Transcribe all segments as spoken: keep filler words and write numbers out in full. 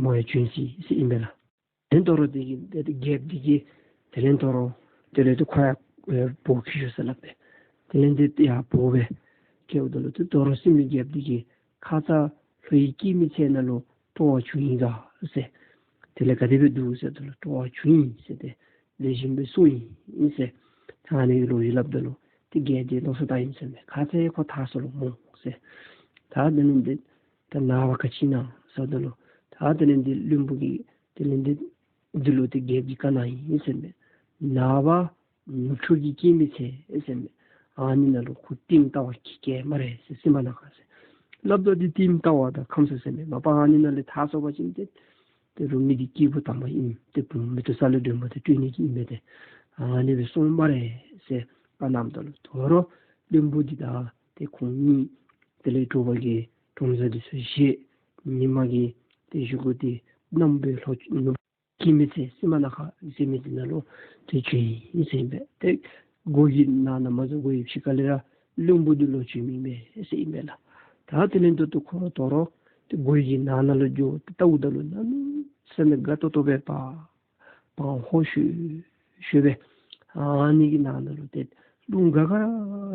མོ་ཡང་བྱོན་ཅི་ཟེར་ཨིན་པས་ལགས། དེ་ལས་དོ་རུང་དེ་གི་དེ་རྒྱལཔོ་འདི་གིས་དེ་ལས་དོ་རུང་དེ་ལས་དེ་ཁོ་ཡང་ཨེ་འབོ་བརྐྱི་ཤོག་ཟེར་སླབ་སྟེ། དེ་ལས་དེ་ཡར་འབོ་སྦེ་བསྐྱལཝ་ད་ལུ་དེ་དོ་རུང་སྲིན་མོ་རྒྱལཔོ་འདི་གིས་ཁ་ཙ་ལྷོ་ཡི་སྐྱེད་མོས་ཚལ་ནང་ལུ་སྤྲོ་བ་བྱུང་ཡི་ག་ཟེར། དེ་ལས་ག་དེ་སྦེ་འདུག་ཟེརཝ་ད་ལུ་སྤྲོ་བ་བྱུང་ཡི་ཟེར་ཏེ་ལེགས་ཤོམ་སྦེ་གསུངས་ཡི་ཟེར། ད་ཨ་ནི་གི་ལོ་རྒྱུས་སླབ་ད་ལུ་དེ་རྒྱལཔོ་དེ་མནོ་བསམ་བཏང་ཡི་ཟེར་མས། ཁ་ཙ་ཁོ་ཐར་སོ་ལོ་སྨོ་ཟེར། ད་དེ་ལས་དེ་ད་ནངས་པ་ག་ཅི་ཨིན་ན་ཟེརཝ་ད་ལུ་ད་དེ་ལས་དེ་བློན་པོ་གིས་དེ་ལས་དེ་འདི་ལུ་དེ་རྒྱལཔོ་གིས་བཀའ་གནང་ཡི་ཟེར་མས། ནངས་པ་ནུབ་ཕྱོགས་ཀྱི་སྐྱེད་མོས་ཚལ་ཟེར་མས། ཨ་ནི་ནང་ལུ་ཁོ་ལྟདམོ་ལྟ་བར་གྱི་གེ་སྨ་རེ་ཟེར་སྲིན་མོ་ནང་ཁར་ཟེར་སླབ་ད་དེ་ལྟདམོ་ལྟ་བ་དང་ཁམས་སངས་ཟེར་མས། མ་པ་ཨ་ནི་ནང་ལས་ཐར་སོང་པ་ཅིན་དེ་དེ་རུང་མི་དེ་སྐྱེས་བུ་དམ་པ་ཨིན། དེ་བུམོ་མེ་ཏོག་གསལ་ལེ་སྒྲོན་མ་དེ་སྤྲོད་ནི་གི་ཨིན་པས་ཏེ། ཨ་ནི་སྦེ་གསུངས་སྨ་རེ་ཟེར་བཀའ་གནངམ་ད་ལུ་དོ་རུང་བློན་པོ་འདི་དང་དེ་ཁོང་གཉིས་དེ་ལས་དྲོ་པ་གི་གྲོང་གསེབ་འདི་ཚུ་བཞེས། ཉི་མ་གི་དེ་གཞུག་གུ་དེ་གནམ་སྦེ་ལྷོ་ནུབ་སྐྱེད་མོས་ཚལ་སྲིན་མོ་ནང་ཁར་ཟེར་མི་འདི་ནང་ལུ་དེ་བྱོན་ཡི་ཟེར་ཨིན་པས། དེ་སྒོ་གི་ནང་ན་མ་འཛུལ་སྒོ་ཡི་ཕྱི་ཁ་ལས་ར་བློན་པོ་འདི་ལོག་བྱོན་མི་ཨིན་པས་ཟེར་ཨིན་པས་ལགས། ད་དེ་ལས་དོ་རུང་ཁོ་དོ་རུང་དེ་སྒོ་གི་ནང་ན་ལུ་འགྱོ་སྟེ་བལྟཝ་ད་ལུ་གནམ་མེད་ས་མེད་དགའ་ཏོག་ཏོ་སྦེ་པ་པང་ཧོ་ཤུ་ཤུ་སྦེ་ཨ་ནི་གི་ནང་ན་ལུ་དེ་རླུང་ག་ག་ར་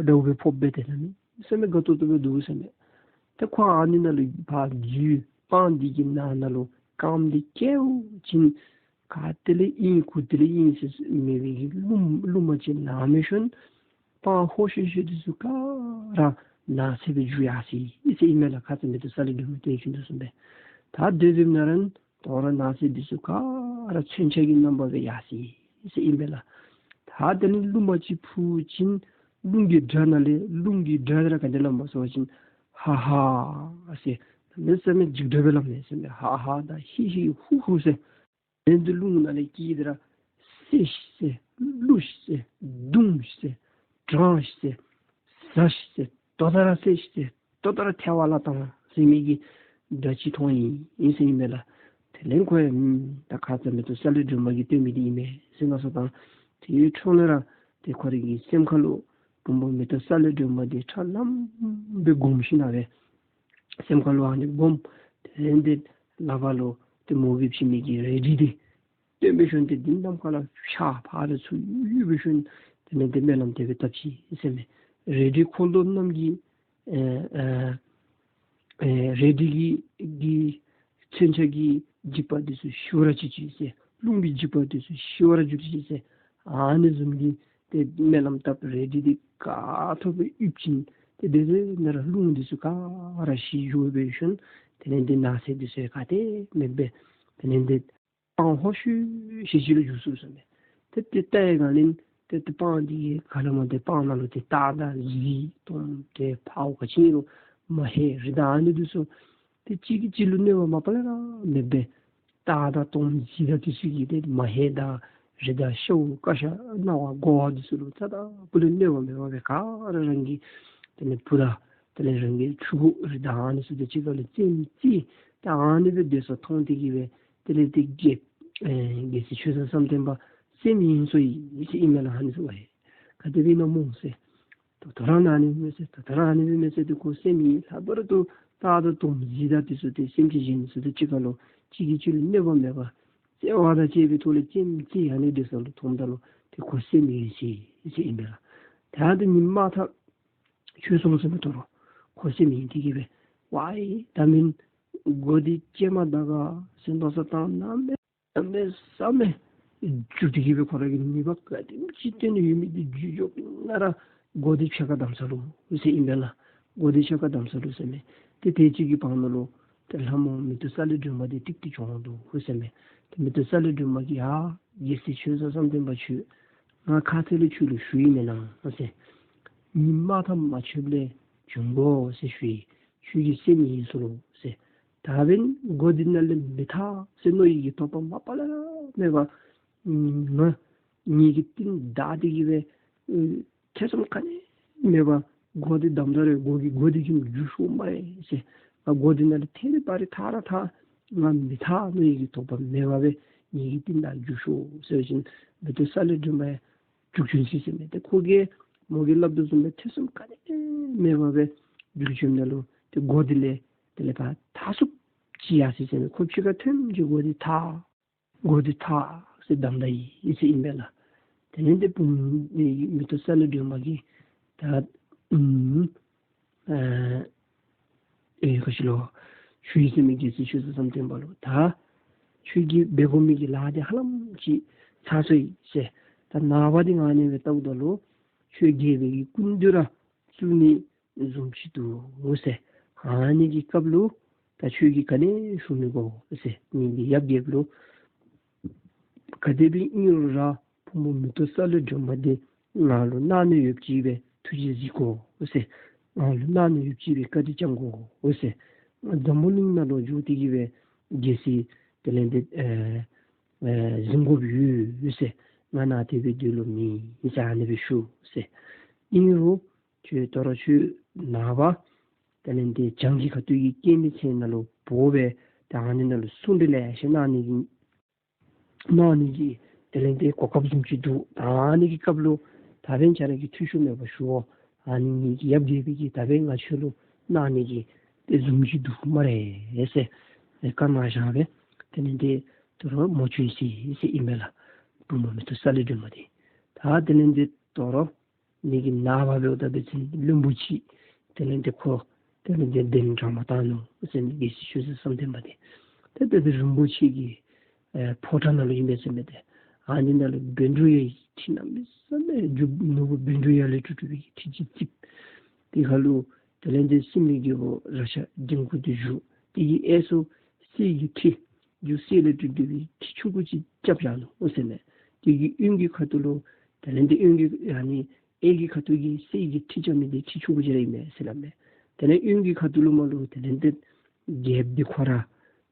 འདྲཝ་སྦེ་ཕོགཔ་སྦེ་དེ་གནམ་མེད་ས་མེད་དགའ་ཏོག་ཏོ་སྦེ་འདུག་ཟེར་མས། ཏེ་ཁོ་ཨ་ནི་ནང་ལུ་ཕར་འཛུལ་སྤང་འདི་གི་ནང་ན་ལུ་རྐངམ་འདི་བཀལཝ་ཅིག་ག་ཏེ་ལས་ཨིན་གུ་ཏེ་ལས་ཨིན་ཟེར་མེད་པའི་གི་རླུང་རླུང་མ་ཅིག་ལང་མི་ཤོང་། པང་ཧོ་ཤུ་ཤུ་འདི་ཚུ་ག་ར་ནགས་ཚལ་སྦེ་འགྱུར་ཡར་སོ་ཡི་ཟེར་ཨིན་མས་ལགས། ཁ་ཙ་མེ་ཏོག་གསལ་ལེ་སྒྲོན་མ་སྟོན་བྱོན་དོ་བཟུམ་སྦེ། ད་དེ་བཟུམ་ནང་ར་དོ་རུང་ནགས་ཚལ་འདི་ཚུ་ག་ར་མཚོན་ཆ་གི་རྣམ་པ་སྦེ་ཡར་སོ་ཡི་ཟེར་ཨིན་པས་ལགས། ད་དེ་ནི་རླུང་མ་ཅིག་ཕུ་ཅིག་རླུང་གི་སྒྲ་ནང་ལས་རླུང་གི་སྒྲ་དེ་ར་ག་དེ་ལངམ་སྨོ་ཟེར་བ་ཅིན་ཧ་ཧ་ཟེར་གནམ་མེད་ས་མེད་འཇིགས་སྒྲ་སྦེ་ལངམ་མས་ཟེར་མས། ཧ་ཧ་དང་ཧི་ཧི་ཧུ་ཧུ་ཟེར། དེ་ནི་རླུང་ནང་ལས་སྐད་དེ་ར་སེར་ཤིག་ཟེར་བསླུ་ཤིག་ཟེར་བརྡུང་ཤིག་ཟེར་དྲང་ཤིག་ཟེར་ཟ་ཤིག་ཟེར་ཏོག་ཏོ་ར་སེར་ཤིག་ཟེར་ཏོག་ཏོ་ར་ཐལ་བ་ལ་བཏང་ཟེར་མི་གི་སྒྲ་ཅིག་མཐོང་ཡི་ཟེར་ཨིན་མས་ལགས། དེ་ལས་ཁོ་ཡང་ད་ཁ་ཙ་མེ་ཏོག་གསལ་ལེ་སྒྲོན་མ་གིས་སྟོན་མི་འདི་ཨིན་མས་ཟེར་མནོ་བསམ་བཏང་། དེའི་འཕྲོ་ལས་ར་དེ་ཁོ་རའི་གི་སེམས་ཁ་ལུ་བུམོ་མེ་ཏོག་གསལ་ལེ་སྒྲོན་མ་འདི་ཁྲ་ལམ་སྦེ་སྒོམ་ཞིན་ན་སྦེ་སེམས་ཁ་ལུ་ཨ་ནི་སྒོམ། དེ་ལས་དེ་ལག་པ་ལུ་དེ་མོ་གིས་བྱིན་མི་གི་རལ་གྲི་འདི་སྟོན་སྦེ་ཞིནམ་དེ་འདི་ནམ་མཁའ་ལུ་ཤར་ཕར་ཚུར་གཡུག་སྦེ་ཞིནམ་དེ་ལས་དེ་སྨོན་ལམ་དེ་སྦེ་བཏབ་ཅི་ཟེར་མས། རལ་གྲི་འཁོར་ལོ་རྣམས་ཀྱི་ཨེ་ཨེ་ཨེ་རལ་གྲི་གི་གི་མཚོན་ཆ་གི་འཇིགས་པ་འདི་ཚུ་ཞི་བར་གྱུར་ཅིག་ཟེར། རླུང་གི་འཇིགས་པ་འདི་ཚུ་ཞི་བར་གྱུར་ཅིག་ཟེར། ཨ་ནི་བཟུམ་གྱི་དེ་སྨོན་ལམ་བཏབ། རལ་གྲི་འདི་ག་ཐོབ་སྦེ་གཡུག་ཅི། དེ་དེ་ཚེ་ན་ར་རླུང་འདི་ཚུ་ག་ར་ཞི་འགྱོ་སྦེ་ཞིནམ་དེ་ལས་དེ་ནགས་ཚལ་འདི་ཚུ་ག་ཏེ་མེདཔ་སྦེ་དེ་ལས་དེ་སྤང་ཧོ་ཤུ་ཤུ་ཅིག་ལུ་འགྱུར་སོང་ཟེར་མས། ཏེ་དེ་ལྟ་བའི་སྒང་ལས་ཏེ་དེ་སྤང་འདི་གི་ཁ་ལས་མར་དེ་སྤང་ནང་ལུ་དེ་སྟག་དང་གཟིག་དོམ་དེ་ཕརཝ་ག་ཅི་ཨིན་རུང་མ་ཧེ་རི་དྭགས་ཨ་ནི་འདི་ཚུ་དེ་གཅིག་གིས་གཅིག་ལུ་གནོད་པ་མ་པ་ལས་ར་མེདཔ་སྦེ་སྟག་དང་དོམ་གཟིག་དང་འདི་ཚུ་གིས་དེ་མ་ཧེ་དང་རི་དྭགས་ཤཝ་ཀ་ཤ་གནའ་བ་གོ་བ་འདི་ཚུ་ལུ་རྩ་དང་སྤུ་ལས་གནོད་པ་མེད་པར་སྦེ་ག་ར་རང་གི་དེ་ལས་བུ་དང་དེ་ལས་རང་གི་ཕྲུ་གུ་རི་དྭགས་ཨ་ནི་ཚུ་དེ་གཅིག་ཁར་ལུ་རྩེདམོ་རྩེ། ད་ཨ་ནི་སྦེ་སྡོད་ས་མཐོང་སྟེ་གིས་སྦེ་དེ་ལས་དེ་རྒྱལ་ཨེ་རྒྱལ་སྲས་ཆོས་བཟང་བསམ་གཏན་པ་སེམས་ཡེངས་སོ་ཡི་ཟེར་ཨིན་མས་ལགས། ཨ་ནི་ཚུ་ཝའི་ག་དེ་སྦེ་ཨིན་ན་སྨོ་ཟེར། ད་ད་རུང་ཨ་ནི་མེད་ཟེར། ད་ད་རུང་ཨ་ནི་སྦེ་མེད་ཟེར། དེ་ཁོ་སེམས་ཡེངས། ལྷག་པར་དུ་སྟག་དང་དོམ་གཟིག་དང་འདི་ཚུ་དེ་སེམས་ཅན་གཞན་ཚུ་དང་གཅིག་ཁར་ལུ་གཅིག་གིས་གཅིག་ལུ་གནོད་པ་མེད་པར་བརྩེ་བ་དང་བཅས་པའི་ཐོག་ལས་རྩེདམོ་རྩེ། ཨ་ནི་སྡོད་ས་ལུ་མཐོངམ་ད་ལུ་དེ་ཁོ་སེམས་ཡེངས་སོ་ཡི་ཟེར་ཨིན་པས་ལགས། ད་དེ་ཉིནམ་མ་ཐག་ཆོས་གསུངས་ཟེར་མས། དོ་རུང་ཁོ་སེམས་ཡེངས་ཏེ་གིས་སྦེ་ཝའི་ད་མེན་མགོ་འདི་བཅད་མ་ད་ག་ཟེར་མནོ་བསམ་བཏང་། གནམ་མེད་གནམ་མེད་ས་མེད་འགྱོད་དེ་གིས་སྦེ་ཁོ་ར་གི་ནུས་པ་ག་དེམ་ཅིག་བཏོན་ནི་ཡོད་མི་འདི་འགྱོད་འགྱོ་ནི་ན་ར་མགོ་འདི་ཕྱེད་ཀ་བསྡམ་ས་ལུ་ཟེར་ཨིན་པས་ལགས། མགོ་འདི་ཕྱེད་ཀ་བསྡམ་ས་ལུ་ཟེར་མས། ཏེ་དེ་ཅིག་གི་བར་ན་ལུ་ཏེ་ལྷ་མོ་མེ་ཏོག་གསལ་ལེ་སྒྲོན་མ་འདི་ཏིག་ཏིག་བྱོན་འོང་དོ་ཟེར་མས། ཏེ་མེ་ཏོག་གསལ་ལེ་སྒྲོན་མ་གིས་ཡ་རྒྱལ་སྲས་ཆོས་བཟང་བསམ་གཏན་པ་ཁྱོད་ང་ཁ་ཙ་ལས་ཁྱོད་ལུ་ཞུ་ཡི་མེན་ན་ཟེར། ཉིནམ་མ་ཐག་མ་ཆོདཔ་ལས་བྱོན་དགོ་ཟེར་ཞུ་ཡི། ཁྱོད་ཀྱི་སེམས་ཡེངས་སོ་ལོ་ཟེར། ད་འབདན་མགོ་འདི་ནང་ལས་མི་ཐར་ཟེར་མནོ་ཡི་གི་དོགས་པ་མ་པ་ལས་ར་མེད་པར་ང་ངེ་གི་རྟིང་བདའ་སྟེ་གིས་སྦེ་ཨེ་ཐེ་ཚོམ་ག་ནི་མེད་པར་མགོ་འདི་བསྡམ་ད་རུང་མགོ་གི་མགོ་འདི་གིས་འགྱོ་ཤོག་སྨ་རེ་ཟེར། ང་མགོ་འདི་ནང་ལས་ཐད་རི་བ་རི་ཐར་ར་ཐར་ང་མི་ཐར་མནོ་ཡི་གི་དོགས་པ་མེད་པར་སྦེ་ངེ་གི་རྟིང་བདའ་འགྱོ་ཤོག་ཟེར་བ་ཅིན་མེ་ཏོག་གསལ་ལེ་སྒྲོན་མ་ཡང་རྒྱུག་བྱོན་ཅི་ཟེར་མས། ཏེ་ཁོ་གིས་མོ་གིས་སླབ་དོ་བཟུམ་སྦེ་ཐེ་ཚོམ་ག་ནི་མེད་པར་སྦེ་རྒྱུག་བྱོནམ་ད་ལུ་ཏེ་མགོ་འདི་ལས་དེ་ལས་ཕར་ཐར་ཚུགསཔ་ ཅིག་ཡར་སོ་ཡི་ཟེར་མས། ཁོ་ཕྱི་ཁར་ཐོནམ་ཅིག་མགུ་འདི་ཐག་མགུ་འདི་ཐག་ཟེར་བསྡམས་ད་ཡི་ཟེར་ཨིན་པས་ལགས། དེ་ལས་འདི་བུམོ་མེ་ཏོག་གསལ་ལེ་སྒྲོན་མ་གིས་ད་ཨུམ་ཨེ་ཨེ་ག་ཅི་ལོ་ཞུ་ཡི་ཟེར་མས། རྒྱལ་སྲས་ཆོས་བཟང་བསམ་གཏན་པ་ལུ་ད་ཁྱོད་ཀྱིས་འབད་དགོ་མི་གི་ལཱ་འདི་ཧ་ལམ་ཅིག་ཚར་སོ་ཡི་ཟེར། ད་ནངས་པ་འདི་ང་ཨ་ནི་སྦེ་བལྟཝ་ད་ལུ་ཁྱོད་རྒྱལ་པོའི་གི་སྐུ་མདུན་ར་བཙུགས་ནི་བཟུམ་ཅིག་འདུག་ཟེར། ཨ་ནི་གི་སྐབས་ལུ་ད་ཁྱོད་ཀྱིས་ག་ནི་ཞུ་མི་དགོ་ཟེར། ངེ་གི་ཡབ་རྒྱལཔོ་ལུ་ག་དེ་སྦེ་ཨིན་རུང་ར་བུམོ་མེ་ཏོག་གསལ་ལེ་སྒྲོན་མ་འདི་ང་ལུ་གནང་ནི་ཡོདཔ་ཅིག་སྦེ་ཐུགས་རྗེ་གཟིགས་དགོ་ཟེར། ང་ལུ་གནང་ནི་ཡོདཔ་ཅིག་སྦེ་བཀའ་དྲིན་བསྐྱང་དགོ་ཟེར། འཛམ་བུ་གླིང་ནང་ལུ་འགྱོ་སྟེ་གི་སྦེ་རྒྱལ་སྲིད་དེ་ལས་འདི་ཨེ་ཨེ་བཟུང་དགོཔ་ཡོད་ཟེར། ང་ནཱ་དེ་སྦེ་སྡོད་ལོང་མེད་ཟེར་ཨ་ནི་སྦེ་ཞུ་ཟེར། ཨིན་རུང་ཁྱོད་ད་རུང་ཁྱོད་ནངས་པ་དེ་ལས་འདི་བྱང་གི་ཁ་ཐུག་གི་སྐྱེད་མོས་ཚལ་ནང་ལུ་འབོ་སྦེ་ད་ཨ་ནི་ནང་ལུ་གསུང་གྲོས་ལེ་ཤ་གནང་ནི་གི་གནང་ནི་གི་དེ་ལས་འདི་གོ་སྐབས་བཟུམ་ཅིག་འདུག། ད་ཨ་ནི་གི་སྐབས་ལུ་ད་འབདན་ཁྱོད་ར་གིས་འཐུས་ཤོར་མེད་པར་ཞུ་འོང་། ཨ་ནི་ངེ་གི་ཡབ་རྒྱལ་པོ་གིས་ད་འབདན་ང་ཁྱོད་ལུ་གནང་ནི་གི་དེ་བཟུམ་ཅིག་འདུག་སྨ་རེ་ཟེར་བཀའ་གནང་བཞག་སྦེ་དེ་ལས་འདི་ད་རུང་མོ་བྱོན་ཡི་ཟེར་ཨིན་པས་ལགས། བུམོ་མེ་ཏོག་གསལ་ལེ་སྒྲོན་མ་འདི་ད་དེ་ལས་འདི་ད་རུང་ངེ་གི་ནངས་པ་འབདཝ་ད་འབད་བ་ཅིན་བློན་པོ་ཅིག་དེ་ལས་འདི་ཁོ་དེ་ལས་འདི་གདན་དྲངས་མ་བཏང་ནུག་ཟེར་མས། རྒྱལ་སྲས་ཆོས་བཟང་བསམ་གཏན་པ་འདི་ཏེ་དེ་དེ་རིན་པོ་ཆེ་གི་ཨེ་ཕོ་བྲང་ནང་ལུ་ཨིན་པས་ཟེར་མས། ཏེ་ཨ་ནི་ནང་ལུ་བཻ་ཌཱུརྱ་ཡི་ཁྲི་གནམ་མེད་ས་མེད་རྒྱུ་ནོར་བུ་བཻ་ཌཱུརྱ་ལས་གྲུབ་གྲུབ་པའི་ཁྲི་ཅིག་བརྩིགས། དེ་ཁར་ལུ་དེ་ལས་འདི་སྲིན་པོའི་རྒྱལ་པོ་རཀྴ་འབྲིང་པོ་འདི་བཞུགས། དེ་གི་གཡས་སུ་གསེར་གྱི་ཁྲི་རྒྱུ་གསེར་ལས་གྲུབ་གྲུབ་པའི་ཁྲི་ཆུང་ཀུ་ཅིག་རྐྱབ་བཞག་ནུག་ཟེར་མས། དེ་གི་གཡོན་གྱི་ཁ་ཐུག་ལུ་དེ་ལས་འདི་གཡོན་གྱི་ཨ་ནི་གཡས་ཀྱི་ཁ་ཐུག་གི་གསེར་གྱི་ཁྲི་རྐྱབ་མི་འདི་ཁྲི་ཆུང་ཀུ་ཅིག་ར་ཨིན་མས་ཟེར་སླབ་མས། དེ་ལས་གཡོན་གྱི་ཁ་ཐུག་ལུ་མར་ལུ་དེ་ལས་འདི་རྒྱལཔོ་འདི་ཁོ་ར་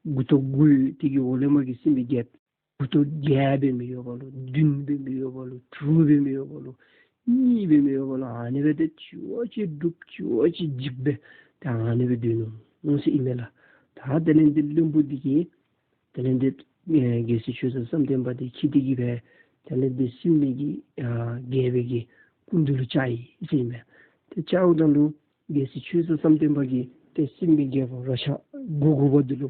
མགུ་ཏོ་དགུ་དེ་གི་འོག་ལས་མར་གྱི་སྲིན་པོའི་རྒྱལཔོ་མགུ་ཏོ་བརྒྱད་འབད་མི་ཡོདཔ་ལུ་བདུན་འབད་མི་ཡོདཔ་ལུ་དྲུག་འབད་མི་ཡོདཔ་ལུ་གཉིས་འབད་མི་ཡོདཔ་ལུ་ཨ་ནི་སྦེ་ཏེ་ཅིག་བ་ཅིག་འབྲུགཔ་ཅིག་བ་ཅིག་འཇིགས་སྦེ་ཏེ་ཨ་ནི་སྦེ་སྡོད་ནུག་ཟེར་ཨིན་མས་ལགས། ད་དེ་ལས་འདི་བློན་པོ་འདི་གིས་དེ་ལས་འདི་ཨེ་རྒྱལ་སྲས་ཆོས་བཟང་བསམ་གཏན་པ་འདི་འཁྱིད་དེ་གི་སྦེ་དེ་ལས་འདི་སྲིན་པོའི་གི་ཨ་རྒྱལ་པོའི་གི་སྐུ་མདུན་ལུ་བཅར་ཡི་ཟེར་ཨིན་མས། ཏེ་བཅརཝ་ད་ལུ་རྒྱལ་སྲས་ཆོས་བཟང་བསམ་གཏན་པ་གིས་ཏེ་སྲིན་པོའི་རྒྱལ་པོ་རཀྴ་མགོ་དགུ་པ་འདི་ལུ་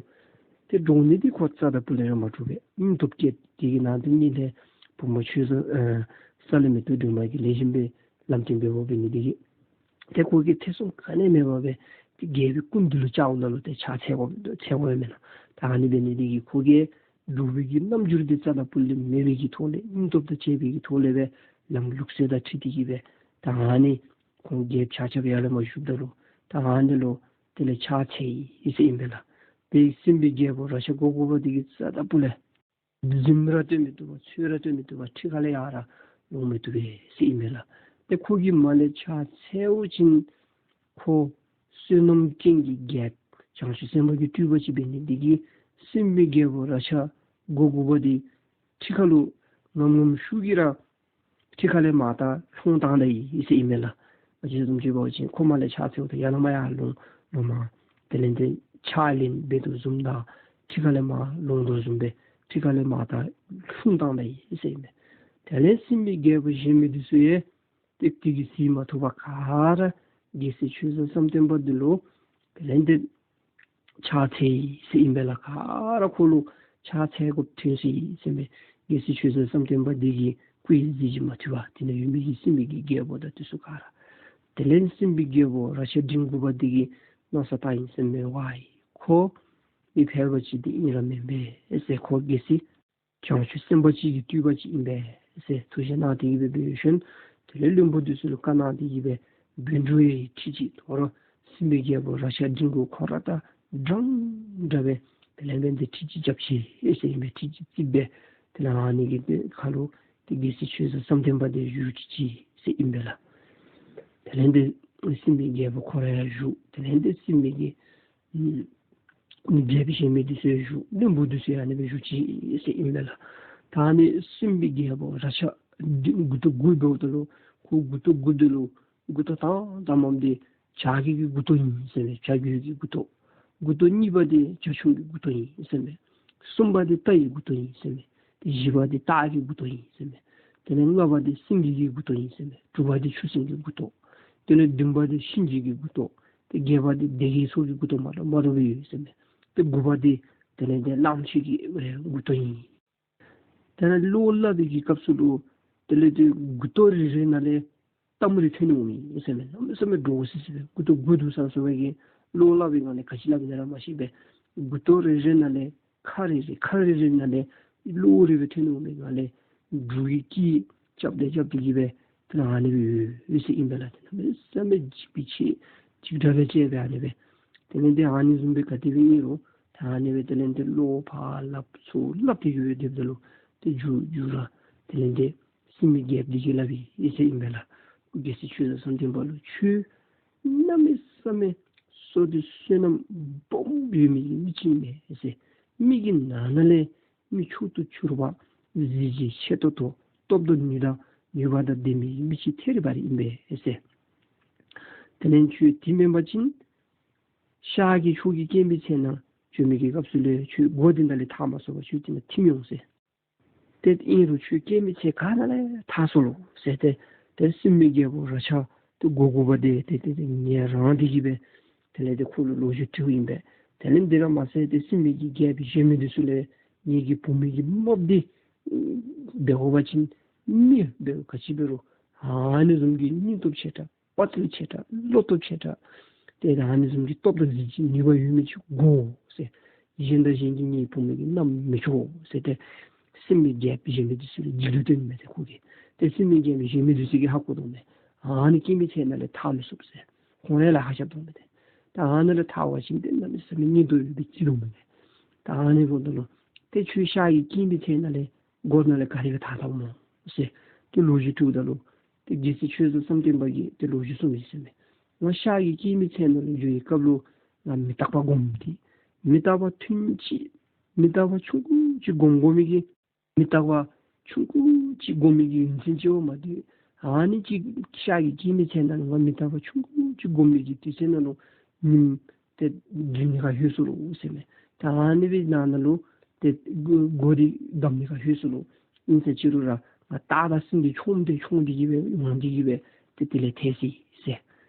ཏེ་འདྲོག་ནི་འདི་ཁོ་རྩ་དང་སྤུ་ལས་ར་མ་འདྲོག་པས། སྙིང་སྟོབས་བསྐྱེད། དེ་གི་ནང་དུ་གཉིད་ལས་བུམོ་ཆོས་བཟང་ཨེ་གསལ་ལེ་མེ་ཏོག་སྒྲོལ་མ་གིས་ལེགས་ཤོམ་སྦེ་ལམ་སྟོན་འབདཝ་འབད་ནི་དེ་གིས་ཏེ་ཁོ་གིས་ཐེ་ཚོམ་ག་ནི་མེད་པར་སྦེ་ཏེ་རྒྱལ་པོའི་སྐུ་མདུན་ལུ་བཅརཝ་ད་ལུ་ཏེ་ཕྱག་འཚལ་དགོ་འཚལ་དགོ་པས་མེན་ན། ད་ཨ་ནི་འབད་ནི་དེ་གིས་ཁོ་གིས་འདྲོག་པའི་གི་རྣམ་འགྱུར་འདི་རྩ་དང་སྤུ་ལས་མེད་པའི་གི་ཐོག་ལས་སྙིང་སྟོབས་དང་བཅས་པའི་གི་ཐོག་ལས་སྦེ་ལམ་ལུགས་སྲོལ་དང་འཁྲིལ་ཏེ་གི་སྦེ་ད་ཨ་ནི་ཁོང་རྒྱལཔོ་ཆ་ཁྱབ་ཡར་ལས་མར་བཞུགསཔ་ད་ལུ་ད་ཨ་ནི་ལུ་དེ་ལས་ཕྱག་འཚལ་ཡི་ཟེར་ཨིན་པས་ལགས། དེ་སྲིན་པོའི་རྒྱལ་པོ་རཀྴ་མགོ་དགུ་པ་འདི་གིས་རྩ་དང་སྤུ་ལས་གཟིམ་ར་སྡོད་མི་བཏུབ་པར་ཚུད་ར་སྡོད་མི་བཏུབ་པར་ཁྲི་ཁ་ལས་ཡར་ར་ལོང་མི་བཏུབ་པས་ཟེར་ཨིན་མས་ལགས། ཏེ་ཁོ་གིས་མར་ལས་ཕྱག་འཚལ་བ་ཅིན་ཁོ་བསོད་ནམས་ཅན་གྱི་རྒྱལཔོ་བྱང་ཆུབ་སེམས་དཔའ་གི་སྤྲུལ་པ་ཅིག་འབད་ནི་དེ་གིས་སྲིན་པོའི་རྒྱལ་པོ་རཀྴ་མགོ་དགུ་པ་འདི་ཁྲི་ཁ་ལུ་ངམ་ངམ་ཤུགས་ཀྱིས་ར་ཁྲི་ཁ་ལས་མར་ད་ལྷུང་བཏང་ད་ཡི་ཟེར་ཨིན་མས་ལགས། ཨ་ཅི་བཟུམ་ཅིག་འབད་བ་ཅིན་ཁོ་མར་ལས་ཕྱག་འཚལཝ་ད་ཡར་ལས་མར་ཡར་ལོང་ལོང་མར་དེ་ལས་འདི་ཕྱག་ལེན་འབད་དོ་བཟུམ་དང་ཁྲི་ཁ་ལས་མར་ལོང་དོ་བཟུམ་སྦེ་ཁྲི་ཁ་ལས་མར་ད་ལྷུང་བཏང་ད་ཡི་ཟེར་ཨིན་མས། དེ་ལས་སྲིན་པོའི་རྒྱལ་པོ་གཞན་མི་འདི་ཚུ་ཡང་ཏེ་དེ་གིས་གཟིགས་མ་ཐུབ་པར་ག་ར་རྒྱལ་སྲས་ཆོས་བཟང་བསམ་གཏན་པ་འདི་ལུ་དེ་ལས་འདི་ཕྱག་འཚལ་ཡི་ཟེར་ཨིན་པས་ལགས། ག་ར་ཁོ་ལུ་ཕྱག་འཚལ་དགོཔ་ཐོན་སོ་ཡི་ཟེར་མས། རྒྱལ་སྲས་ཆོས་བཟང་བསམ་གཏན་པ་འདི་གི་སྐུ་ཡང་གཟིགས་མ་ཐུབ་པར་དེ་ནང་ཡོད་མི་གི་སྲིན་པོའི་གི་རྒྱལ་པོ་དང་དེ་ཚུ་ག་ར། དེ་ལས་སྲིན་པོའི་རྒྱལ་པོ་རཀྴ་འབྲིང་དགུ་པ་འདི་གིས་མནོ་བསམ་བཏང་ཡི་ཟེར་མས། ཝའི་ཁོ་མི་ཕལ་པ་ཅིག་འདི་ཨིན་ར་མེན་པས་ཟེར། ཁོ་རྒྱལ་སྲས་བྱང་ཆུབ་སེམས་དཔའ་ཅིག་གི་སྤྲུལ་པ་ཅིག་ཨིན་པས་ཟེར་ཐུགས་བཞེད་གནང་སྟེ་གི་སྦེ་འབད་ཞིནམ་དེ་ལས་བློན་པོ་འདི་ཚུ་ལུ་བཀའ་གནང་སྟེ་གི་སྦེ་བཻ་ཌཱུརྱ་ཡི་ཁྲི་ཅིག་ད་རུང་སྲིན་པོའི་རྒྱལ་པོ་རཀྴ་འབྲིང་དགུ་ཁོ་ར་དང་འདྲན་འདྲ་སྦེ་དེ་ལས་འབད་ནི་དེ་ཁྲི་ཅིག་རྐྱབ་ཅི་ཟེར་ཨིན་པས། ཁྲི་ཅིག་བརྩིགས་སྦེ་དེ་ལས་ཨ་ནི་གི་ཁ་ལུ་ཏེ་རྒྱལ་སྲས་ཆོས་བཟང་བསམ་གཏན་པ་འདི་བཞུགས་ཅི་ཟེར་ཨིན་པས་ལགས། དེ་ལས་འདི་སྲིན་པོའི་རྒྱལ་པོ་ཁོ་ར་ཡང་བཞུགས། དེ་ལས་འདི་སྲིན་པོའི་གི་ཨུམ་རྒྱལཔོ་གཞན་མི་འདི་ཚུ་ཡང་བཞུགས། བློན་པོ་འདི་ཚུ་ཡང་ཨ་ནི་སྦེ་བཞུགས་ཅི་ཟེར་ཨིན་པས་ལགས། ད་ཨ་ནི་སྲིན་པོའི་རྒྱལ་པོ་རཀྴ་འདི་མགུ་ཏོ་དགུ་འབདཝ་ད་ལུ་ཁོ་མགུ་ཏོ་དགུ་འདི་ལུ་མགུ་ཏོ་དང་དང་པམ་འདི་བྱ་རྒོད་ཀྱི་མགུ་ཏོ་ཨིན་ཟེར་མས། བྱ་རྒོད་ཀྱི་མགུ་ཏོ། མགུ་ཏོ་གཉིས་པ་འདི་བྱ་ཁྱུང་གི་མགུ་ཏོ་ཨིན་ཟེར་མས། གསུམ་པ་འདི་རྟ་ཡི་མགུ་ཏོ་ཨིན་ཟེར་མས། ཏེ་བཞི་པ་འདི་སྟག་གི་མགུ་ཏོ་ཨིན་ཟེར་མས། དེ་ལས་ལྔ་པ་འདི་སེང་གེ་གི་མགུ་ཏོ་ཨིན་ཟེར་མས། དྲུག་པ་འདི་ཆུ་སྲིན་གྱི་མགུ་ཏོ། དེ་ལས་བདུན་པ་འདི་གཤིན་རྗེ་གི་མགུ་ཏོ། ཏེ་བརྒྱད་པ་འདི་སྡེ་བརྒྱད་ཚོགས་ཀྱི་མགུ་ཏོ་མ་གཏོགས་མ་གཏོགས་སྦེ་ཡོད་ཟེར་མས། ཏེ་དགུ་པ་འདི་དེ་ལས་ཏེ་གླང་ཆེན་གྱི་ཨེ་མགུ་ཏོ་ཨིན། དེ་ལས་བློ་སླབ་པའི་གི་སྐབས་སུ་ལུ་དེ་ལས་ཏེ་མགུ་ཏོ་རེ་རེ་ནང་ལས་གཏམ་རེ་ཐོན་འོང་མི་ཨིན་ཟེར་མས། གནམ་མེད་ས་མེད་འདྲོག་སི་སི་སྦེ་མགུ་ཏོ་མགུ་ཏོ་ཟེར་སོང་བའི་གི་བློ་སླབ་པའི་ངང་ལས་ག་ཅི་སླབ་ཨིན་ན་ར་མ་ཤེས་པས། མགུ་ཏོ་རེ་རེ་ནང་ལས་ཁ་རེ་རེ་ཁ་རེ་རེ་ནང་ལས་གློག་རེ་རེ་ཐོན་འོང་མི་ངང་ལས་འབྲུག་གི་སྐད་རྐྱབ་སྟེ་རྐྱབ་སྟེ་གི་སྦེ་དེ་ལས་ཨ་ནི་སྦེ་ཡོད་ཡོད་ཟེར་ཨིན་པས་ལགས། དེ་གནམ་མེད་ས་མེད་འཇིགས་པའི་ཆེ་འཇིགས་སྐྲག་སྦེ་བཅས་སྦེ་ཨ་ནི་སྦེ། དེ་ལས་ཏེ་ཨ་ནི་བཟུམ་སྦེ་ག་དེ་སྦེ་ཨིན་རུང་ད་ཨ་ནི་སྦེ་དེ་ལས་ཏེ་བློ་ཕར་སླབ་ཚུར་སླབ་སྟེ་གི་སྦེ་སྡོདཔ་ད་ལུ་ཏེ་མཇུག་མཇུག་ར་དེ་ལས་ཏེ་སྲིན་མོའི་རྒྱལཔོ་འདི་གིས་སླབ་ཨིན་ཟེར་ཨིན་པས་ལགས། རྒྱལ་སྲས་ཆོས་དར་བསམ་གཏན་པ་ལུ་ཁྱོད་གནམ་མེད་ས་མེད་བསོད་བདེ་བསོད་ནམས་སྦོམ་ཡོད་མི་གི་མི་ཅིག་ཨིན་པས་ཟེར། མི་གི་ནང་ན་ལས་མི་མཆོག་ཏུ་གྱུར་པ་གཟི་བརྗིད་ཆེ་ཏོག་ཏོ་སྟོབས་དང་ནུས་དང་ནུས་པ་དང་ལྡན་མི་གི་མི་ཅིག་ཐད་རི་བ་རི་ཨིན་པས་ཟེར། དེ་ལས་ཁྱོད་དེ་མེན་པ་ཅིན་ཤར་གྱི་ཕྱོགས་ཀྱི་སྐྱེམས་པའི་ཚལ་ནང་བྱོན་མི་གི་སྐབས་སུ་ལས་ཁྱོད་སྒོ་འདི་ནང་ལས་ཐར་མ་ཚུགས་པར་ཁྱོད་དེ་ནང་ཐིམ་འོང་ཟེར། ཏེ་ཨིན་རུང་ཁྱོད་སྐྱེམས་པའི་ཚལ་ཁ་ནང་ལས་ཐར་སོ་ལོ་ཟེར། ཏེ་ཏེ་སྲིན་མོའི་རྒྱལ་པོ་རཀྴ་ཏེ་མགོ་དགུ་པ་འདི་ཏེ་ཏེ་ཏེ་ཉན་རང་འདི་གིས་སྦེ་དེ་ལས་ཏེ་ཁོ་ལུ་ལོ་རྒྱུས་དྲིཝ་ཨིན་པས། དེ་ལས་འདི་ར་མ་ཚད་ཏེ་སྲིན་མོའི་གི་རྒྱལཔོ་གཞན་མི་འདི་ཚུ་ལས་ངེ་གི་བུ་མོ་གི་རྨགཔ་འདི་འབད་དགོ་པ་ཅིན་མི་འབད་ག་ཅི་འབད་རུང་ཨ་ནི་བཟུམ་གྱི་སྙིང་སྟོབས་ཆེ་དྲགས་དཔའ་རྩལ་ཆེ་དྲགས་བློ་སྟོབས་ཆེ་དྲགས་ཏེ་ཨ་ནི་བཟུམ་གྱི་སྟོབས་དང་གཟི་བརྗིད་ནུས་པ་ཡོད་མི་ཅིག་དགོ་ཟེར། གཞན་དང་གཞན་གྱིས་ངེའི་བུ་མོ་གི་མནའམ་མི་འཕྱོག་ཟེར་ཏེ་སྲིན་མོའི་རྒྱལཔོ་གཞན་མི་འདི་ཚུ་ལུ་འཇིགས་སྐུལ་བཏོན་མས་ཏེ་ཁོ་གིས། ཏེ་སྲིན་མོའི་རྒྱལཔོ་གཞན་མི་འདི་ཚུ་གིས་ཧ་གོ་དོ་མས། ཨ་ནི་སྐྱེམས་པའི་ཚལ་ནང་ལས་ཐར་མི་ཚུགས་ཟེར་ཁོང་ར་ལུ་ཧ་ཤར་དོ་མས་ཏེ། ད་ཨ་ནི་ལས་ཐར་བ་ཅིན་ཏེ་གནམ་མེད་ས་མེད་སྙིང་སྟོབས་ཡོད་པའི་རྩིས་ལུ་མས་ཏེ། ད་ཨ་ནི་འབདཝ་ད་ལུ་ཏེ་ཁྱོད་ཤར་གྱི་སྐྱེམས་པའི་ཚལ་ནང་ལས་སྒོ་ནང་ལས་ག་དེ་སྦེ་ཐར་ཐརཝ་སྨོ་ཟེར་ཏེ་ལོ་རྒྱུས་དྲིཝ་ད་ལུ་ཏེ་རྒྱལ་སྲས་ཆོས་དར་བསམ་གཏན་པ་གིས་ཏེ་ལོ་རྒྱུས་གསུངས་མི་ཟེར་མས། ང་ཤར་གྱི་སྐྱེམས་པའི་ཚལ་ནང་ལུ་འགྱོ་བའི་སྐབས་ལུ་ང་མི་རྟག་པ་བསྒོམས་ཏེ་མི་རྟག་པ་ཐུན་ཅིག་མི་རྟག་པ་ཆུང་ཀུ་ཅིག་བསྒོམ་བསྒོམ་མི་གི་མི་རྟག་པ་ཆུང་ཀུ་ཅིག་བསྒོམ་མི་གི་ཡུན་ཚད་ཅིག་འོང་མ་དེ། ཨ་ནི་ཅིག་ཤར་གྱི་སྐྱེམས་པའི་ཚལ་ནང་ལུ་ང་མི་རྟག་པ་ཆུང་ཀུ་ཅིག་བསྒོམ་མི་གི་དུས་ཚོད་ནང་ལུ་ཉིམ་ཏེ་འཛུལ་ནི་ག་ལྷོད་སོ་ལོ་ཟེར་མས། ད་ཨ་ནི་སྦེ་ནང་ན་ལུ་ཏེ་སྒོ་སྒོ་འདི་བསྡམ་ནི་ག་ལྷོད་སོ་ལོ། ཨིན་ས་ཅི་རུང་ར་ང་སྟག་དང་སྲིན་འདི་མཆོངས་ཏེ་མཆོངས་ཏེ་གི་སྦེ་འོང་སྟེ་གི་སྦེ་ཏེ་དེ་ལས་ཐལ་སོ་ཡི་ཟེར།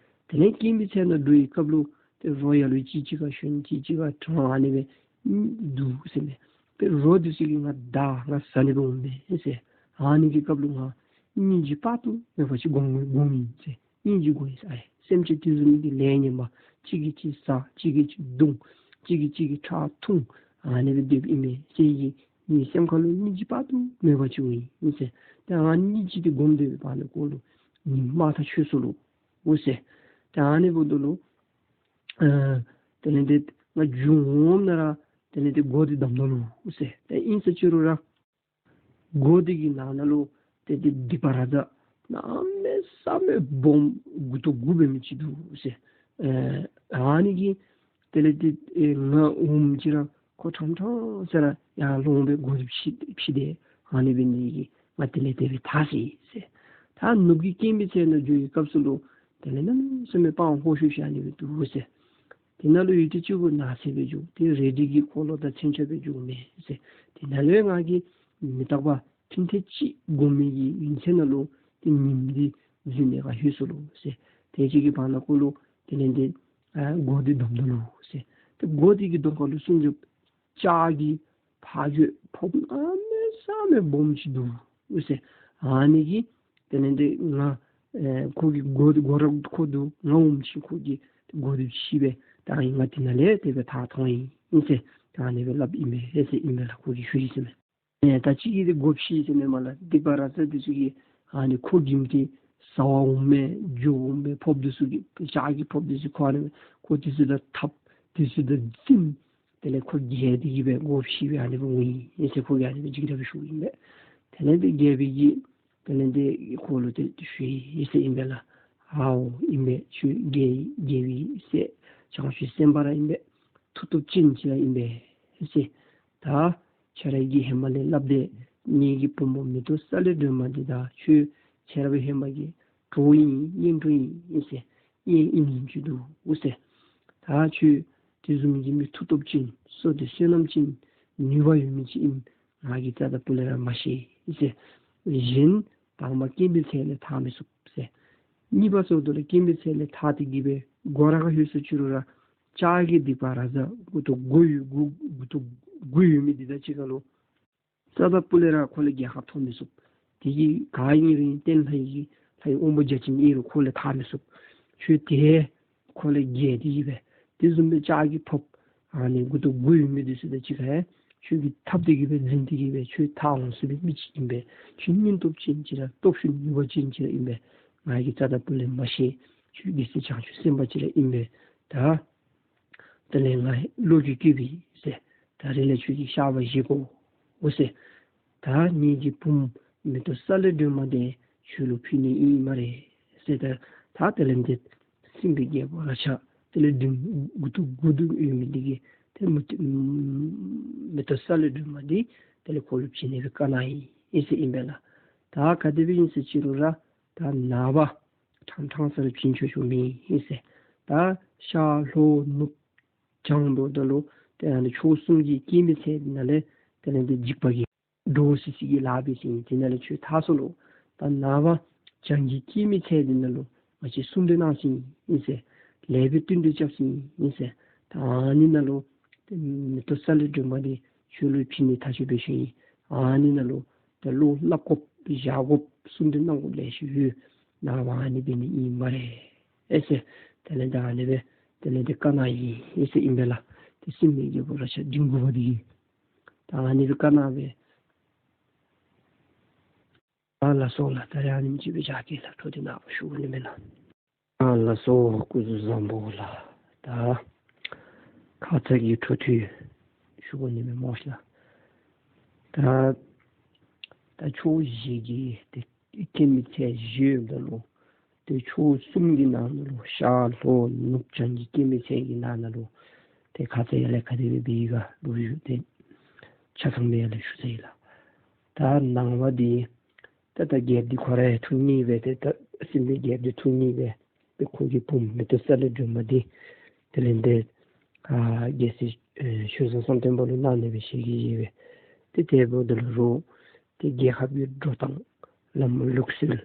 དེ་ལས་སྐྱེམས་པའི་ཚལ་ནང་འགྱོ་བའི་སྐབས་ལུ་ཏེ་རོ་ཡ་ལུ་གཅིག་གཅིག་ཁར་ཞོན་གཅིག་གཅིག་ཁར་འགྲོ་ཨ་ནི་སྦེ་འདུག་ཟེར་མས། ཏེ་རོ་འདི་ཚུ་གིས་ང་བདའ་ང་བཟའ་ནི་སྦེ་འོང་མས་ཟེར། ཨ་ནི་གི་སྐབས་ལུ་ང་སྙིང་རྗེ་དཔག་ཏུ་མེད་པ་ཅིག་སྒོམ་སྒོམ་ཡི་ཟེར། སྙིང་རྗེ་སྒོམ་ཡི་ཟེར། ཨའི་སེམས་ཅན་དེ་ཚུ་གི་ལས་ངན་པ་གཅིག་གིས་གཅིག་བཟའ་གཅིག་གིས་གཅིག་བརྡུང་གཅིག་གིས་གཅིག་གི་ཁྲག་འཐུང་ཨ་ནི་སྦེ་སྡོདཔ་ཨིན་མས་ཟེར་གི་ངེའི་སེམས་ཁ་ལུ་སྙིང་རྗེ་དཔག་ཏུ་མེད་པ་ཅིག་འོང་ཡི་ཟེར། ཏེ་ཨ་ནི་སྙིང་རྗེ་འདི་སྒོམ་སྡོད་པའི་བར་ན་ཁོ་ལུ་ཉིམ་དམར་ཐག་ཆོད་སོ་ལོ་ཟེར། ཏེ་ཨ་ནི་འབདཝ་ད་ལུ་ཨ་དེ་ལས་ཏེ་ང་འགྱོ་འོངམ་ད་ར་དེ་ལས་ཏེ་སྒོ་འདི་བསྡམ་ད་ལོ་ཟེར། ཏེ་ཨིན་ས་ཅི་རུང་ར་སྒོ་འདི་གི་ནང་ན་ལུ་ཏེ་ཏེ་སྡིག་པ་ར་ཛ་གནམ་མེད་ས་མེད་སྦོམ་མགུ་ཏོ་དགུ་འབད་མི་ཅིག་འདུག་ཟེར། ཨ་ཨ་ནི་གིས་དེ་ལས་ཏེ་ཨེ་ང་འོངམ་ཅིག་ར་ཁོ་ཕྲང་ཕྲང་ས་ར་ཡར་ལོང་སྦེ་སྒོ་འདི་ཕྱེ་ཕྱེ་སྟེ་ཨ་ནི་འབད་ནི་གིས་ང་དེ་ལས་དེ་སྦེ་ཐར་སོ་ཡི་ཟེར། ད་ནུབ་ཀྱི་སྐྱེམས་པའི་ཚལ་ནང་འགྱོ་བའི་སྐབས་སུ་ལུ་དེ་ལས་གནམ་མེད་ས་མེད་སྤང་ཧོ་ཤུ་ཤུ་ཨ་ནི་སྦེ་འདུག་ཟེར། དེ་ནང་ལུ་ཡུལ་དེ་གཅིག་པུ་ནགས་ཚལ་སྦེ་འགྱོ། ཏེ་རལ་གྲི་གི་འཁོར་ལོ་དང་མཚོན་ཆ་སྦེ་འགྱོཝ་མས་ཟེར། དེ་ནང་ལུ་ཡང་ང་གིས་མི་རྟག་པ་ཐུན་ཐེངས་གཅིག་བསྒོམ་མི་གི་ཡུན་ཚད་ནང་ལུ་ཏེ་ཉིམ་འདི་འཛུལ་ནི་ག་ལྷོད་སོ་ལོ་ཟེར། དེ་ཅིག་གི་བར་ན་ཁོ་ལུ་དེ་ལས་ཏེ་ཨ་སྒོ་འདི་བསྡམ་ད་ལོ་ཟེར། ཏེ་སྒོ་འདི་གི་གདོང་ཁ་ལུ་སྲུང་སྐྱོབ་ལྕགས་ཀྱི་ཕ་གི་ཕོརཔ་གནམ་མེད་ས་མེད་སྦོམ་ཅིག་འདུག་ཟེར། ཨ་ནི་གིས་དེ་ལས་ཏེ་ང་ཨེ་ཁོ་གིས་སྒོ་འདི་སྒོ་ར་ཁོ་འདུག། ང་འོངམ་ཅིག་ཁོ་གིས་སྒོ་འདི་ཕྱེ་སྦེ་ད་ཨིན་ང་དེ་ནང་ལས་དེ་སྦེ་ཐར་ཐོན་ཡི་ཟེར། ད་ཨ་ནི་སྦེ་སླབ་ཨིན་མས་ཟེར་ཨིན་མས་ལགས། ཁོ་གིས་ཞུ་ཡི་ཟེར་མས། ཨེ་ད་ཅི་གི་འདི་སྒོ་ཕྱེ་ཡི་ཟེར་མས་སྨོ་ལགས། སྡིག་པ་ར་ཛ་འདི་ཚུ་གིས་ཨ་ནི་ཁོ་གི་མི་དེ་བཟའ་བར་འོངམ་མས། འགྱོ་འོངམ་མས། ཕོརཔ་འདི་ཚུ་གིས་ལྕགས་ཀྱི་ཕོརཔ་འདི་ཚུ་ཁོ་ཨ་ནི་ཁོ་འདི་ཚུ་དང་འཐབ། འདི་ཚུ་དང་འཛིང་། དེ་ལས་ཁོ་རྒྱལ་ཏེ་གི་སྦེ་སྒོ་ཕྱེ་སྦེ་ཨ་ནི་སྦེ་འོང་ཡི་ཟེར་ཁོ་གིས་ཨ་ནི་སྦེ་འཇིགས་སྐྲག་སྦེ་ཞུཝ་ཨིན་པས། དེ་ལས་ཏེ་རྒྱལ་པོ་གིས་དེ་ལས་ཏེ་ཁོ་ལུ་ཏེ་ཞུ་ཡི་ཟེར་ཨིན་པས་ལགས། ཨའོ་ཨིན་པས། ཁྱོད་རྒྱལ་རྒྱལ་པོའི་སྲས་བྱང་ཆུབ་སེམས་དཔའ་ར་ཨིན་པས། མཐུ་སྟོབས་ཅན་ཅིག་ར་ཨིན་པས་ཟེར། ད་ཁྱོད་ར་གིས་ཧེ་མ་ལས་སླབ་སྟེ་ངེ་གི་བུམོ་མེ་ཏོག་ས་ལེ་སྒྲོན་མ་འདི་དང་ཁྱོད་ཁྱོད་ར་སྦེ་ཧེ་མ་གི་གྲོགས་ཨིན་གཉེན་གྲོགས་ཨིན་ཟེར། གཉེན་ཨིནམ་བཟུམ་ཅིག་འདུག་ཟེར། ད་ཁྱོད་དེ་བཟུམ་གྱི་མི་མཐུ་སྟོབས་ཅན་བསོད་བདེ་བསོད་ནམས་ཅན་ནུས་པ་ཡོད་མི་ཅིག་ཨིནམ་ང་གིས་རྩ་དང་སྤུ་ལས་ར་མ་ཤེས་ཟེར། གཞན་དང་པ་སྐྱེམས་པའི་ཚལ་ལས་ཐར་མི་ཚུགས་ཟེར། གཉིས་པ་ཚུ་དེ་ལས་སྐྱེམས་པའི་ཚལ་ལས་ཐར་ཏེ་གི་སྦེ་སྒོ་ར་ཁར་ལྷོད་སོ་ཅི་རུང་ར་ ལྕགས་ཀྱི་སྡིག་པ་ར་ཛ་མགུ་ཏོ་དགུ་ཡོད་མགུ་མགུ་ཏོ་དགུ་ཡོད་མི་འདི་དང་གཅིག་ཁར་ལུ་རྩ་དང་སྤུ་ལས་ར་ཁོ་ལས་རྒྱལ་ཁ་ཐོབ་མི་ཚུགས། དེ་གིས་ག་ཨིན་རུང་བསྟན་ལྷ་ཡི་ལྷ་ཡི་དབང་པོ་བརྒྱ་བྱིན་ཨིན་རུང་ཁོ་ལས་ཐར་མི་ཚུགས། ཁྱོད་དེ་ཁོ་ལས་རྒྱལ་ཏེ་གིས་སྦེ་དེ་བཟུམ་སྦེ་ལྕགས་ཀྱི་ཕོརཔ་ཨ་ནི་མགུ་ཏོ་དགུ་ཡོད་མི་འདི་ཚུ་དང་གཅིག་ཁར་ཁྱོད་ཀྱིས་འཐབ་སྟེ་གིས་སྦེ་འཛིང་སྟེ་གིས་སྦེ་ཁྱོད་ཐར་འོང་ཟེར་བའི་མི་ཅིག་ཨིན་པས། ཁྱོད་སྙིང་སྟོབས་ཅན་ཅིག་ར་སྟོབས་ཤུགས་ནུས་པ་ཅན་ཅིག་ར་ཨིན་པས། ང་གིས་རྩ་དང་སྤུ་ལས་མ་ཤེས། ཁྱོད་རྒྱལ་སྲས་བྱང་ཆུབ་སེམས་དཔའ་ཅིག་ར་ཨིན་པས། ད་དེ་ལས་ང་བློ་འགྱོད་སྐྱེས་པས་ཟེར། ད་རིས་ལས་ཁྱོད་ཀྱི་བཤགས་པ་བཞེས་དགོ་འོ་ཟེར། ད་ངེ་གི་བུམོ་མེ་ཏོག་ས་ལེ་སྒྲོལ་མ་དེ་ཁྱོད་ལུ་ཕུལ་ནི་ཨིན་སྨ་རེ་ཟེར། ད་ད་དེ་ལས་འདི་སྲིན་པོའི་རྒྱལ་པོ་རཀྴ་དེ་ལས་མགུ་ཏོ་དགུ་ཏོ་ཡོད་མི་འདི་གིས་ཏེ་མེ་ཏོག་ས་ལེ་སྒྲོལ་མ་འདི་དེ་ལས་ཁོ་ལུ་བྱིན་ནི་སྦེ་བཀའ་གནང་ཡི་ཟེར་ཨིན་པས་ལགས། ད་ག་དེ་སྦེ་ཨིན་ཟེར་ཅི་རུང་ར་ད་ནངས་པ་ཕྲང་ཕྲང་ས་ར་བྱིན་ཆོག་ཆོག་མེད་ཟེར། ད་ཤར་ལྷོ་ནུབ་བྱང་འབདཝ་ད་ལུ་ཏེ་ཨ་ནི་ཕྱོགས་གསུམ་གྱི་སྐྱེད་མོས་ཚལ་ནང་ལས་དེ་ལས་འདི་འཇིགས་པ་གི་འདྲོག་སི་སི་གི་ལཱ་འབད་ཞིནམ་དེ་ནང་ལས་ཁྱོད་ཐར་སོ་ལོ། ད་ནངས་པ་བྱང་གི་སྐྱེད་མོས་ཚལ་འདི་ནང་ལུ་ང་བཅས་གསུང་གྲོས་གནང་ཞིནམ་ཨིན་ཟེར། ལེགས་པའི་བསྟུན་གྲོས་རྐྱབ་ཞིནམ་ཨིན་ཟེར། ད་ཨ་ནི་ནང་ལུ་ཏེ་མེ་ཏོག་ས་ལེ་སྒྲོལ་མ་འདི་ཁྱོད་ལུ་བྱིན་ནི་ཐག་གཅོད་འབད་ཞིནམ་ཨ་ནི་ནང་ལུ་ད་བློ་སླབ་དགོཔ་བཞག་དགོཔ་གསུང་གྲོས་གནང་དགོཔ་ལེ་ཤ་ཡོད། ནངས་པ་ཨ་ནི་འབད་ནི་ཨིན་སྨ་རེ་ཨེ་ཟེར། དེ་ལས་ད་ཨ་ནི་སྦེ་དེ་ལས་འདི་བཀའ་གནང་ཡི་ཨེ་ཟེར་ཨིན་པས་ལགས། ཏེ་སྲིན་པོའི་རྒྱལ་པོ་རཀྴ་འབྲིང་དགུ་པ་འདི་གིས་ད་ཨ་ནི་སྦེ་བཀའ་གནང་སྦེ། ཨ་ལགས་སོ་ལགས། ད་རེས་ཨ་ནེམ་ཅིག་སྦེ་བཞག་གེ་ལགས། འཕྲོ་འདི་ནངས་པ་ཞུ་དགོ་ནི་མས་ལགས། ཨ་ལགས་སོ། སྐུ་གཟུགས་བཟང་པོ་ལགས། ད་ཁ་ཙ་གི་འཕྲོ་མཐུད་ཞུ་དགོ་ནི་མས་སྨོ་ལགས། ད་ད་ཕྱོགས་བཞི་གི་ཏེ་སྐྱེད་མོས་ཚལ་བཞི་ཡོདཔ་ད་ལུ་ཏེ་ཕྱོགས་གསུམ་གྱི་ནང་ན་ལུ་ཤར་ལྷོ་ནུབ་བྱང་གི་སྐྱེད་མོས་ཚལ་གྱི་ནང་ན་ལུ་ཏེ་ཁ་ཙ་ཡར་ལས་ག་དེ་སྦེ་འབད་ཡི་ག་ལོ་རྒྱུས་དེ་ཆ་ཚང་སྦེ་ཡར་ལས་ཞུ་ཚར་ཡི་ལགས། ད་ནངས་པ་འདི་ད་ད་རྒྱལཔོ་འདི་ཁོ་ར་ཡང་ཐུགས་མཉེས་སྦེ་ཏེ་ད་སྲིན་པོའི་རྒྱལཔོ་འདི་ཐུགས་མཉེས་སྦེ་ཏེ་ཁོ་གི་བུམོ་མེ་ཏོག་ས་ལེ་སྒྲོལ་མ་འདི་དེ་ལས་འདི་ཨ་རྒྱལ་སྲས་ཨེ་ཆོས་བཟང་བསམ་གཏན་པ་ལུ་གནང་ནི་སྦེ་ཞལ་གྱིས་བཞེས་སྦེ་ཏེ་དེ་འབདཝ་ད་ལུ་རོགས་ཏེ་རྒྱལ་ཁབ་ཀྱི་འགྲོ་སྟངས་ལམ་ལུགས་སྲོལ་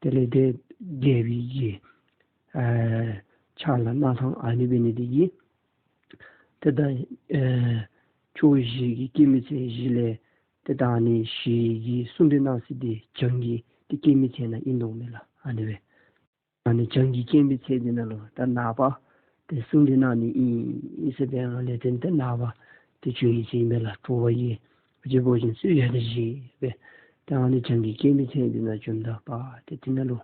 དེ་ལས་འདི་རྒྱལ་པོའི་གི་ཨ་ཕྱག་ལཱ་གནང་ཐངས་ཨ་ནི་འབད་ནི་འདི་གིས་ཏེ་ད་ཨེ་ཕྱོགས་བཞི་གི་སྐྱེད་མོས་ཚལ་བཞི་ལས་ཏེ་ད་ཨ་ནི་ཞི་གི་གསུང་གྲོས་གནང་ས་འདི་བྱང་གི་ཏེ་སྐྱེད་མོས་ཚལ་ནང་ཨིན་དོ་མས་ལགས། ཨ་ནི་སྦེ་ཨ་ནི་བྱང་གི་སྐྱེད་མོས་ཚལ་འདི་ནང་ལུ་ད་ནངས་པ་ཏེ་གསུང་གྲོས་གནང་ནི་ཨིན་ཨིན་ཟེར་སྦེ་ཨ་ནི་ལས་ཏེ་ད་ནངས་པ་ཏེ་བྱོན་ཡི་ཟེར་ཨིན་མས་ལགས། དྲོ་པ་གི་ཨ་ཅེ་འབོ་ཅིན་གསོལ་ཇ་དང་བཞེས་སྦེ་ད་ཨ་ནི་བྱང་གི་སྐྱེད་མོས་ཚལ་འདི་ནང་བྱོནམ་ད་པ་ཏེ་དེ་ནང་ལུ་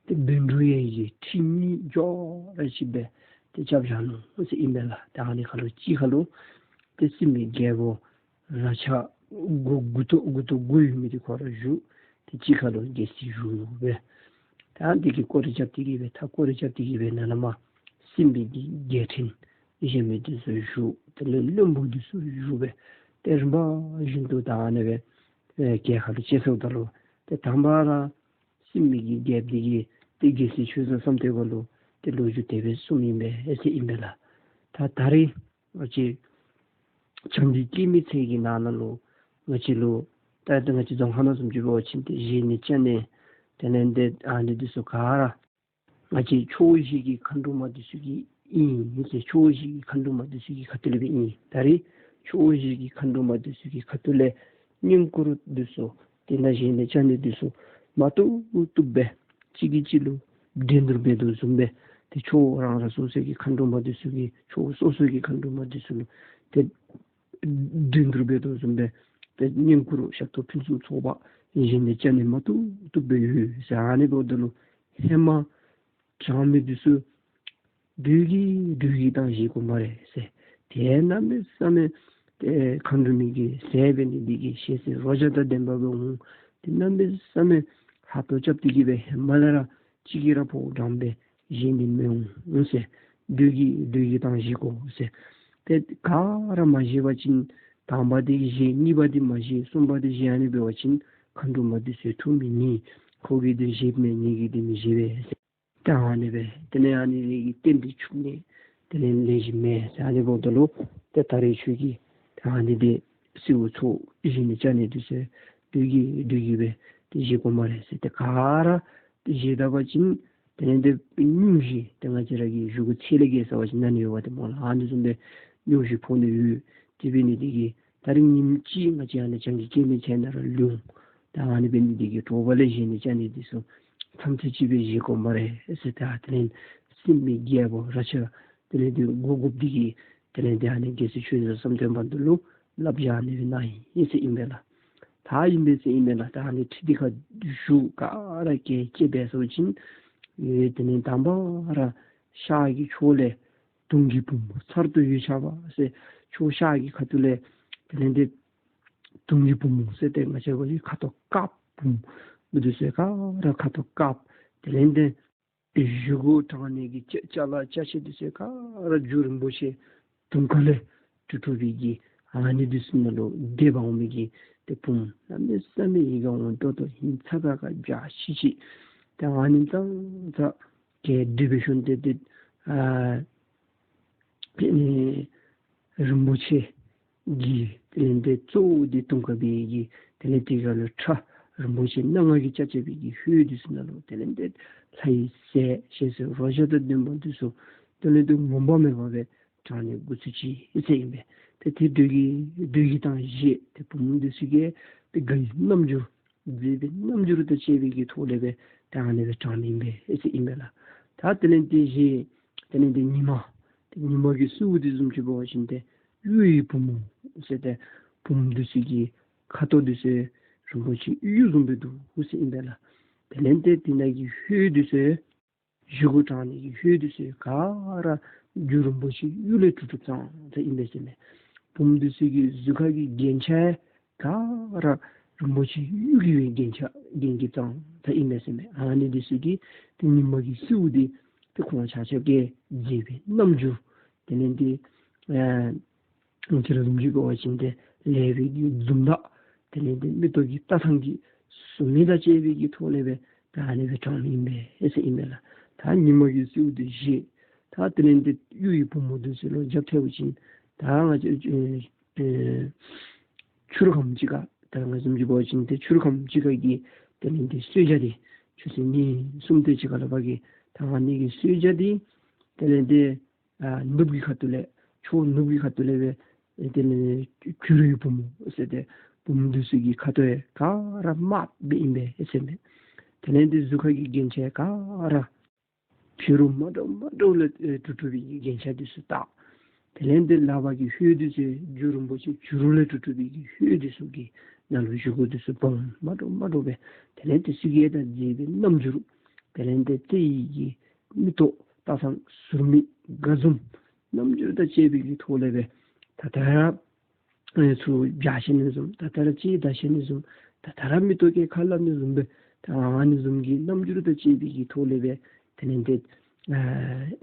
ཏེ་བཻ་ཌཱུརྱ་གི་ཁྲི་གཉིས་འཇོག་ར་ཅིག་སྦེ་ཏེ་རྐྱབ་བཞག་ནུག་ཟེར་ཨིན་མས་ལགས། ད་ཨ་ནི་ཁར་ལུ་གཅིག་ཁར་ལུ་ཏེ་སྲིན་པོའི་རྒྱལ་པོ་རཀྴ་མགུ་མགུ་ཏོ་མགུ་ཏོ་དགུ་ཡོད་མི་འདི་ཁོ་ར་བཞུགས། ཏེ་གཅིག་ཁར་ལུ་རྒྱལ་སྲིད་བཞུགས་སྦེ་ད་འདི་གི་སྐོར་ར་རྐྱབ་སྟེ་གིས་སྦེ་ད་སྐོར་ར་རྐྱབ་སྟེ་གིས་སྦེ་ནཱ་ལས་མར་སྲིན་པོའི་གི་རྒྱལ་ཕྲན་གཞན་མི་འདི་ཚུ་བཞུགས། དེ་ལས་བློན་པོ་འདི་ཚུ་བཞུགས་སྦེ་ཏེ་རིམ་པ་བཞིན་དུ་ད་ཨ་ནི་སྦེ་ཨེ་རྒྱལ་ཁ་ལུ་བཅར་སོངམ་ད་ལུ་ཏེ་དང་པ་ར་སྲིན་པོའི་གི་རྒྱལཔོ་འདི་གིས་ཏེ་རྒྱལ་སྲས་ཆོས་བཟང་བསམ་གཏན་པ་ལུ་ཏེ་ལོ་རྒྱུས་དེ་སྦེ་གསུངམ་ཨིན་པས་ཨེ་ཟེར་ཨིན་པས་ལགས། ད་ད་རེས་ང་བཅས་བྱང་གི་སྐྱེད་མོས་ཚལ་གྱི་ནང་ན་ལུ་ང་བཅས་ལུ་ད་ད་ང་བཅས་རྫོང་ཁ་ནང་བཟུམ་ཅིག་འབད་བ་ཅིན་ཏེ་བཞེས་ནི་བཅའ་ནི་དེ་ལས་འདི་ཨ་ནི་འདི་ཚུ་ག་ར་ང་བཅས་ཕྱོགས་བཞི་གི་མཁའ་འགྲོ་མ་འདི་ཚུ་གི་ཨིན་ཟེར། ཕྱོགས་བཞི་གི་མཁའ་འགྲོ་མ་འདི་ཚུ་གི་ཁ་ཐུག་ལས་སྦེ་ཨིན། ད་རེས་ཕྱོགས་བཞི་གི་མཁའ་འགྲོ་མ་འདི་ཚུ་གི་ཁ་ཐུག་ལས་བསྙེན་བཀུར་འདི་ཚུ་དེ་ནང་བཞེས་ནི་བཅའ་ནི་འདི་ཚུ་མ་བཏུབ་བཏུབ་སྦེ་གཅིག་གིས་གཅིག་ལུ་འགྲན་བསྡུར་འབད་དོ་བཟུམ་སྦེ་ཏེ་ཕྱོགས་རང་རང་སོ་སོའི་གི་མཁའ་འགྲོ་མ་འདི་ཚུ་གིས་ཕྱོགས་སོ་སོའི་གི་མཁའ་འགྲོ་མ་འདི་ཚུ་ལུ་ཏེ་འགྲན་བསྡུར་འབད་དོ་བཟུམ་སྦེ་ཏེ་བསྙེན་བཀུར་ཞབས་ཏོག་ཕུན་སུམ་ཚོགས་པ་བཞེས་ནི་བཅའ་ནི་མ་བཏུབ་བཏུབ་སྦེ་ཡོད་ཟེར། ཨ་ནི་འབདཝ་ད་ལུ་ཧེ་མ་གྲངས་མེད་འདི་ཚུ་སྡོད་ཀྱི་སྡོད་ཀྱི་དང་བཞེས་དགོ་སྨ་རེ་ཟེར། ཏེ་གནམ་མེད་ས་མེད་ཏེ་མཁའ་འགྲོ་མའི་གི་ཟས་འབད་ནི་འདི་གིས་ཞལ་ཟས་རོ་བརྒྱ་དང་ལྡན་པ་སྦེ་འོང་། ཏེ་གནམ་མེད་ས་མེད་ཧབ་ཐོབ་རྐྱབ་སྟེ་གིས་སྦེ་ཧེ་མ་ལས་ར་གཅིག་གིས་ར་ཕོཝ་འགྲངས་སྦེ་བཞེས་ནི་མི་འོང་ཟེར། སྡོད་ཀྱི་སྡོད་ཀྱི་དང་བཞེས་དགོ་ཟེར། ཏེ་ག་ར་མ་བཞེས་པ་ཅིན་དང་པ་འདི་བཞེས་གཉིས་པ་འདི་མ་བཞེས་གསུམ་པ་འདི་བཞེས། ཨ་ནི་འབད་བ་ཅིན་མཁའ་འགྲོ་མ་འདི་ཚུ་ཐུགས་མི་མཉེས། ཁོ་གིས་འདི་བཞེསཔ་མས་ངེ་གིས་འདི་མི་བཞེས་པས་ཟེར། ད་ཨ་ནི་སྦེ་དེ་ལས་ཨ་ནི་འདི་གིས་རྟེན་འབྲེལ་འཆུགས་ནི་དེ་ལས་ལེགས་ཤོམ་མེད་ཟེར། ཨ་ནི་འབདཝ་ད་ལུ་ཏེ་ད་རེས་ཁྱོད་ཀྱིས་ད་ཨ་ནི་འདི་སེའུ་ཚོགས་བཞེས་ནི་བཅའ་ནི་འདི་ཚུ་སྡོད་ཀྱི་སྡོད་ཀྱི་སྦེ་ཏེ་བཞེས་དགོ་སྨ་རེ་ཟེར། ཏེ་ག་ར་ཏེ་བཞེས་ད་པ་ཅིན་ དེ་ལས་འདི་སྙུང་གཞི་དེ་ང་བཅས་ར་གི་བཞེས་སྒོ་ཚེས་ལས་བརྒལ་ཟེར་བ་ཅིན་ནང་ན་ཡོད་པ་དེ་སྨོ་ལགས། ཨ་ནི་བཟུམ་སྦེ་སྙུང་གཞི་ཕོག་ནི་ཡོད། དེ་འབད་ནི་དེ་གིས་ད་རིས་ཉིནམ་གཅིག་ང་བཅས་ཨ་ནི་བྱང་གི་སྐྱེད་མོས་ཚལ་ནང་ར་ལུས་འོང་། ད་ཨ་ནི་འབད་ནི་དེ་གིས་དྲོ་པ་ལས་བཞེས་ནི་ཅ་ནི་འདི་ཚུ་མཚམས་ཚོད་ཅིག་སྦེ་བཞེས་དགོ་སྨ་རེ་ཟེར། ད་དེ་ལས་སྲིན་པོའི་རྒྱལ་པོ་རཀྴ་དེ་ལས་འདི་མགུ་འགུག་འདི་གིས་དེ་ལས་འདི་ཨ་ནི་རྒྱལ་སྲས་ཆོས་ཀྱི་བཟང་པོ་བསམ་གཏན་པ་འདི་ལུ་བསླབ་བྱ་ཨ་ནི་སྦེ་གནང་ཡི་ཟེར་ཨིན་པས་ལགས། ད་ཨིན་པས་ཟེར་ཨིན་པས་ལགས། ད་ཨ་ནི་ཁྲི་འདི་ཁར་བཞུགས་ག་ར་གིས་ཅིག་འབད་ཟེར་བ་ཅིན་ཨེ་དེ་ལས་དང་པ་ར་ཤར་གྱི་ཕྱོགས་ལས་དུང་གི་བུ་མོ་ཚར་དུ་འོད་ཆགས་པ་ཟེར་ཕྱོགས་ཤར་གྱི་ཁ་ཐུག་ལས་དེ་ལས་འདི་དུང་གི་བུ་མོ་ཟེར་ཏེ་ང་བཅས་ཀྱི་ཁ་དོག་དཀརཔོ་འདི་ཚུ་ག་ར་ཁ་དོག་དཀརཔོ། དེ་ལས་འདི་བཞེས་སྒོ་དྲང་ནི་གི་ཅ་ཅ་ལ་ཅ་ཆས་འདི་ཚུ་ག་ར་རྒྱུ་རིན་པོ་ཆེ་དུང་དཀར་ལས་གྲུབ་གྲུབ་པའི་གི་ཨ་ནི་འདི་ཚུ་ནང་ལུ་སྡོད་པར་འོང་མི་གི་ཏེ་བུམོ་གནམ་མེད་ས་མེད་ཡིད་ཁར་འོང་ཏོག་ཏོ་ཧིང་ཚ་ཁ་ཁ་འཇའ་ཆི་ཆི་ཏེ་ཨ་ནི་ཙང་ཙ་གི་སྒྲིབ་པའི་ཤུལ་ཏེ་ཏེ་ཨ་ཨ་ནི་རིན་པོ་ཆེ་གི་དེ་ལས་འདི་གཙོ་བོ་འདི་དུང་དཀར་པོའི་གི་དེ་ལས་དེ་ག་ལུ་ཁྲ་རིན་པོ་ཆེ་སྣ་ལྔ་གིས་ཆགས་ཆགས་པའི་གི་ཧོད་འདི་ཚུ་ནང་ལུ་དེ་ལས་འདི་ལྷའི་ཟས་ཞལ་ཟས་རོ་བརྒྱ་དང་ལྡན་པ་འདི་ཚུ་དེ་ལས་འདི་ངོམས་པ་མེད་པར་སྦེ་དྲང་ནི་འགོ་ཚུགས་ཅི་ཟེར་ཨིན་པས། ཏེ་དེ་དུས་ཀྱི་དུས་ཀྱི་དང་བཞེས་ཏེ་བུམོ་འདི་ཚུ་གིས་ཏེ་དགའ་བའི་རྣམ་འགྱུར་མཛེས་པའི་རྣམ་འགྱུར་དང་བཅས་པའི་གི་ཐོག་ལས་སྦེ་ད་ཨ་ནི་སྦེ་དྲངམ་ཨིན་པས་ཟེར་ཨིན་པས་ལགས། ད་དེ་ལས་དེ་བཞེས་དེ་ལས་དེ་ཉི་མ་དེ་ཉི་མ་གི་སྲིན་པོ་དེ་བཟུམ་ཅིག་འབད་བ་ཅིན་ཏེ་གཡུ་ཡི་བུ་མོ་ཟེར་ཏེ་བུམོ་འདི་ཚུ་གི་ཁ་དོག་འདི་ཚུ་རིན་པོ་ཆེ་གཡུ་བཟུམ་སྦེ་འདུག་ཟེར་ཨིན་པས་ལགས། དེ་ལས་དེ་དེ་ནང་གི་ཧོད་འདི་ཚུ་བཞེས་སྒོ་དྲང་ནི་གི་ཧོད་འདི་ཚུ་ག་ར་རྒྱུ་རིན་པོ་ཆེ་གཡུ་ལས་གྲུབ་གྲུབ་ཙང་ཙ་ཨིན་པས་ཟེར་མས། བུམོ་འདི་ཚུ་གི་གཟུགས་ཁ་གི་རྒྱན་ཆ་ག་ར་རིན་པོ་ཆེ་གཡུ་གི་རྒྱན་ཆ་རྒྱན་གྱིས་ཙང་ཙ་ཨིན་པས་ཟེར་མས། ཨ་ནི་འདི་ཚུ་གིས་ཏེ་ཉི་མ་གི་སྲིན་པོ་འདི་ཏེ་ཁོང་ཆ་ཁྱབ་ཀྱི་མཛེས་པའི་རྣམ་འགྱུར་དེ་ལས་འདི་ཨ་ང་བཅས་ར་བཟུམ་ཅིག་འབད་བ་ཅིན་ཏེ་ལེགས་པའི་གི་འཛུམ་མདངས་དེ་ལས་འདི་མིག་ཏོ་གི་ལྟ་ཐངས་ཀྱི་ཟུམ་མི་དང་བཅས་པའི་གི་ཐོག་ལས་སྦེ་ད་ཨ་ནི་སྦེ་དྲངམ་ཨིན་པས་ཟེར་ཨིན་པས་ལགས། ད་ཉི་མ་གི་སྲིན་པོ་འདི་བཞེས། ད་དེ་ལས་འདི་གཡུ་ཡི་བུ་མོ་འདི་ཚུ་ལུ་རྒྱབ་ཐལ་བ་ཅིན་ད་ང་བཅས་ཨེ་ཕྱི་རུ་ཁམས་ཅིག་ཁར་ད་ང་བཟུམ་ཅིག་འབད་བ་ཅིན་ཏེ་ཕྱི་རུ་ཁམས་ཅིག་ཁར་གྱི་དེ་ལས་འདི་གསོལ་ཇ་འདི་ཆུ་ཚོད་གཉིས་གསུམ་དེ་ཅིག་ཁར་ལས་ཕར་གྱི་ད་ཨ་ནི་གི་གསོལ་ཇ་འདི་དེ་ལས་འདི་ཨ་ནུབ་ཀྱི་ཁ་ཐུག་ལས་ཕྱོགས་ནུབ་ཀྱི་ཁ་ཐུག་ལས་སྦེ་དེ་ལས་བྱུ་རུའི་བུ་མོ་ཟེར་ཏེ་བུམོ་འདི་ཚུ་གི་ཁ་དོག་ག་ར་དམརཔོ་སྦེ་ཨིན་པས་ཟེར་མས། དེ་ལས་འདི་གཟུགས་ཁ་གི་རྒྱན་ཆ་ག་ར་བྱུ་རུ་མ་འདྲཝ་མ་འདྲཝ་ལས་ཨེ་གྲུབ་གྲུབ་པའི་རྒྱན་ཆ་འདི་ཚུ་བཏགས། དེ་ལས་འདི་ལག་པ་གི་ཧོད་འདི་ཚུ་རྒྱུ་རིན་པོ་ཆེ་བྱུ་རུ་ལས་གྲུབ་གྲུབ་པའི་གི་ཧོད་འདི་ཚུ་གི་ནང་ལུ་བཞེས་སྒོ་འདི་ཚུ་སྦོམ་མ་འདྲཝ་མ་འདྲཝ་སྦེ་དེ་ལས་འདི་ཚུ་གི་ད་མཛེས་པའི་རྣམ་འགྱུར་དེ་ལས་འདི་རྩེ་ཡི་གི་མིག་ཏོ་ལྟ་ཐངས་ཟུར་མིག་དགའ་འཛུམ་རྣམ་འགྱུར་དང་བཅས་པའི་གི་ཐོག་ལས་སྦེ་ད་ད་ར་ཨེ་ཚུར་འབྱར་བཞག་ནི་བཟུམ་ད་ད་ར་ཅིག་བདའ་བཞག་ནི་བཟུམ་ད་ད་ར་མིག་ཏོ་གིས་ཁ་སླབ་ནི་བཟུམ་སྦེ་ད་ཨ་ནི་བཟུམ་གྱི་རྣམ་འགྱུར་དང་བཅས་པའི་གི་ཐོག་ལས་སྦེ་དེ་ལས་འདི་ཨ་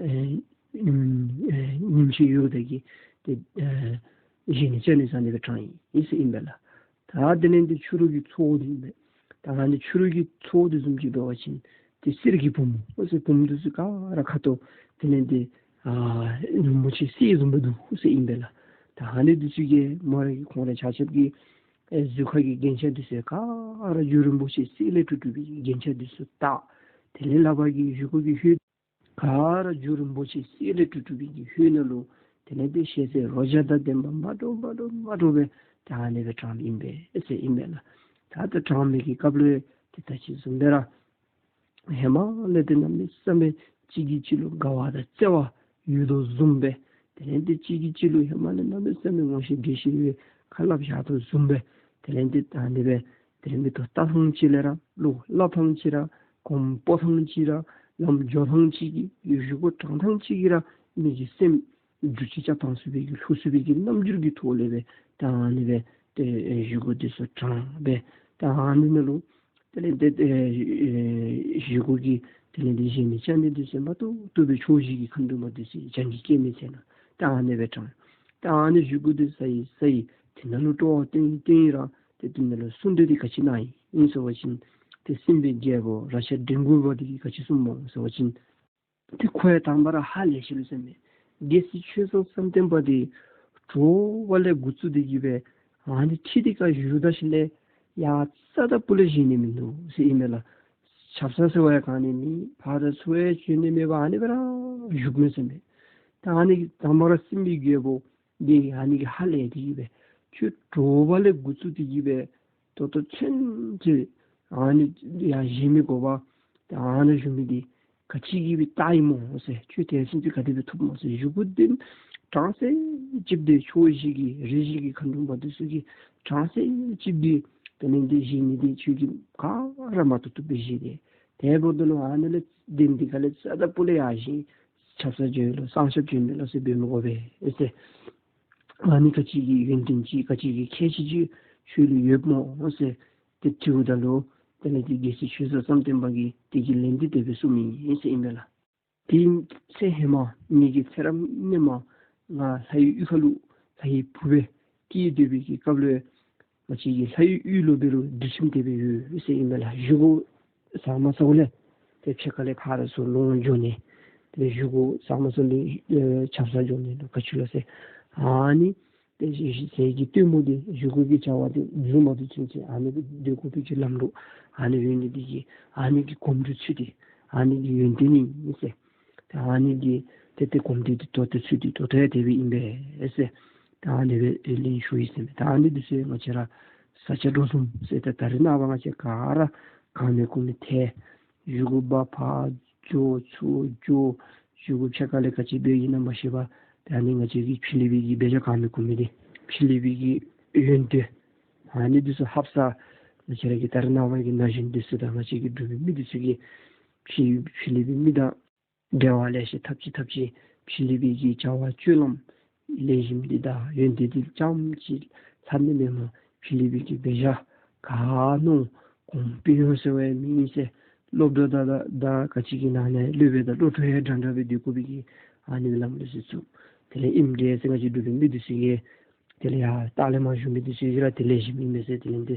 ཨེ་ཨེ་ཉིམ་ཉིམ་ཤིང་ཡོདཔ་ད་གི་ཏེ་ཨ་བཞེས་ནི་ཅ་ནི་ཟེར་ཨ་ནི་སྦེ་དྲངམ་ཨིན་ཟེར་ཨིན་པས་ལགས། ད་དེ་ལས་འདི་ཕྱི་རུ་གི་ཚོགས་འདི་ཨིན་པས། ད་ཨ་ནི་ཕྱི་རུ་གི་ཚོགས་འདི་བཟུམ་ཅིག་འབད་བ་ཅིན་ཏེ་གསེར་གྱི་བུ་མོ་ཟེར་བུམོ་འདི་ཚུ་ག་ར་ཁ་དོག་དེ་ལས་འདི་ཨ་རིན་པོ་ཆེ་གསེར་བཟུམ་སྦེ་འདུག་ཟེར་ཨིན་པས་ལགས། ད་ཨ་ནི་འདི་ཚུ་གིས་མོ་ར་གི་ཁོང་ར་ཆ་ཁྱབ་ཀྱི་ཨེ་གཟུགས་ཁ་གི་རྒྱན་ཆ་འདི་ཚུ་ག་ར་རྒྱུ་རིན་པོ་ཆེ་གསེར་ལས་གྲུབ་གྲུབ་པའི་རྒྱན་ཆ་འདི་ཚུ་བཏགས། དེ་ལས་ལག་པ་གི་བཞེས་སྒོ་གི་ཧོད་ག་ར་རྒྱུ་རིན་པོ་ཆེ་གསེར་ལས་གྲུབ་གྲུབ་པའི་གི་ཧོད་ནང་ལུ་དེ་ལས་འདི་ཞལ་ཟས་རོ་བརྒྱ་དང་ལྡན་པ་མ་འདྲཝ་མ་འདྲཝ་མ་འདྲཝ་སྦེ་ད་ཨ་ནི་སྦེ་དྲངམ་ཨིན་པས་ཟེར་ཨིན་པས་ལགས། ད་ད་དྲངམ་གི་སྐབས་ལུ་ཏེ་ད་ཅི་བཟུམ་སྦེ་ར་ཧེ་མ་ལས་ཏེ་གནམ་མེད་ས་མེད་གཅིག་གིས་གཅིག་ལུ་དགའ་བ་དང་བརྩེ་བ་ཡོད་དོ་བཟུམ་སྦེ་དེ་ལས་འདི་གཅིག་གིས་གཅིག་ལུ་ཧེ་མ་ལས་གནམ་མེད་ས་མེད་ངོ་ཤེས་འདྲིས་ཤེས་ཡོད་ཁ་སླབ་བཞག་དོ་བཟུམ་སྦེ་དེ་ལས་འདི་ད་ཨ་ནི་སྦེ་དེ་ལས་མིག་ཏོ་ལྟ་ཐངས་ཅིག་ལས་ར་བློ་སླབ་ཐངས་ཅིག་ར་གོམ་སྤོ་ཐངས་ཅིག་ར་བླམ་འགྱོ་ཐངས་ཅིག་གིས་བཞེས་སྒོ་དྲང་ཐངས་ཅིག་གིས་ར་མི་གི་སེམས་འགྱུར་བཅོས་རྐྱབ་ཐངས་ཚུ་སྦེ་གི་ལྷུག་སུ་སྦེ་གི་རྣམ་འགྱུར་གྱི་ཐོག་ལས་སྦེ་ད་ཨ་ནི་སྦེ་ཏེ་བཞེས་སྒོ་འདི་ཚུ་དྲངས་སྦེ་ད་ཨ་ནི་ནང་ལུ་དེ་ལས་འདི་ཨེ་ཨེ་བཞེས་སྒོ་གི་དེ་ལས་འདི་བཞེས་ནི་ཅ་ནི་འདི་ཚུ་མ་ཐུབ་ཐུབ་སྦེ་ཕྱོགས་བཞི་གི་མཁའ་འགྲོ་མ་འདི་ཚུ་བྱང་གི་སྐྱེད་མོས་ཚལ་ནང་ད་ཨ་ནི་སྦེ་དྲངས། ད་ཨ་ནི་བཞེས་སྒོ་འདི་ཟ་ཡི་ཟ་ཡི་དེ་ནང་ལུ་སྤྲོ་བ་བཏོན་བཏོན་ཡི་ར་ཏེ་དེ་ནང་ལུ་གསུང་གྲོས་འདི་ག་ཅི་གནང་ཡི་ཨིན་ཟེར་བ་ཅིན་ཏེ་སྲིན་པོའི་རྒྱལ་པོ་རཀྴ་འདྲེ་མགོ་པ་འདི་གིས་ག་ཅི་གསུངམ་སྨོ་ཟེར་བ་ཅིན་ཏེ་ཁོ་ཡང་དང་པ་ར་ཧ་ལས་ཅི་ལོ་ཟེར་མས། རྒྱལ་སྲས་ཆོས་བཟང་བསམ་གཏན་པ་འདི་དྲོ་པ་ལས་འགོ་བཙུགས་ཏེ་གི་སྦེ་ཨ་ནི་ཁྲི་འདི་ཁར་བཞུགས་ད་ཞིནམ་ལས་ཡར་རྩ་དང་སྤུ་ལས་བཞེངས་ནི་མིན་འདུག་ཟེར་ཨིན་མས་ལགས། ཆབ་གསང་ཟེར་བ་ཡང་ག་ནི་མེད། ཕར་ཚུར་ཡང་བྱོན་ནི་མེད་པར་ཨ་ནི་སྦེ་ར་བཞུགས་མས་ཟེར་མས། ད་ཨ་ནི་གི་དང་པ་ར་སྲིན་པོའི་རྒྱལ་པོ་འདི་ཨ་ནི་གིས་ཧ་ལས་ཏེ་གིས་སྦེ་ཁྱོད་དྲོ་པ་ལས་འགོ་བཙུགས་ཏེ་གིས་སྦེ་ད་ལྟོ་ཚུན་ཚོད་ཨ་ནི་ཡང་བཞེས་མི་དགོ་པར་ད་ཨ་ནི་བཞུགས་མི་འདི་ག་ཅི་གིས་སྦེ་བལྟ་ཡི་སྨོ་ཟེར། ཁྱོད་དེ་ཚུན་ཚོད་ག་དེ་སྦེ་ཐུབ་སྨོ་ཟེར། བཞེས་སྒོ་འདི་གྲངས་ཚད་ཅིག་འདི་ཕྱོགས་བཞི་གི་རི་བཞི་གི་མཁའ་འགྲོ་མ་འདི་ཚུ་གིས་གྲངས་ཚད་ཅིག་འདི་དེ་ལས་འདི་བཞེས་ནི་འདི་ཁྱོད་ཀྱིས་ག་ར་མ་ཐུབ་ཐུབ་སྦེ་བཞེས་ཏེ། དེ་འབདཝ་ད་ལུ་ཨ་ནི་ལས་དེ་འདི་ཁ་ལས་རྩ་དང་སྤུ་ལས་ཡར་བཞེངས་ཆབ་གསང་བྱོན་ལོ་གསང་ཞབས་བྱོན་ལོ་ཟེར་འབད་མི་དགོ་པས་ཟེར། ཨ་ནི་ག་ཅི་གི་ཡོན་ཏན་ཅིག་ག་ཅི་གི་ཁྱད་ཆོས་ཅིག་ཁྱོད་ལུ་ཡོདཔ་སྨོ་ཟེར་ཏེ་དྲིཝ་ད་ལུ་དེ་ལས་འདི་རྒྱལ་སྲས་ཆོས་ཟབ་བསམ་གཏན་པ་གིས་དེ་གི་ལན་འདི་དེ་སྦེ་གསུངམ་ཨིན་ཟེར་ཨིན་པས་ལགས། དེ་ཚེ་ཧེ་མ་ངེ་གི་ཚེ་རབས་སྔོན་མ་ང་ལྷའི་གཡུས་ཁ་ལུ་ལྷའི་བུ་སྦེ་སྐྱེས་སྡོད་པའི་གི་སྐབས་ལུ་ང་བཅས་ཀྱི་ལྷའི་གཡུས་ལུ་འབད་རུང་སྒྲིག་ཁྲིམས་དེ་སྦེ་ཡོད་ཟེར་ཨིན་པས་ལགས། བཞེས་སྒོ་ཟ་མ་ཟཝ་ལས་ཏེ་ཕྱེད་ཀ་ལས་ཕར་ཚུར་ལོང་འགྱོ་ནི། ཏེ་བཞེས་སྒོ་ཟ་མ་ཟཝ་ལས་ཨེ་ཆབ་གསང་འགྱོ་ནི་ལུ་ག་ཅི་ལོ་ཟེར། ཨ་ནི་ཏེ་ཟས་ཀྱི་སྟོན་མོ་འདི་བཞེས་སྒོ་གི་བྱ་བ་འདི་མཇུག་མ་བསྡུ་ཚུན་ཚོད་ཨ་ནི་སྦེ་སྡོད་དགོ་པའི་གི་ལམ་ལུགས་ཨ་ནི་ཡོད་ནི་འདི་གིས་ཨ་ནི་གི་གོམས་འདྲིས་ཚུ་འདི་ཨ་ནི་གི་ཡོན་ཏན་ཨིན་ཟེར། ཏེ་ཨ་ནི་འདི་ཏེ་ཏེ་གོམས་འདྲིས་འདི་ད་ལྟོ་ཚུ་འདི་ད་ལྟོ་ཡང་དེ་སྦེ་ཨིན་པས་ཟེར། ཏེ་ཨ་ནི་སྦེ་ལན་ཞུ་ཡི་ཟེར་མས། ཏེ་ཨ་ནི་འདི་ཚུ་ང་བཅས་ར་ས་སྐྱ་འགྲོ་འཛོམས་ཟེར་ཏེ་ད་རེས་ནངས་པ་ང་བཅས་ག་ར་གང་མེད་གོང་མེད་ཐལ། བཞེས་སྒོ་འབག་ཕར་འགྱོ་ཚུར་འགྱོ། བཞེས་སྒོ་ཕྱེད་ཀ་ལས་ག་ཅི་འབད་ཡི་ན་མ་ཤེས་པར་ཏེ་ཨ་ནི་ང་བཅས་ཀྱི་ཕྱི་གླིང་པའི་གི་འབད་བཞག་གང་མེད་གོང་མེད་འདི་ཕྱི་གླིང་པའི་གི་ཡོན་ཏན་ཨ་ནི་འདི་ཚུ་ལྷབ་ས་ང་བཅས་ར་གི་ད་རེས་ནངས་པ་གི་ན་གཞོན་འདི་ཚུ་དང་ང་བཅས་ཀྱི་འབྲུག་པའི་མི་འདི་ཚུ་གིས་ཕྱི་ཕྱི་གླིང་པའི་མི་དང་འབྲེལ་བ་ལེ་ཤ་འཐབ་ཅི་འཐབ་ཅི་ཕྱི་གླིང་པའི་གི་བྱ་བ་སྤྱོད་ལམ་ལེགས་ཤོམ་འདི་དང་ཡོན་ཏན་འདི་རྐྱངམ་ཅིག་ལྷབ་ནི་མེན་པར་ཕྱི་གླིང་པའི་གི་འབད་བཞག་ག་ནོར་གོང་འཕེལ་ཡོད་ཟེར་བའི་མི་ཨིན་ཟེར། སློབ་གྲྭ་དང་དང་དང་ག་ཅི་གི་ནང་ན་སློབ་དཔོན་དང་སློབ་ཕྲུག་ཡང་འདྲན་འདྲ་སྦེ་སྡོད་དགོ་པའི་གི་ཨ་ནི་ལམ་ལུགས་ཚུ་བཙུགས། དེ་ལས་ཨིནམ་འདྲས་ཟེར་ང་བཅས་འབྲུག་པའི་མི་འདི་ཚུ་གིས་དེ་ལས་ཡར་ལྟག་ལས་མར་བཞུགས་མི་འདི་ཚུ་གིས་ར་དེ་ལེགས་ཤོམ་ཨིན་མས་ཟེར། དེ་ལས་འདི་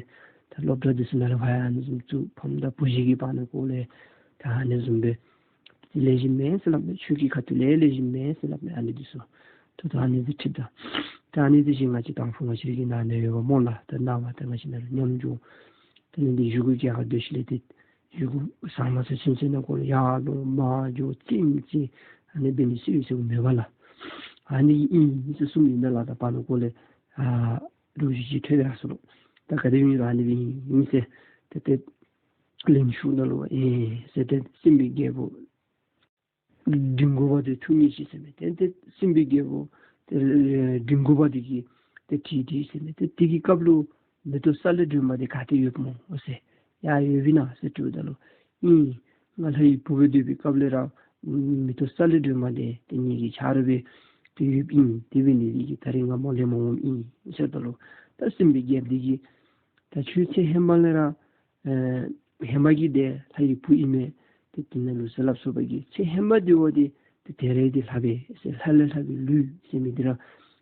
ད་སློབ་གྲྭ་འདི་ཚུ་ནང་ལས་ཕར་ཡང་ཨ་ནི་བཟུམ་བཙུགས། ཕམ་དང་བུ་གཞི་གི་བར་ན་ཀོ་ལས་ད་ཨ་ནི་བཟུམ་སྦེ་དེ་ལེགས་ཤོམ་མེན་ཟེར་སླབ་མས། ཆོས་ཀྱི་ཁ་ཐུག་ལས་ལེགས་ཤོམ་མེན་ཟེར་སླབ་མས། ཨ་ནི་འདི་ཚུ་ད་ད་ཨ་ནི་འདི་ཁྲིད་ད་ད་ཨ་ནི་འདི་བཞིན་ང་བཅས་དང་ཕུ་ང་བཅས་ར་གི་ནང་ན་ཡོད་པ་སྨོ་ལགས། ད་ནངས་པ་ད་ང་བཅས་ནང་ལུ་ཉམས་འགྱོ། དེ་ལས་འདི་བཞེས་སྒོ་གི་ཡར་སྡོད་ཞིནམ་ལས་ཏེ་བཞེས་སྒོ་ཟ་མ་ཟ་ཚུན་ཚོད་ནང་འཁོད་ལུ་ཡར་ལོང་མར་འགྱོ་རྩེདམོ་རྩེ་ཨ་ནི་འབད་ནི་སུ་ཡོད་ཟེར་མེད་པ་ལགས། ཨ་ནི་ཨིན་ཟེར་གསུངམ་ཨིན་ན་ལགས། ད་བར་ན་ཀོ་ལས་ཨ་ལོ་རྒྱུས་ཅིག་ཐོན་ཡར་སོ་ལོ། ད་ག་དེ་ཨིན་རུང་ཨ་ནི་སྦེ་ཨིན་ཟེར་ཏེ་ཏེ་ལན་ཞུཝ་ད་ལུ་ཨེ་ཟེར་ཏེ་སྲིན་པོའི་རྒྱལ་པོ་འབྲིང་གོ་པ་དེ་ཐུགས་མཉེས་ཅི་ཟེར་མས། ཏེ་ཏེ་སྲིན་པོའི་རྒྱལ་པོ་དེ་ཨེ་འབྲིང་གོ་པ་དེ་གིས་ཏེ་དྲིས་དྲིས་ཟེར་མས། ཏེ་དེ་གི་སྐབས་ལུ་མེ་ཏོག་གསལ་ལེ་སྒྲོན་མ་དེ་ག་ཏེ་ཡོདཔ་སྨོ་ཟེར། ཡར་ཡོདཔ་ཨིན་ན་ཟེར་དྲིཝ་ད་ལུ་ཨིན་ང་ལྷའི་བུ་སྦེ་སྡོད་པའི་སྐབས་ལས་ར་མེ་ཏོག་གསལ་ལེ་སྒྲོན་མ་དེ་དེ་ངེ་གི་ཆ་རོགས་སྦེ་ཏེ་ཡོདཔ་ཨིན། དེ་འབད་ནི་དེ་གིས་ད་རིས་ང་མོ་ལེན་པར་འོངམ་ཨིན་ཟེརཝ་ད་ལུ་ད་སྲིན་པོའི་རྒྱལཔོ་དེ་གིས་ད་ཁྱོད་ཚེ་ཧེ་མ་ལས་ར་ཨེ་ཧེ་མ་གི་དེ་ལྷའི་བུ་ཨིན་མས། ཏེ་དེ་ནང་ལུ་ཟེར་སླབ་སོང་བ་གི་ཚེ་ཧེ་མ་དེ་བ་དེ་ཏེ་དེ་རེ་དེ་ལྷ་སྦེ་ཟེར་ལྷ་ལས་ལྷག་པའི་ལུས་ཟེར་མི་དེ་ར་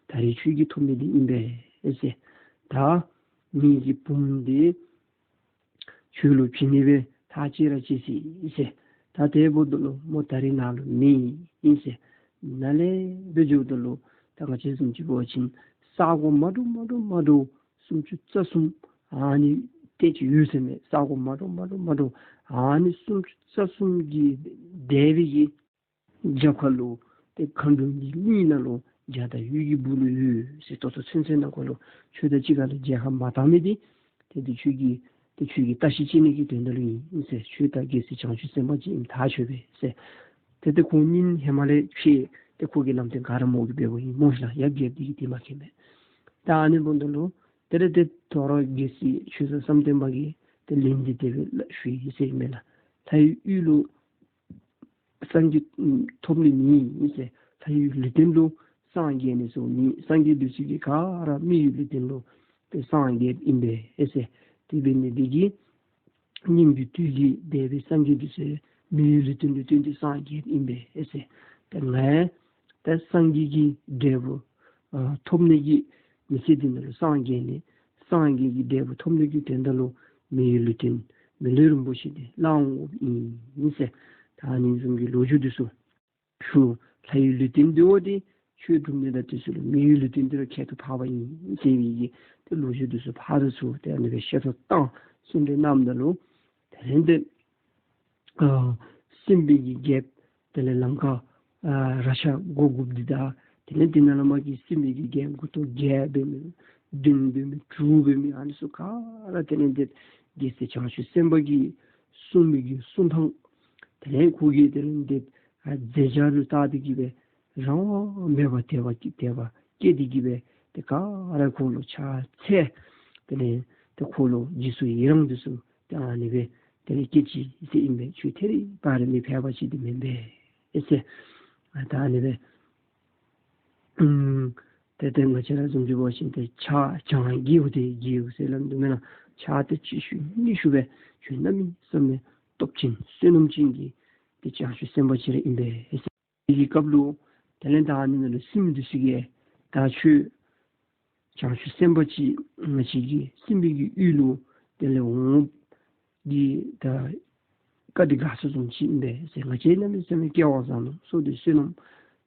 ད་རིས་ཁྱོད་ཀྱིས་ཐོབ་མི་དེ་ཨིན་པས་ཟེར། ད་ངེ་གི་བུམོ་དེ་ཁྱོད་ལུ་བྱིན་ནི་སྦེ་ལྷག་ཅི་ར་ཅི་སྲིད་ཟེར། ད་དེ་འབདཝ་ད་ལུ་མོ་ད་རིས་ནཱ་ལུ་མེད་ཨིན་ཟེར། ནཱ་ལས་འབད་འགྱོཝ་ད་ལུ་ད་ང་བཅས་བཟུམ་ཅིག་འབད་བ་ཅིན་ས་གོ་མ་འདྲཝ་མ་འདྲཝ་མ་འདྲཝ་སུམ་ཅུ་རྩ་གསུམ་ཨ་ནི་ཏེ་ཅིག་ཡོད་ཟེར་མས། ས་གོ་མ་འདྲཝ་མ་འདྲཝ་མ་འདྲཝ་ཨ་ནི་སུམ་ཅུ་རྩ་གསུམ་གྱི་འདས་པའི་གི་རྒྱབ་ཁ་ལུ་ཏེ་མཁའ་འགྲོ་གི་གླིང་ནང་ལུ་འཇའ་དང་འོད་ཀྱི་སྦུག་ལུ་ཡོད་ཟེར། ད་ལྟོ་ཚུན་ཚོད་ནང་འཁོད་ལུ་ཁྱོད་དང་གཅིག་ཁར་ལུ་མཇལ་ཁ་མ་བཏང་མི་དེ་ཏེ་དེ་ཁྱོད་ཀྱི་ཏེ་ཁྱོད་ཀྱི་བརྟག་ཞིབ་བྱེད་ནི་གི་དོན་དག་ལུ་ཨིན་ཟེར། ཁྱོད་ད་རྒྱལ་སྲས་བྱང་ཆུབ་སེམས་དཔའ་ཅིག་ཨིནམ་ཐག་ཆོད་པས་ཟེར། ཏེ་ཏེ་ཁོང་གཉིས་ཧེ་མ་ལས་ཕྱད་དེ་ཁོ་གིས་ལམ་སྟོན་ག་ར་མོ་གིས་འབད་འབདཝ་ཨིན་སྨོ་ཤིག་ལགས། ཡབ་རྒྱལཔོ་དེ་གིས་དེ་མ་མཁྱེན་པས། ད་ཨ་ནི་འབདཝ་ད་ལུ་ཏེ་རེ་ཏེ་དོ་རུང་རྒྱལ་སྲས་ཆོས་གྲགས་བསམ་གཏན་པ་གིས་ཏེ་ལན་འདི་དེ་སྦེ་ཞུ་ཡི་ཟེར་ཨིན་མས་ལགས། ལྷའི་ཡུལ་ལུ་སངས་རྒྱས་ཐོབ་ནི་མེད་ཟེར། ལྷའི་ལུས་རྟེན་ལུ་སངས་རྒྱས་ནི་ཚུ་མེད། སངས་རྒྱས་འདི་ཚུ་གི་ག་ར་མིའི་ལུས་རྟེན་ལུ་ཏེ་སངས་རྒྱསཔ་ཨིན་པས་ཟེར། དེ་འབད་ནི་དེ་གིས་སྙིང་གི་དུས་ཀྱི་འདས་པའི་སངས་རྒྱས་འདི་ཚུ་མིའི་ལུས་རྟེན་ལུ་སྟོན་ཏེ་སངས་རྒྱསཔ་ཨིན་པས་ཟེར། ཏེ་ང་ད་སངས་རྒྱས་ཀྱི་འབྲས་བུ་ཨ་ཐོབ་ནི་གི་མི་ཚེ་འདི་ནང་ལུ་སངས་རྒྱས་ནི་སངས་རྒྱས་ཀྱི་འབྲས་བུ་ཐོབ་ནི་གི་དོན་དག་ལུ་མིའི་ལུས་རྟེན་མི་ལུས་རིན་པོ་ཆེ་འདི་བླངས་འོངམ་ཨིན་ཟེར། ད་ཨ་ནི་བཟུམ་གྱི་ལོ་རྒྱུས་འདི་ཚུ་ཞུ། ལྷའི་ལུས་རྟེན་འདི་བ་འདི་ཆོས་སྒྲུབ་ནི་དང་དུས་སུ་ལུ་མིའི་ལུས་རྟེན་འདི་ར་ཁྱད་དུ་འཕགས་པ་ཨིན་ཟེར་བའི་གི་ཏེ་ལོ་རྒྱུས་འདི་ཚུ་ཕར་ཚུར་ཏེ་ཨ་ནི་སྦེ་བཤད་ཐོ་བཏང་གསུང་གྲོས་གནངམ་ད་ལུ་དེ་ལས་ཏེ་ ཨ་སྲིན་པོའི་གི་རྒྱལཔོ་དེ་ལས་ལང་ཀ་ཨ་རཀྴ་སྒོ་དགུཔོ་འདི་དང་དེ་ལས་འདི་ནང་ལས་མར་གྱི་སྲིན་པོའི་གི་རྒྱལཔོ་མགུ་ཏོ་བརྒྱད་འབད་མི་བདུན་འབད་མི་དྲུག་འབད་མི་ཨ་ནི་ཚུ་ག་ར་དེ་ལས་འདི་རྒྱལ་སྲས་བྱང་ཆུབ་སེམས་དཔའ་གིས་གསུངས་མི་གི་གསུང་ཐངས་དེ་ལས་ཁོ་གིས་དེ་ལས་འདི་ཨ་མཛད་བྱ་ལུ་བལྟ་སྟེ་གི་སྦེ་རང་དབང་མེད་པར་དད་པ་དད་པ་སྐྱེས་ཏེ་གི་སྦེ་ཏེ་ག་ར་ཁོ་ལུ་ཕྱག་འཚལ། དེ་ལས་ཏེ་ཁོ་ལུ་རྗེས་སུ་ཡི་རང་འདི་ཚུ་ཏེ་ཨ་ནི་སྦེ་དེ་ལས་སྐྱེས་ཅི་ཟེར་ཨིན་པས། ཁྱོད་ཐད་རི་བ་རི་མི་ཕལ་པ་ཅིག་འདི་མེན་པས་ཟེར། ཨ་ད་ཨ་ནི་སྦེ་ཨུམ་ཏེ་ཏེ་ང་བཅས་ར་བཟུམ་ཅིག་འབད་བ་ཅིན་ཏེ་ཕྱག་བྱང་རྒྱལཝ་དེ་རྒྱལཝ་ཟེར་སླབ་དོ་མེན་ན། ཕྱག་ཏེ་གཅིག་ཞུ་གཉིས་ཞུ་སྦེ་ཁྱོད་གནམ་མེད་ས་མེད་སྟོབས་ཅན་བསོད་ནམས་ཅན་གྱི་ཏེ་བྱང་ཆུབ་སེམས་དཔའ་ཅིག་ར་ཨིན་པས་ཟེར། དེ་གི་སྐབས་ལུ་དེ་ལས་ད་ཨ་ནི་ནང་ལུ་སྲིནམོ་འདི་ཚུ་གིས་ད་ཁྱོད་བྱང་ཆུབ་སེམས་དཔའ་ཅིག་ང་བཅས་ཀྱི་སྲིན་པོའི་གི་ཡུལ་ལུ་དེ་ལས་འོང་འདི་ད་བཀའ་འདི་དགའ་ས་བཟུམ་ཅིག་ཨིན་པས་ཟེར། ང་བཅས་གནམ་མེད་ས་མེད་སྐལ་བ་བཟང་ནུག། བསོད་བདེ་བསོད་ནམས་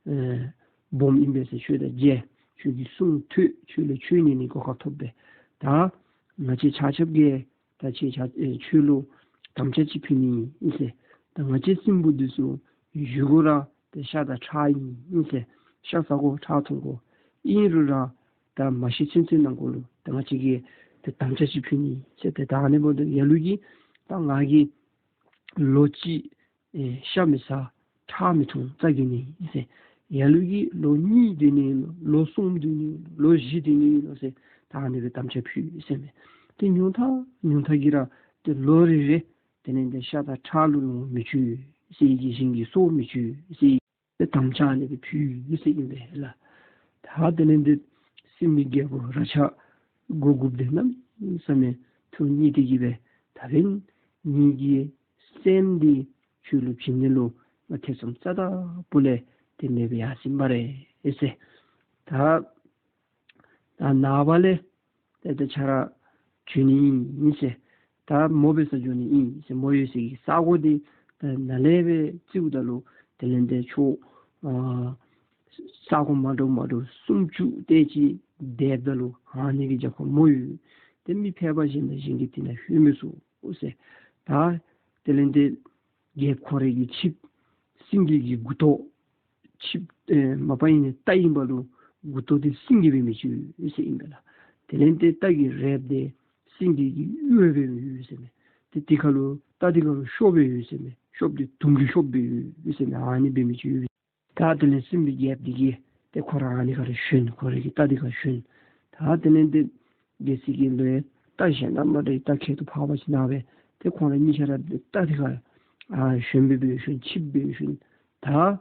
ཨེ་སྦོམ་ཨིན་པས་ཟེར། ཁྱོད་དང་མཇལ་ཁྱོད་ཀྱི་གསུང་ཐོས་ཁྱོད་ལས་ཆོས་ཉན་ནི་གོ་སྐབས་ཐོབ་པས། ད་ང་བཅས་ཆ་ཁྱབ་ཀྱིས་ད་ཁྱེད་ཆ་ཨེ་ཁྱོད་ལུ་དམ་བཅའ་ཅིག་ཕུལ་ནི་ཨིན་ཟེར། ད་ང་བཅས་སྲིན་པོ་འདི་ཚུ་བཞེས་སྒོ་ར་ཏེ་ཤ་དང་ཁྲག་ཨིན་ཟེར། ཤ་ཟ་དགོ་ཁྲག་འཐུང་དགོ། ཨིན་རུང་ར་ད་མ་ཤི་ཚུན་ཚོད་ནང་འཁོད་ལུ་ད་ང་བཅས་ཀྱིས་ཏེ་དམ་བཅའ་ཅིག་ཕུལ་ནི་ཟེར། ཏེ་ད་ཨ་ནི་འབདཝ་ད་ལུ་ཡ་ལུ་གིས་ད་ང་གིས་ལོ་གཅིག་ཨེ་ཤ་མི་ཟ་ཁྲག་མི་འཐུང་རྩ་རྒྱུག་ནི་ཨིན་ཟེར། ཡ་ལུ་གིས་ལོ་གཉིས་སྡོད་ནི་ཨིན་ལོ་གསུམ་སྡོད་ནི་ཨིན་ལོ་བཞི་སྡོད་ནི་ཨིན་ལོ་ཟེར། ད་ཨ་ནི་སྦེ་དམ་བཅའ་ཕུལ་ཟེར་མས། ཏེ་ཉུང་མཐའ་ཉུང་མཐའ་གིས་ར་ཏེ་ལོ་རེ་རེ་དེ་ལས་ཏེ་ཤ་དང་ཁྲག་ལུ་ལོངས་མི་སྤྱོད་ཟེར་གི་གཞན་གྱི་སྲོག་མི་གཅོད་ཟེར་ཏེ་དམ་བཅའ་ཨ་ནི་སྦེ་ཕུལ་ཟེར་ཨིན་པས་ལགས། ད་དེ་ལས་ཏེ་སྲིན་པོའི་རྒྱལ་པོ་རཀྴ་སྒོ་དགུཔོ་འདི་གནམ་མེད་ས་མེད་ཐུགས་མཉེས་ཏེ་གི་སྦེ་ད་འབདན་ངེ་གི་སེམས་འདི་ཁྱོད་ལུ་བྱིན་ནི་ལུ་ང་ཐེ་ཚོམ་རྩ་དང་པོ་ལས་ཏེ་མེད་པར་ཡར་སོ་ཡི་སྨ་རེ་ཟེར། ད་ད་ནངས་པ་ལས་ཏེ་ཏེ་ཁྱོད་ར་འགྱོ་ནི་ཨིན་ཟེར། ད་མོ་འབད་སར་འགྱོ་ནི་ཨིན་ཟེར། མོ་ཡོད་སའི་གི་ས་གོ་འདི་ད་ནཱ་ལས་སྦེ་རྩིཝ་ད་ལུ་དེ་ལས་ཏེ་ཁྱོད་ཨ་ས་གོ་མ་འདྲཝ་མ་འདྲཝ་སུམ་ཅུ་དེ་ཅིག་འདེབས་ད་ལུ་ཨ་ནི་གི་རྒྱབ་ཁར་མོ་ཡོད། ཏེ་མི་ཕལ་པ་གཞན་དང་གཞན་གྱིས་དེ་ནང་ལྷོད་མི་ཚུགས་ཟེར། ད་དེ་ལས་ཏེ་རྒྱལཔོ་ཁོ་རའི་གི་ཆིབས་སེང་གེ་གི་མགུ་ཏོ་ཆིབས་ཨེ་མ་པ་ཨིན་ན་རྟ་ཨིན་པ་ལུ་མགུ་ཏོ་འདི་སེང་གེ་འབད་མི་ཅིག་ཡོད་ཟེར་ཨིན་པས་ལགས། དེ་ལས་ཏེ་རྟ་གི་རལཔ་འདི་སེང་གེ་གི་ཡུ་རེ་འབད་མི་ཡོད་ཟེར་མས། ཏེ་དེ་ཁར་ལུ་རྟ་དེ་ཁར་ལུ་གཤོགཔ་ཡོད་ཟེར་མས། གཤོགཔ་འདི་དུང་གི་གཤོགཔ་སྦེ་ཡོད་ཟེར་མས། ཨ་ནི་འབད་མི་ཅིག་ཡོད། ད་དེ་ལས་སྲིན་པོའི་རྒྱལཔོ་འདི་གིས་ཏེ་ཁོ་ར་ཨ་ནི་ཁར་ཞོན། ཁོ་རའི་གི་རྟ་འདི་ཁར་ཞོན། ད་དེ་ལས་ཏེ་རྒྱལ་སྲིད་ཀྱི་ལོ་ཡང་རྟ་གཞན་དང་མ་འདྲ་བའི་རྟ་ཁྱད་དུ་འཕགས་པ་ཅིག་གནང་སྦེ་ཏེ་ཁོང་ར་གཉིས་ཆ་ར་རྟ་འདི་ཁར་ཨ་ཞོན་སྦེ་སྦེ་ཞོན་ཆིབས་སྦེ་ཞོན། ད་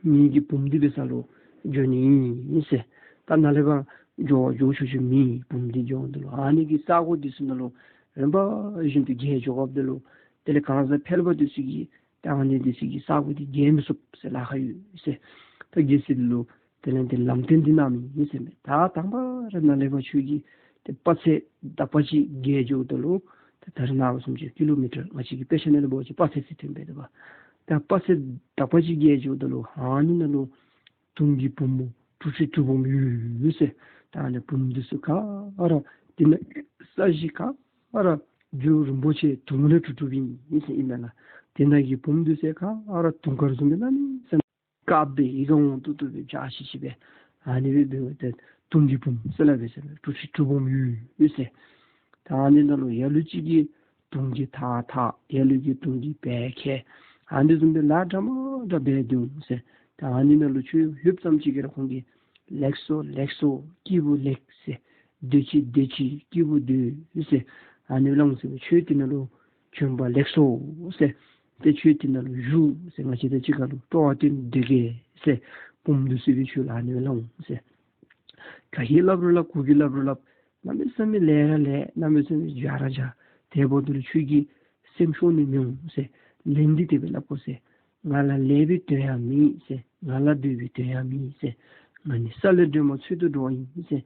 ངེ་གི་བུམོ་འདི་འབད་ས་ལུ་འགྱོ་ནི་ཨིན་ཟེར། ད་ནཱ་ལས་ཕར་འགྱོ་འགྱོ་ཆོག་ཆོག་མེད། བུམོ་འདི་འགྱོཝ་ད་ལུ་ཨ་ནི་གི་ས་གོ་འདི་ཚུ་ནང་ལུ་རིམ་པ་བཞིན་དུ་རྒྱལ་འགྱོ་དགོཔ་ད་ལུ་དེ་ལས་གང་ཟག་ཕལ་པ་འདི་ཚུ་གིས་ད་ཨ་ནི་འདི་ཚུ་གི་ས་གོ་འདི་རྒྱལ་མི་ཚུགས་ཟེར་ལཱ་ཁག་ཡོད་ཟེར། ད་རྒྱལ་སྲིད་ལུ་དེ་ལས་ཏེ་ལམ་སྟོན་འདི་གནང་མི་ཨིན་ཟེར་མས། ད་དང་པ་ར་ནཱ་ལས་ཕར་ཁྱོད་ཀྱིས་ཏེ་དཔག་ཚད་དག་པ་ཅིག་རྒྱལ་འགྱོཝ་ད་ལུ་ད་ད་རེས་ནངས་པ་བཟུམ་ཅིག་ཀི་ལོ་མི་ཊར་ང་བཅས་ཀྱི་དཔེ་ཆ་ནང་ལུ་འབད་བ་ཅིན་དཔག་ཚད་ཅིག་ཐོན་པས་ད་པ། ད་དཔག་ཚད་དག་པ་ཅིག་རྒྱལ་འགྱོཝ་ད་ལུ་ཨ་ནི་ནང་ལུ་དུང་གི་བུམོ་གྲུ་ཁྲི་གྲུ་འབུམ་ཡོད་ཟེར། ད་ཨ་ནི་བུམོ་འདི་ཚུ་ག་ར་དེ་ནང་ས་གཞི་ག་ར་རྒྱུ་རིན་པོ་ཆེ་དུང་ལས་གྲུབ་གྲུབཔ་ཨིན་ཟེར་ཨིན་མས་ལགས། དེ་ནང་གི་བུམོ་འདི་ཚུ་ག་ར་དུང་དཀར་བཟུམ་སྦེ་གནམ་མེད་ས་མེད་དཀརཔོ་སྦེ་ཡིད་ཁར་འོང་ཏོག་ཏོ་སྦེ་འཇའ་ཆི་ཆི་སྦེ་ཨ་ནི་སྦེ་འབད་བ་ཏེ་དུང་གི་བུམོ་ཟེར་སླབ་པས་ཟེར། གྲུ་ཁྲི་གྲུ་འབུམ་ཡོད་ཟེར། ད་ཨ་ནི་ནང་ལུ་ལ་ལུ་ཅིག་གིས་དུང་གི་ཐག་འཐག། ལ་ལུ་གིས་དུང་གི་བལ་འཁེལ། ཨ་ནི་བཟུམ་སྦེ་ལཱ་འདྲ་མ་འདྲ་འབད་དེ་འོང་ཟེར། ད་ཨ་ནི་ནང་ལུ་ཁྱོད་ལྷོདཔ་ཙམ་ཅིག་གིས་ར་ཁོང་གིས་ལེགས་སོ་ལེགས་སོ་སྐྱེས་བུ་ལེགས་ཟེར། སྡོད་ཅི་སྡོད་ཅི་སྐྱེས་བུ་སྡོད་ཟེར། ཨ་ནི་སྦེ་ལོ་ཟེར། ཁྱོད་དེ་ནང་ལུ་བྱོན་པ་ལེགས་སོ་ཟེར། ཏེ་ཁྱོད་དེ་ནང་ལུ་བཞུགས་ཟེར། ང་བཅས་དང་གཅིག་ཁར་ལུ་སྤྲོ་བ་བསྟེན་སྡོད་གེ་ཟེར། བུམོ་འདི་ཚུ་གིས་ཁྱོད་ལུ་ཨ་ནི་སྦེ་སླབ་འོང་ཟེར། ག་གིས་སླབ་རུང་སླབ། གུ་གིས་སླབ་རུང་སླབ། གནམ་མེད་ས་མེད་ལས་ར་ལས། གནམ་མེད་ས་མེད་བྱ་ར་བྱ། དེ་འབདཝ་ད་ལུ་ཁྱོད་ཀྱི་སེམས་ཤོར་ནི་མི་འོང་ཟེར། ལན་འདི་དེ་སྦེ་སླབ་དགོ་ཟེར། ང་ལུ་ལས་པའི་དོན་ཡང་མེད་ཟེར། ང་ལུ་སྡོད་པའི་དོན་ཡང་མེད་ཟེར། ང་ནི་ས་ལས་སྒྲོན་མ་འཚོལ་དུ་འགྲོ་བ་ཡིན་ཟེར།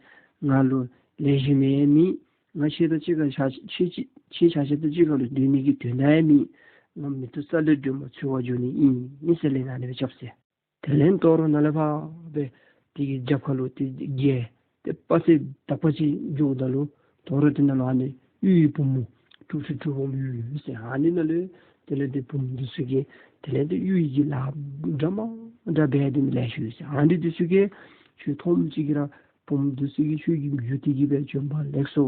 ང་ལུ་ལས་གཞན་མེད་མེད། ང་ཁྱེད་དང་གཅིག་ཁར་ཆ་ཁྱེད་ཁྱེད་ཁྱེད་ཆ་ཁྱབ་དང་གཅིག་ཁར་ལུ་སྡོད་ནི་གི་དོན་དག་ཡང་མེད། ང་མེ་ཏོག་ས་ལས་སྒྲོན་མ་འཚོལ་བར་འགྱོ་ནི་ཨིན་ཟེར་ལན་ཨ་ནི་སྦེ་རྐྱབ་ཟེར། དེ་ལས་དོ་རུང་ནཱ་ལས་ཕར་སྦེ་དེ་གི་རྒྱབ་ཁ་ལུ་ཏེ་རྒྱལ་ཏེ་དཔག་ཚད་དག་པ་ཅིག་འགྱོཝ་ད་ལུ་དོ་རུང་དེ་ནང་ལུ་ཨ་ནི་ཡུལ་གྱི་བུམོ་གྲུ་ཁྲི་གྲུ་འབུམ་ཡོད་ཟེར། ཨ་ནི་ནང་ལུ་ དེ་ལས་ཏེ་བུམོ་འདི་ཚུ་གིས་དེ་ལས་ཏེ་གཡུ་ཡི་གི་ལཱ་འདྲ་མ་འདྲཝ་འབད་དེ་ལེ་ཤ་ཡོད་ཟེར། ཨ་ནི་འདི་ཚུ་གིས་ཁྱོད་མཐོངམ་ཅིག་གིས་ར་བུམོ་འདི་ཚུ་གིས་ཁྱོད་ཀྱི་མགུ་འདི་གིས་སྦེ་བྱོན་པ་ལེགས་སོ་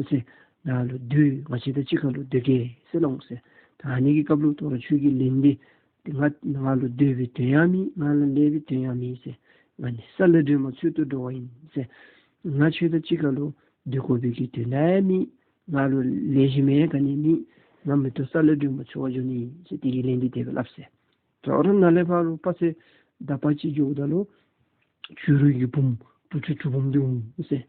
ཟེར། ནཱ་ལུ་སྡོད། ང་བཅས་དང་གཅིག་ཁར་ལུ་སྡོད་གེ་ཟེར་སླབ་འོང་ཟེར། ད་ཨ་ནི་གི་སྐབས་ལུ་དོ་རུང་ཁྱོད་ཀྱིས་ལན་འདི་ཏེ་ང་ང་ལུ་སྡོད་པའི་དོན་ཡང་མེད། ང་ལུ་ལེགས་པའི་དོན་ཡང་མེད་ཟེར། ང་ནི་ས་ལེ་སྒྲོན་མ་འཚོལ་དུ་འགྲོ་བ་ཡིན་ཟེར། ང་ཁྱོད་དང་གཅིག་ཁར་ལུ་སྡོད་དགོ་པའི་གི་དོན་ཡང་མེད། ང་ལུ་ལེགས་ཤོམ་ག་ནི་མེད། ང་མེ་ཏོག་ས་ལེ་སྒྲོན་མ་འཚོལ་བར་འགྱོ་ནི་ཟེར། དེ་གི་ལན་འདི་དེ་སྦེ་སླབ་ཟེར། དོ་རུང་ནཱ་ལས་ཕར་ལུ་དཔག་ཚད་དག་པ་ཅིག་འགྱོཝ་ད་ལུ་བྱུ་རུ་གི་བུམོ་དྲུག་ཁྲི་དྲུག་འབུམ་འདི་འོང་ཟེར།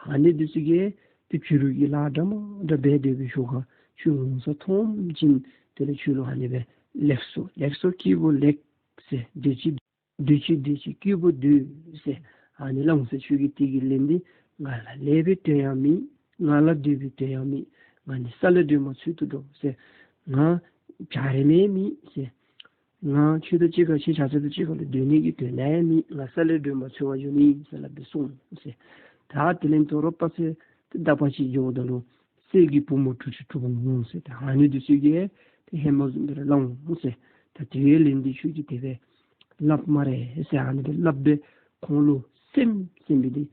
ཨ་ནི་འདི་ཚུ་གིས་ཏེ་བྱུ་རུ་གི་ལཱ་འདྲ་མ་འདྲཝ་འབད་དེ་སྦེ་ཤོག་ཁ་ཁྱོད་འོང་ས་མཐོངམ་ཅིག་དེ་ལས་ཁྱོད་ལུ་ཨ་ནི་སྦེ་ལེགས་སོ་ལེགས་སོ་སྐྱེས་བུ་ལེགས་ཟེར། སྡོད་ཅི་སྡོད་ཅི་སྡོད་ཅི་སྐྱེས་བུ་སྡོད་ཟེར། ཨ་ནི་སླབ་འོང་ཟེར། ཁྱོད་ཀྱིས་དེ་གི་ལན་འདི་ང་ལུ་ལེགས་པའི་དོན་ཡང་མེད། ང་ལུ་སྡོད་པའི་དོན་ཡང་མེད། ང་ནི་ས་ལེ་སྒྲོན་མ་འཚོལ་དུ་འགྲོ་ཟེར། ང་བྱ་རིམ་ཡང་མེད་ཟེར། ང་ཁྱོད་དང་གཅིག་ཁར་ཁྱེད་ཆ་ཁྱབ་དང་གཅིག་ཁར་ལུ་སྡོད་ནི་གི་དོན་ཡང་མེད། ང་ས་ལེ་སྒྲོན་མ་འཚོལ་བར་འགྱོ་ནི་ཟེར་སླབ་སྦེ་སོང་ཟེར། ད་དེ་ལས་དོ་རུང་དཔག་ཚད་ཏེ་དག་པ་ཅིག་འགྱོཝ་ད་ལུ་གསེར་གྱི་བུམོ་དྲུག་ཁྲི་དྲུག་འབུམ་འོང་ཟེར། ད་ཨ་ནི་འདི་ཚུ་གིས་ཏེ་ཧེ་མ་བཟུམ་སྦེ་ར་སླབ་འོང་ཟེར། ད་དེ་བའི་ལན་འདི་ཁྱོད་ཀྱིས་དེ་སྦེ་སླབ་སྨ་རེ་ཟེར། ཨ་ནི་སྦེ་སླབ་སྦེ་ཁོང་ལུ་སེམས་ཟེར་མི་འདི་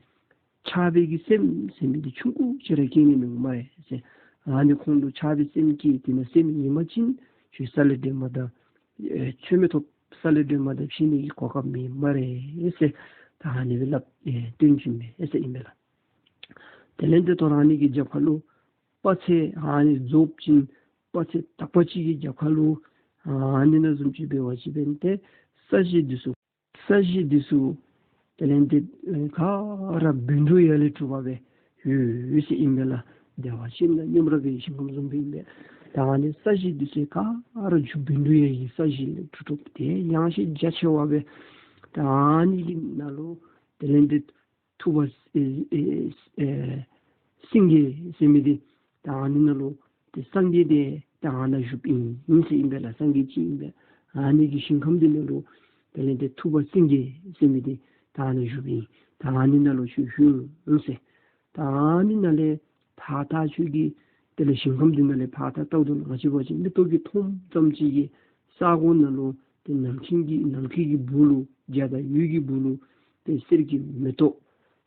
ཆགས་པའི་གི་སེམས་ཟེར་མི་འདི་ཆུང་ཀུ་ཅིག་ར་སྐྱེ་ནི་མི་འོང་སྨ་རེ་ཟེར། ཨ་ནི་ཁོང་ལུ་ཆགས་པའི་སེམས་སྐྱེས་ཏེ་ན་སེམས་ཡེངས་པ་ཅིན་ཁྱོད་ས་ལེ་སྒྲོན་མ་དང་ཨེ་ཆོས་མི་ཐོབ། ས་ལེ་སྒྲོན་མ་དང་འཕྱད་ནི་གི་གོ་སྐབས་མེད་སྨ་རེ་ཟེར། ད་ཨ་ནི་སྦེ་སླབ་ཨེ་སྟོན་བྱིན་པས་ཟེར་ཨིན་པས་ལགས། དེ་ལས་ཏེ་དོ་རུང་ཨ་ནི་གི་རྒྱབ་ཁ་ལུ་དཔག་ཚད་ཨ་ནི་རྫོགས་ཅིན་དཔག་ཚད་དག་པ་ཅིག་གི་རྒྱབ་ཁ་ལུ་ཨ་ནི་ནང་བཟུམ་ཅིག་འབད་བ་ཅིན་འབདན་ཏེ་ས་གཞི་འདི་ཚུ་ས་གཞི་འདི་ཚུ་དེ་ལས་ཏེ་ག་ར་བཻ་ཌཱུརྱ་ལས་གྲུབ་པ་སྦེ་ཡོད་ཟེར་ཨིན་པས་ལགས། བདེ་བ་ཅན་དང་མཉམ་རབ་པའི་ཞིང་ཁམས་བཟུམ་སྦེ་ཨིན་པས། ད་ཨ་ནི་ས་གཞི་འདི་ཚུ་ག་ར་རྒྱུ་བཻ་ཌཱུརྱ་གི་ས་གཞི་ལས་གྲུབ་གྲུབ་སྟེ་ཡངས་ཤིང་རྒྱ་ཆེ་བ་སྦེ། ད་ཨ་ནི་གི་ནང་ལུ་དེ་ལས་ཏེ་ཐུབ་པ་ཨེ་ཨེ་ཨེ་སེང་གེ་ཟེར་མི་འདི་ད་ཨ་ནི་ནང་ལུ་ཏེ་སངས་རྒྱས་འདི་ད་ཨ་ནཱ་བཞུགསཔ་ཨིན་ཟེར་ཨིན་པས་ལགས། སངས་རྒྱས་ཅིག་ཨིན་པས། ཨ་ནི་གི་ཞིང་ཁམས་འདི་ནང་ལུ་དེ་ལས་ཏེ་ཐུབ་པ་སེང་གེ་ཟེར་མི་འདི་ད་ཨ་ནཱ་བཞུགསཔ་ཨིན། ད་ཨ་ནི་ནང་ལུ་ཁྱོད་བཞུགས་ཟེར། ད་ཨ་ནི་ནང་ལས་ཕར་ད་ཁྱོད་ཀྱིས་དེ་ལས་ཞིང་ཁམས་འདི་ནང་ལས་ཕར་ད་ལྟཝ་ད་ལུ་ང་བཅས་འབད་བ་ཅིན་མིག་ཏོ་གིས་མཐོངམ་ཙམ་ཅིག་གིས་ས་གོ་ནང་ལུ་ཏེ་ནམ་མཁའི་གི་ནམ་མཁའི་གི་སྦུག་ལུ་འཇའ་དང་འོད་ཀྱི་སྦུག་ལུ་ཏེ་གསེར་གྱི་མེ་ཏོག་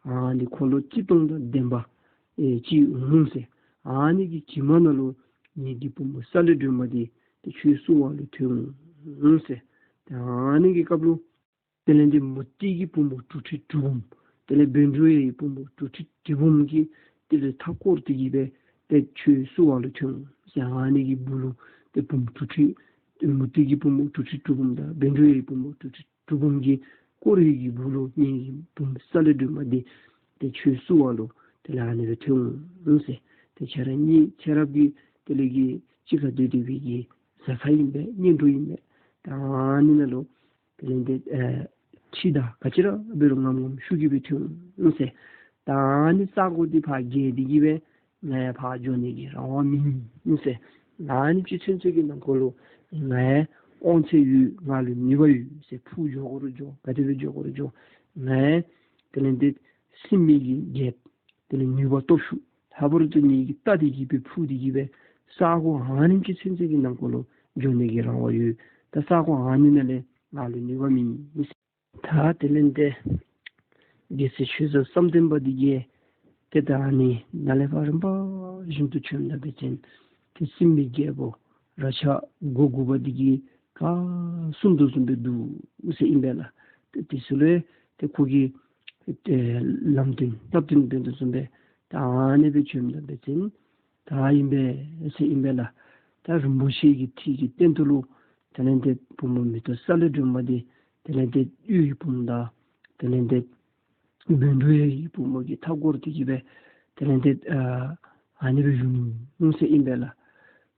ཨ་ནི་འཁོར་ལོ་རྩིབས་སྟོང་དང་ལྡན་པ་ཨེ་ཅིག་འོང་ཟེར། ཨ་ནི་གི་གྱིབ་མ་ནང་ལུ་ངེ་གི་བུམོ་ས་ལེ་སྒྲོན་མ་འདི་ཏེ་ཁྱོད་བསུ་བ་ལུ་ཐོན་འོང་ཟེར། ཏེ་ཨ་ནི་གི་སྐབས་ལུ་དེ་ལས་ཏེ་མུ་སྟེགས་ཀྱི་བུམོ་དྲུག་ཁྲི་དྲུག་འབུམ་དེ་ལས་བཻ་ཌཱུརྱ་གི་བུམོ་དྲུག་ཁྲི་དྲུག་འབུམ་གྱིས་དེ་ལས་མཐའ་བསྐོར་ཏེ་གི་སྦེ་ཏེ་ཁྱོད་བསུ་བ་ལུ་ཐོན་འོང་ཟེར། ཨ་ནི་གི་སྦུག་ལུ་ཏེ་བུམོ་དྲུག་ཁྲི་མུ་སྟེགས་ཀྱི་བུམོ་དྲུག་ཁྲི་དྲུག་འབུམ་དང་བཻ་ཌཱུརྱ་གི་བུམོ་དྲུག་ཁྲི་དྲུག་འབུམ་གྱིས་བསྐོར་བའི་གི་སྦུག་ལུ་ངེ་གི་བུམོ་ས་ལེ་སྒྲོན་མ་འདི་ཏེ་ཁྱོད་བསུ་བ་ལུ་དེ་ལས་ཨ་ནི་སྦེ་ཐོན་འོང་ཟེར། ཏེ་ཁྱེད་ར་གཉིས་ཁྱེད་ར་གི་དེ་ལས་གི་གཅིག་ཁར་སྡོད་སྡོད་པའི་གི་བཟའ་ཚང་ཨིན་པས། གཉེན་གྲོགས་ཨིན་པས། ད་ཨ་ནི་ནང་ལུ་དེ་ལས་ཏེ་ཨེ་ཁྲི་དང་ག་ཅི་ར་འབད་རུང་ངམ་ངམ་ཤུགས་ཀྱིས་སྦེ་ཐོན་འོང་ཟེར། ད་ཨ་ནི་ས་གོ་འདི་ཕར་བརྒལ་ཏེ་གི་སྦེ་ང་ཡང་ཕར་འགྱོ་ནི་གི་རང་དབང་མེད་ཟེར། ཨ་ནེམ་ཅིག་ཚུན་ཚོད་ཀྱི་ནང་འཁོད་ལུ་ང་ཡང་དབང་ཚད་ཡོད། ང་ལུ་ནུས་པ་ཡོད་ཟེར། ཕུགས་འགྱོ་དགོ་རུང་འགྱོ། ག་དེ་སྦེ་འགྱོ་དགོ་རུང་འགྱོ། ང་ཡང་དེ་ལས་ཏེ་སྲིན་མོའི་གི་རྒྱལཔོ་དེ་ལས་ནུས་པ་སྟོབས་ཤུགས་ལྷག་པར་དུ་ངེ་གི་རྟ་འདི་གིས་སྦེ་འཕུར་ཏེ་གི་སྦེ་ས་གོ་ཨ་ནེམ་ཅིག་ཚུན་ཚོད་ཀྱི་ནང་འཁོད་ལུ་འགྱོ་ནི་གི་རང་དབང་ཡོད། ད་ས་གོ་ཨ་ནི་ནང་ལས་ང་ལུ་ནུས་པ་མེད། ད་དེ་ལས་ཏེ་རྒྱལ་སྲས་ཆོས་ཟབ་བསམ་གཏན་པ་འདི་གིས་ཏེ་ད་ཨ་ནི་ནཱ་ལས་ཕར་རིམ་པ་བཞིན་དུ་བྱོནམ་ད་འབད་བ་ཅིན་ཏེ་སྲིན་མོའི་རྒྱལ་པོ་རཀྴ་མགོ་དགུ་པ་འདི་གིས་ག་གསུངས་དོ་བཟུམ་སྦེ་འདུག་ཟེར་ཨིན་པས་ལགས། ཏེ་དེ་ཚུ་ལུ་ཏེ་ཁོ་གིས་ཏེ་ལམ་སྟོན་བསླབ་སྟོན་འབད་དོ་བཟུམ་སྦེ་ད་ཨ་ནི་སྦེ་བྱོནམ་ད་འབད་བ་ཅིན་ད་ཨིན་པས་ཟེར་ཨིན་པས་ལགས། ད་རིན་པོ་ཆེ་གི་ཁྲི་གི་སྟེང་དུ་ལུ་དེ་ལས་ཏེ་བུམོ་མེ་ཏོག་ས་ལེ་སྒྲོན་མ་འདི་དེ་ལས་ཏེ་གཡུ་ཡི་བུམོ་དང་དེ་ལས་ཏེ་བཻ་ཌཱུརྱ་གི་བུམོ་གིས་མཐའ་བསྐོར་ཏེ་གི་སྦེ་དེ་ལས་ཏེ་ཨ་ཨ་ནི་སྦེ་བཞུགས་ནུག་ཟེར་ཨིན་པས་ལགས།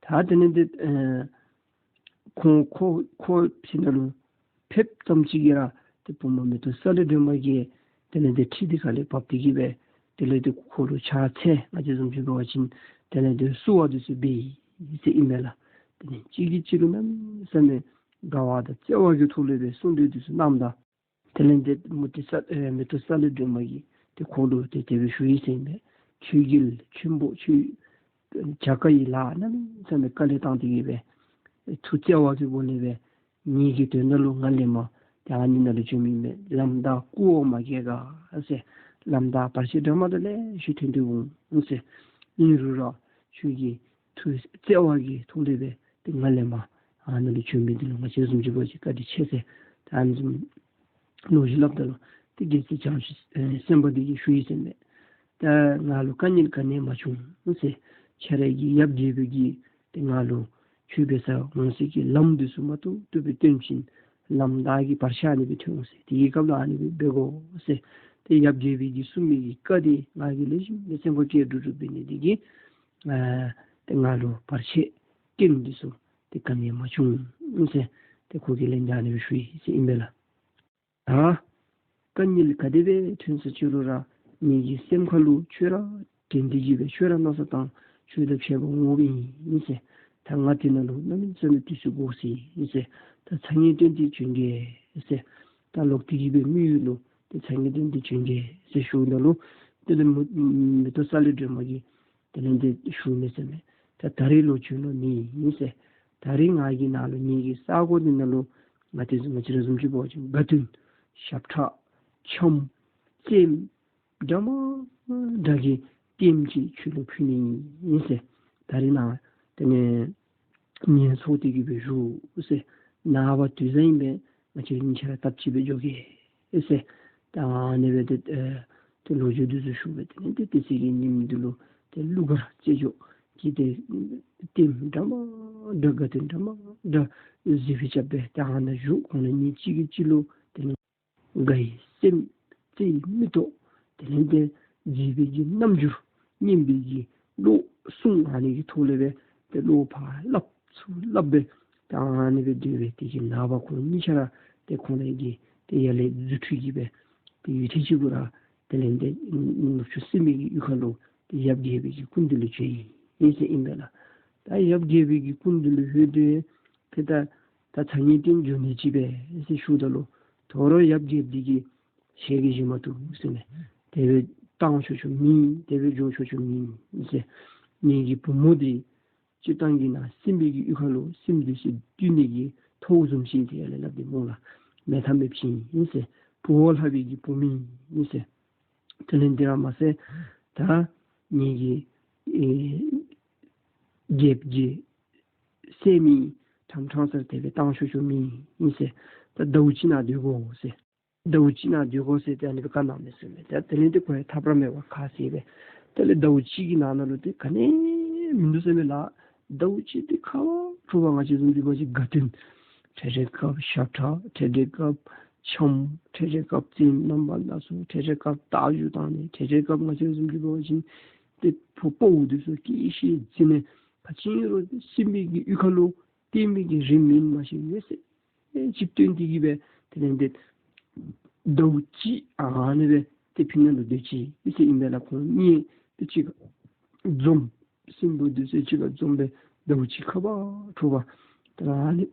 ད་དེ་ལས་ཏེ་ཨ་ཁོང་ཁོ་ཁོ་ཕྱི་ནང་ལུ་ཕེབས་ཙམ་ཅིག་གིས་ར་ཏེ་བུམོ་མེ་ཏོག་ས་ལེ་སྒྲོན་མ་གིས་དེ་ལས་ཏེ་ཁྲི་འདི་ཁ་ལས་བབས་ཏེ་གི་སྦེ་དེ་ལས་ཏེ་ཁོ་ལུ་ཕྱག་འཚལ། ང་བཅས་བཟུམ་ཅིག་འབད་བ་ཅིན་དེ་ལས་ཏེ་བསུ་བ་འདི་ཚུ་འབད་ཡི་ཟེར་ཨིན་པས་ལགས། དེ་ལས་གཅིག་གིས་གཅིག་ལུ་གནམ་མེད་ས་མེད་དགའ་བ་དང་བརྩེ་བ་གི་ཐོག་ལས་སྦེ་གསུང་གྲོས་འདི་ཚུ་གནངམ་ད་དེ་ལས་ཏེ་མུ་སྟེགས་ས་ཨེ་མེ་ཏོག་ས་ལེ་སྒྲོན་མ་གིས་ཏེ་ཁོ་ལུ་ཏེ་དེ་སྦེ་ཞུ་ཡི་ཟེར་ཨིན་པས། ཁྱོད་རྒྱལ་ཆེན་པོ་ཁྱོད་བྱ་དཀའ་ཡི་ལཱ་གནམ་མེད་ས་མེད་དཀའ་ལས་བཏང་སྟེ་གི་སྦེ་ ཐུགས་བརྩེ་བ་གི་སྒོ་ལས་སྦེ་ངེ་གི་དོན་དག་ལུ་ང་ལེན་མ་ཏེ་ཨ་ནི་ནང་ལུ་བྱོན་མི་མས། ལམ་བདའ་རྐུ་བ་མ་སྐྱེས་ག་ཟེར། ལམ་བདའ་བར་ཆད་འདྲ་མ་འདྲ་ལེ་ཤ་ཐོན་ཏེ་འོང་ཟེར། ཨིན་རུང་ར་ཁྱོད་ཀྱི་ཐུགས་བརྩེ་བ་གི་ཐོག་ལས་སྦེ་ཏེ་ང་ལེན་མ་ཨ་ནི་ལུ་བྱོན་མི་འདི་ལུ་ང་བཅས་བཟུམ་ཅིག་འབད་བ་ཅིན་བཀའ་དྲིན་ཆེ་ཟེར། ད་ཨ་ནི་བཟུམ་ལོ་རྒྱུས་སླབ་ད་ལུ་ཏེ་རྒྱལ་སྲས་བྱང་ཆུབ་སེམས་དཔའ་འདི་གིས་ཞུ་ཡི་ཟེར་མས། ད་ང་ལུ་དཀའ་ངལ་ག་ནི་ཡང་མ་བྱུང་ཟེར། ཁྱེད་རའི་གི་ཡབ་རྒྱལ་པོ་གིས་ཏེ་ང་ལུ་ཁྱོད་འབད་སར་འོང་སའི་གི་ལམ་འདི་ཚུ་མ་ཏོག་ཏོ་སྦེ་སྟོན་ཞིནམ་ལམ་བདའ་གི་བར་ཆད་ཨ་ནི་སྦེ་ཐོན་འོང་ཟེར། དེའི་སྐབས་ལུ་ཨ་ནི་སྦེ་འབད་དགོ་ཟེར། ཏེ་ཡབ་རྒྱལ་པོ་གིས་གསུངས་མི་གི་བཀའ་འདི་ང་གིས་ལེགས་ཤོམ་སྦེ་སེམས་ཁར་བཀལ་དོ་དོ་འབད་ནི་འདི་གིས་ཨ་ཏེ་ང་ལུ་བར་ཆད་རྐྱེན་འདི་ཚུ་ཏེ་ག་ནི་ཡང་མ་བྱུང་ཟེར། ཏེ་ཁོ་གིས་ལན་འདི་ཨ་ནི་སྦེ་ཞུ་ཡི་ཟེར་ཨིན་པས་ལགས། ད་དཀའ་ངལ་ག་དེ་སྦེ་ཐོན་ས་ཅི་རུང་ར་ངེ་གི་སེམས་ཁ་ལུ་ཁྱོད་ར་དྲན་ཏེ་གི་སྦེ་ཁྱོད་ར་མནོ་བསམ་བཏང་། ཁྱོད་དང་ཕྱད་པ་འོང་བའི་ཨིན་ཟེར། ད་ང་དེ་ནང་ལུ་གནམ་མེད་ས་མེད་དུས་ཚོད་འགོར་སོ་ཡི་ཟེར། ད་ཚ་དམྱལ་བཏོན་ཏེ་བྱོན་གེ་ཟེར། ད་ལོག་སྟེ་གི་སྦེ་མི་ཡུལ་ལུ་ཏེ་ཚ་དམྱལ་བཏོན་ཏེ་བྱོན་གེ་ཟེར་ཞུཝ་ད་ལུ་དེ་ལས་མེ་མེ་ཏོག་གསལ་ལེ་སྒྲོལ་མ་གིས་དེ་ལས་ཏེ་ཞུ་མི་ཟེར་མས། ད་ད་རིས་ལོག་བྱོན་ནི་མེད་ཟེར། ད་རིས་ང་གིས་ནཱ་ལུ་ངེ་གི་ས་གོ་འདི་ནང་ལུ་ང་དེ་ང་བཅས་ར་བཟུམ་ཅིག་འབད་བ་ཅིན་དགའ་སྟོན་ཞབས་ཁྲ་འཆམ་རྩེདམོ་འདྲ་མ་འདྲ་གི་ལྟདམོ་ཅིག་ཁྱོད་ལུ་ཕུལ་ནི་ཨིན་ཟེར། ད་རིས་ནཱ་དེ་ལས་ངལ་འཚོ་སྟེ་གི་སྦེ་བཞུགས་ཟེར། ནངས་པ་དུས་བཟང་ཨིན་པས། ང་བཅས་གཉིས་ཆ་ར་སྟབས་གཅིག་སྦེ་འགྱོ་གེ་ཟེར། ད་ཨ་ནི་སྦེ་ཏེ་ཨེ་ཏེ་ལོ་རྒྱུས་འདི་ཚུ་ཞུ་སྦེ་དེ་ལས་ཏེ་དེ་ཚེ་གི་ཉིནམ་འདི་ལུ་ཏེ་གླུ་གར་རྩེད་འཇོ་གི་ཏེ་ལྟདམོ་འདྲ་མ་འདྲ་དགའ་སྟོན་འདྲ་མ་འདྲ་གཟིགས་པའི་རྐྱབ་སྦེ་ད་ཨ་ནཱ་བཞུགས། ཁོང་ར་གཉིས་གཅིག་གིས་གཅིག་ལུ་དེ་ལས་དགའ་བའི་སེམས་རྩེ་བའི་མིག་ཏོ་དེ་ལས་ཏེ་མཛེས་པའི་གི་རྣམ་འགྱུར་སྙན་པའི་གི་བློ་གསུང་ཨ་ནི་གི་ཐོག་ལས་སྦེ་ཏེ་བློ་ཕར་སླབ་ཚུར་སླབ་སྦེ་ད་ཨ་ནི་སྦེ་སྡོད་སྦེ་དེ་གི་ནངས་པ་ཁོང་གཉིས་ཆ་ར་ཏེ་ཁོང་རའི་གི་ཏེ་ཡར་ལས་རྫུ་འཕྲུལ་གྱིས་སྦེ་ཏེ་ཡུད་ཐེངས་གཅིག་གུ་ར་དེ་ལས་ཏེ་ནུབ་ཕྱོགས་སྲིན་པོའི་གི་གཡུས་ཁ་ལུ་ཏེ་ཡབ་རྒྱལ་པོའི་གི་སྐུ་མདུན་ལུ་བྱོན་ཡི་ཟེར་ཨིན་པས་ལགས། ད་ཡབ་རྒྱལ་པོའི་གི་སྐུ་མདུན་ལུ་ལྷོད་དེ་ཏེ་ད་ད་ཚ་དམྱལ་བཏོན་འགྱོ་ནི་ཅིག་སྦེ་ཟེར་ཞུཝ་ད་ལུ་དོ་རུང་ཡབ་རྒྱལཔོ་འདི་གིས་ཞལ་གྱིས་བཞེས་མ་བཏུབ་ཟེར་མས། དེ་སྦེ་བཏང་ཆོག་ཆོ་མེད། དེ་སྦེ་འགྱོ་ཆོག་ཆོ་མེད་ཟེར། ངེ་གི་བུམོ་འདི་སྤྱིར་བཏང་གི་ནང་སྲིན་པོའི་གི་གཡུས་ཁ་ལུ་སྲིནམོ་འདི་ཚུ་འདུལ་ནི་གི་ཐོག་བཟུམ་ཅིག་ཏེ་ཡར་ལས་སླབ་སྟེ་སྨོ་ལགས། མེད་ཐབས་མེདཔ་ཅིག་ཨིན་ཟེར། འབུལ་བ་ལྷག་པའི་གི་བུམོ་ཨིན་ཟེར། དེ་ལས་འདི་ར་མ་ཚད་ད་ངེ་གི་ཨེ་རྒྱལཔོ་གི་སྲསམོ་ཨིན། ཕྲང་ཕྲང་སར་དེ་སྦེ་བཏང་ཆོག་ཆོ་མེད་ཨིན་ཟེར། ད་ཟླཝ་གཅིག་ནཱ་སྡོད་དགོ་ཟེར། ཟླཝ་གཅིག་ནཱ་སྡོད་དགོ་ཟེར་ཏེ་ཨ་ནི་སྦེ་བཀའ་གནང་མས་ཟེར་མས། ད་དེ་ལས་ཏེ་ཁོ་ཡང་ཐབས་ར་མེད་པར་ཁ་བཟེད་སྦེ་དེ་ལས་ཟླཝ་གཅིག་གི་ནང་ན་ལུ་ཏེ་ག་ནི་མིན་འདུག་ཟེར་མས་ལགས། ཟླཝ་གཅིག་འདི་ཁག་པ་འཕྲོ་བ་ང་བཅས་བཟུམ་ཅིག་འབད་བ་ཅིན་དགའ་སྟོན་འཕྲལ་འཕྲལ་སྐབས་ཞབས་ཁྲ་འཕྲལ་འཕྲལ་སྐབས་འཆམ་འཕྲལ་འཕྲལ་སྐབས་རྩེདམོ་རྣམ་པ་སྣ་ཚོགས་འཕྲལ་འཕྲལ་སྐབས་རྟ་རྒྱུག་བཏང་ནི་འཕྲལ་འཕྲལ་སྐབས་ང་བཅས་བཟུམ་ཅིག་འབད་བ་ཅིན་ཏེ་ཕོ་ཕོཝ་འདི་ཚུ་སྐྱེད་ཤེད་འཛིན་ནི་ག་ཅི་རུང་སྲིན་པོའི་གི་གཡུས་ཁ་ལུ་བསྟན་པའི་གི་རིམ་མེན་མ་ཤེས་ཡོད་ཟེར། ཨེ་ཅིག་བཏོན་ཏེ་གི་སྦེ་དེ་ལས་ཏེ་ཟླཝ་གཅིག་ཨ་ནི་སྦེ་ཏེ་ཕི་ནང་ལུ་སྡོད་ཅི་ཟེར་ཨིན་པས་ལགས། ཁོང་གཉིས་ཏེ་གཅིག་ཁར་འཛོམས་སྲིན་པོ་འདི་ཚུ་གཅིག་ཁར་འཛོམས་སྦེ་ཟླཝ་གཅིག་ཁག་པ་འཕྲོ་བ་ད་ཨ་ནི་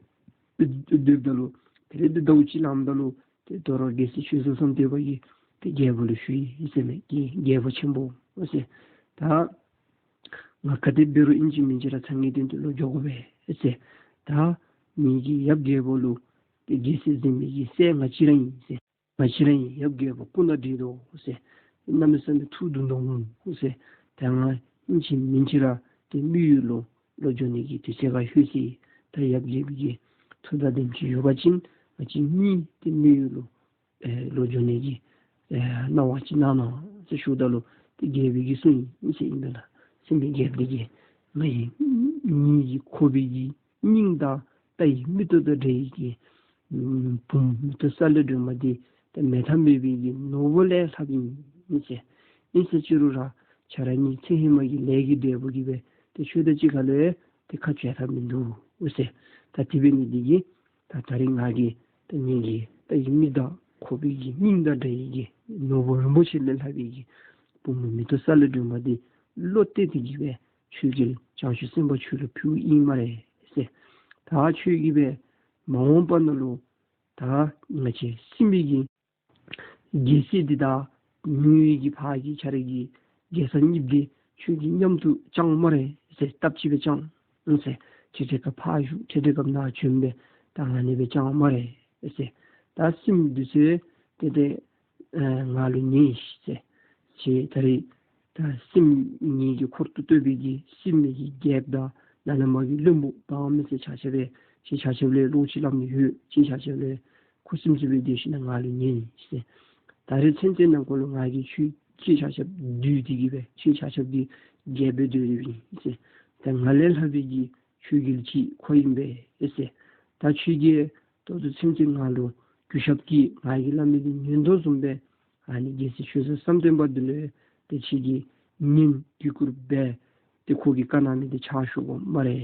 སྡོདཔ་ད་ལུ་དེ་ལས་ཏེ་ཟླཝ་གཅིག་ལངམ་ད་ལུ་ཏེ་དོ་རུང་རྒྱལ་སྲས་ཆོས་སྲུང་བསམ་གཏན་པ་གིས་ཏེ་རྒྱལ་པོ་ལུ་ཞུ་ཡི་ཟེར་མས། རྒྱལ་རྒྱལ་པོ་ཆེན་པོ་ཟེར། ད་ང་ག་དེ་འབད་རུང་ཨིན་ཅི་མིན་ཅི་ར་ཚ་དམྱལ་བཏོན་ཏེ་ལོག་འགྱོ་དགོ་པས་ཟེར། ད་ངེ་གི་ཡབ་རྒྱལ་པོ་ལུ་ཏེ་རྒྱལ་སྲིད་འཛིན་མི་གི་སྲས་ང་བཅས་ར་ཨིན་ཟེར། ང་བཅས་ར་ཨིན། ཡབ་རྒྱལ་པོ་སྐུ་ན་བགྲེས་འདུག་ཟེར། གནམ་མེད་ས་མེད་ཐུགས་དུང་དུང་འོང་ཟེར། ད་ང་ཨིན་ཅི་མིན་ཅི་ར་ཏེ་མི་ཡུལ་ལུ་ལོག་འགྱོ་ནི་གི་དུས་ཚོད་ཁར་ལྷོད་ཅི། ད་ཡབ་རྒྱལ་པོའི་གི་ཐུགས་དང་ལྡནམ་ཅིག་ཡོད་པ་ཅིན་ང་བཅས་གཉིས་ཏེ་མི་ཡུལ་ལུ་ཨེ་ལོག་འགྱོ་ནི་གི་ཨེ་གནང་བ་ཅིག་གནང་གནང་ཟེར་ཞུཝ་ད་ལུ་ཏེ་རྒྱལ་པོ་གིས་གསུངས་ཡི་ཟེར་ཨིན་པས་ལགས། སྲིན་པོའི་རྒྱལཔོ་འདི་གིས་ང་ཡི་ངེ་གི་ཁོག་པའི་གི་སྙིང་དང་ལྟ་བའི་མིག་ཏོ་དང་འདྲ་བའི་གི་བུམོ་མེ་ཏོག་གསལ་ལེ་སྒྲོལ་མ་འདི་ཏེ་མེད་ཐབས་མེད་པའི་གི་ནོར་བུ་ལས་ལྷགཔ་ཨིན་ཟེར། ཨིན་ཟེར་ཅི་རུང་ར་ཁྱེད་ར་གཉིས་ཚེ་ཧེ་མ་གི་ལས་ཀྱི་འབྲས་བུ་གིས་སྦེ་ཏེ་ཁྱོད་དང་གཅིག་ཁར་ལུ་ཡང་ཏེ་ཁ་འབྱལ་ཐབས་མིན་འདུག་ཟེར། ད་དེ་འབད་ནི་འདི་གིས་ད་ད་རིས་ང་གིས་ད་ངེ་གི་ལྟ་བའི་མིག་དང་ཁོག་པའི་གི་སྙིང་དང་འདྲ་བའི་གི་ནོར་བུ་རིན་པོ་ཆེ་ལས་ལྷག་པའི་གི་བུམོ་མེ་ཏོག་གསལ་ལེ་སྒྲོལ་མ་འདི་བློ་གཏད་དེ་གི་སྦེ་ཁྱོད་ཀྱིས་བྱང་ཆུབ་སེམས་དཔའ་ཁྱོད་ལུ་ཕུལཝ་ཨིན་སྨ་རེ་ཟེར། ད་ཁྱོད་ཀྱིས་སྦེ་མ་འོངས་པ་ནང་ལུ་ད་ང་བཅས་སྲིན་པོའི་གི་རྒྱལ་སྲིད་འདི་དང་མི་ཡུལ་གྱི་ཕར་གྱི་ཁྱེད་རའི་གི་རྒྱལ་ས་གཉིསཔོ་འདི་ཁྱོད་ཀྱིས་མཉམ་དུ་བཅང་སྨ་རེ་ཟེར། སྟབས་གཅིག་སྦེ་བཅང་ཟེར། ཁྲིག་ཁྲི་ཁར་ཕར་བཞུགས། ཁྲིག་ཁྲི་ཁར་ནཱ་བྱོན་སྦེ་ད་ཨ་ནི་སྦེ་བཅང་སྨ་རེ་ཟེར། ད་སྲིནམོ་འདི་ཚུ་ཏེ་ཏེ་ཨེ་ང་ལུ་ཉན་ཟེར། ཁྱེད་ད་རེས་ད་སྲིནམོ་ངེ་གི་འཁོར་དུ་བསྟོད་པའི་གི་སྲིནམོ་གི་རྒྱལཔོ་དང་ནཱ་ལས་མར་གྱི་བློན་པོ་འབངས་མི་སེར་ཆ་ཁྱབ་སྦེ་ཁྱེད་ཆ་ཁྱབ་ལས་ལོག་ཅིག་སླབ་ནི་ཡོད། ཁྱེད་ཆ་ཁྱབ་ལས་ཁུ་སིམ་སིམ་སྦེ་སྡོད་ཞིནམ་ལས་ང་ལུ་ཉན་ཟེར། ད་རེས་ཚུན་ཚོད་ནང་འཁོད་ལུ་ང་གིས་ཁྱེད་ཁྱེད་ཆ་ཁྱབ་བསྡུ་སྟེ་གི་སྦེ་ཁྱེད་ཆ་ཁྱབ་ཀྱི་རྒྱལཔོ་སྦེ་སྡོད་དེ་ཨིན་ཟེར། ད་ང་ལས་ལྷག་པའི་གི་ཆོས་རྒྱལ་ཅིག་ཁོ་ཨིན་པས་ཟེར། ད་ཁྱེད་ཀྱིས་ད་ལྟོ་ཚུན་ཚོད་ང་ལུ་གུས་ཞབས་ཀྱིས་ང་གིས་སླབ་མི་འདི་ཉན་དོ་བཟུམ་སྦེ་ཨ་ནི་རྒྱལ་སྲས་ཆོས་བཟང་བསམ་གཏན་པ་འདི་ལུ་ཏེ་ཁྱེད་ཀྱིས་ཉན་གུས་བཀུར་འབད། ཏེ་ཁོ་གིས་བཀའ་གནང་མི་འདི་ཕྱག་ཞུ་དགོ་སྨ་རེ་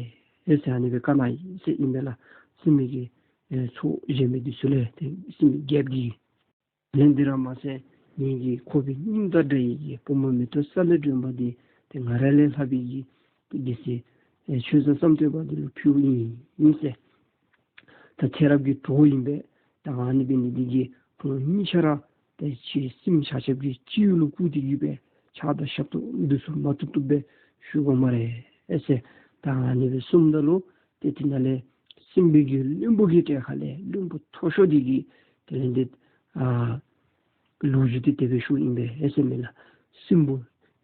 ཟེར་ཨ་ནི་སྦེ་བཀའ་གནང་ཡི་ཟེར་ཨིན་པས་ལགས། སྲིནམོ་གི་ཨེ་ཚོགས་བཞེས་མི་འདི་ཚུ་ལས་ཏེ་སྲིནམོ་རྒྱལཔོ་གིས། ལན་འདི་ར་མ་ཚད་ངེ་གི་ཁོག་པའི་སྙིང་དང་འདྲ་བའི་གི་བུམོ་མེ་ཏོག་གསལ་ལེ་སྒྲོན་མ་འདི་ཏེ་ང་ར་ལས་ལྷག་པའི་གི་ཏེ་རྒྱལ་སྲས་ཨེ་ཆོས་བཟང་བསམ་གཏན་པ་འདི་ལུ་ཕུལཝ་ཨིན་ཟེར། ད་ཚེ་རབས་ཀྱི་གྲོགས་ཨིན་པས། ད་ཨ་ནི་འབད་ནི་འདི་གིས་ཁོང་གཉིས་ཆ་ར་ཏེ་ཁྱེད་སྲིནམོ་ཆ་ཁྱབ་ཀྱི་སྤྱི་བོ་ལུ་བཀུག་སྟེ་གི་སྦེ་ཕྱག་དང་ཞབས་ཏོག་འདི་ཚུ་མ་བཏུབ་བཏུབ་སྦེ་ཞུ་དགོ་སྨ་རེ་ཟེར། ད་ཨ་ནི་སྦེ་གསུངམ་ད་ལུ་ཏེ་དེ་ནང་ལས་སྲིན་པོའི་གི་བློན་པོ་གི་གྲལ་ཁ་ལས་བློན་པོ་མཐོ་ཤོས་འདི་གིས་དེ་ལས་འདི་ཨ་ལོ་རྒྱུས་འདི་དེ་སྦེ་ཞུཝ་ཨིན་པས་ཟེར་མས་ལགས། སྲིན་པོ་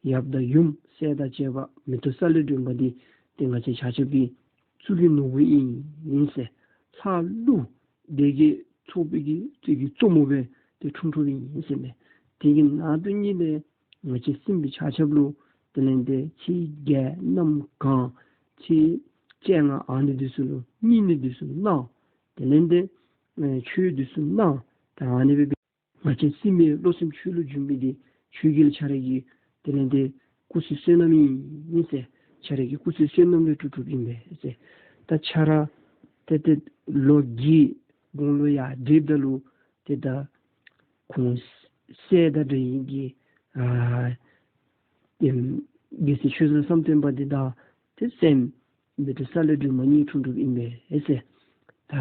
ཡབ་དང་ཡུམ་སྲས་དང་བཅས་པ་མེ་ཏོག་གསལ་ལེ་སྒྲོན་མ་འདི་ཏེ་ང་བཅས་ཆ་ཁྱབ་ཀྱི་གཙུག་གི་ནོར་བུ་ཨིན་ཟེར། ལྷ་ཀླུ་སྡེ་བརྒྱད་ཚོགས་པའི་གི་གཙུག་གི་གཙོ་མོ་སྦེ་ཏེ་འཁྲུངས་འཁྲུངསམ་ཨིན་ཟེར་མས། དེ་གི་ནང་དོན་ཉིད་ལས་ང་བཅས་སྲིན་པོ་ཆ་ཁྱབ་ལུ་དེ་ལས་འདི་ཁྱེད་རྒྱལ་རྣམ་གང་ཁྱེད་སྤྱན་སྔ་ཨ་ནི་འདི་ཚུ་ལུ་བསྙེན་གནས་འདི་ཚུ་གནང་། དེ་ལས་འདི་ཨེ་ཆོས་འདི་ཚུ་གནང་། ད་ཨ་ནི་སྦེ་ང་བཅས་སྲིན་པོའི་བློ་སེམས་ཆོས་ལུ་འཇུག་མི་འདི་ཆོས་རྒྱལ་ཁྱེད་ར་གི་དེ་ལས་འདི་སྐུ་ཚེ་བསོད་ནམས་ཨིན་ཟེར། ཁྱེད་ར་གི་སྐུ་ཚེ་བསོད་ནམས་ལས་གྲུབ་གྲུབཔ་ཨིན་པས་ཟེར། ད་ཁྱེད་ར་ཏེ་ཏེ་ལོ་བརྒྱད་དགུང་ལོ་ཡར་འགྲིབ་ད་ལུ་ཏེ་ད་ཁོང་སྲས་དང་འདྲ་བའི་གི་ཨ་ཨེམ་རྒྱལ་སྲས་ཆོས་བཟང་བསམ་གཏན་པ་འདི་དང་ཏེ་སྲསམོ་མེ་ཏོག་གསལ་ལེ་སྒྲོན་མ་གཉིས་འཁྲུངས་འཁྲུངསམ་ཨིན་པས་ཟེར། ད་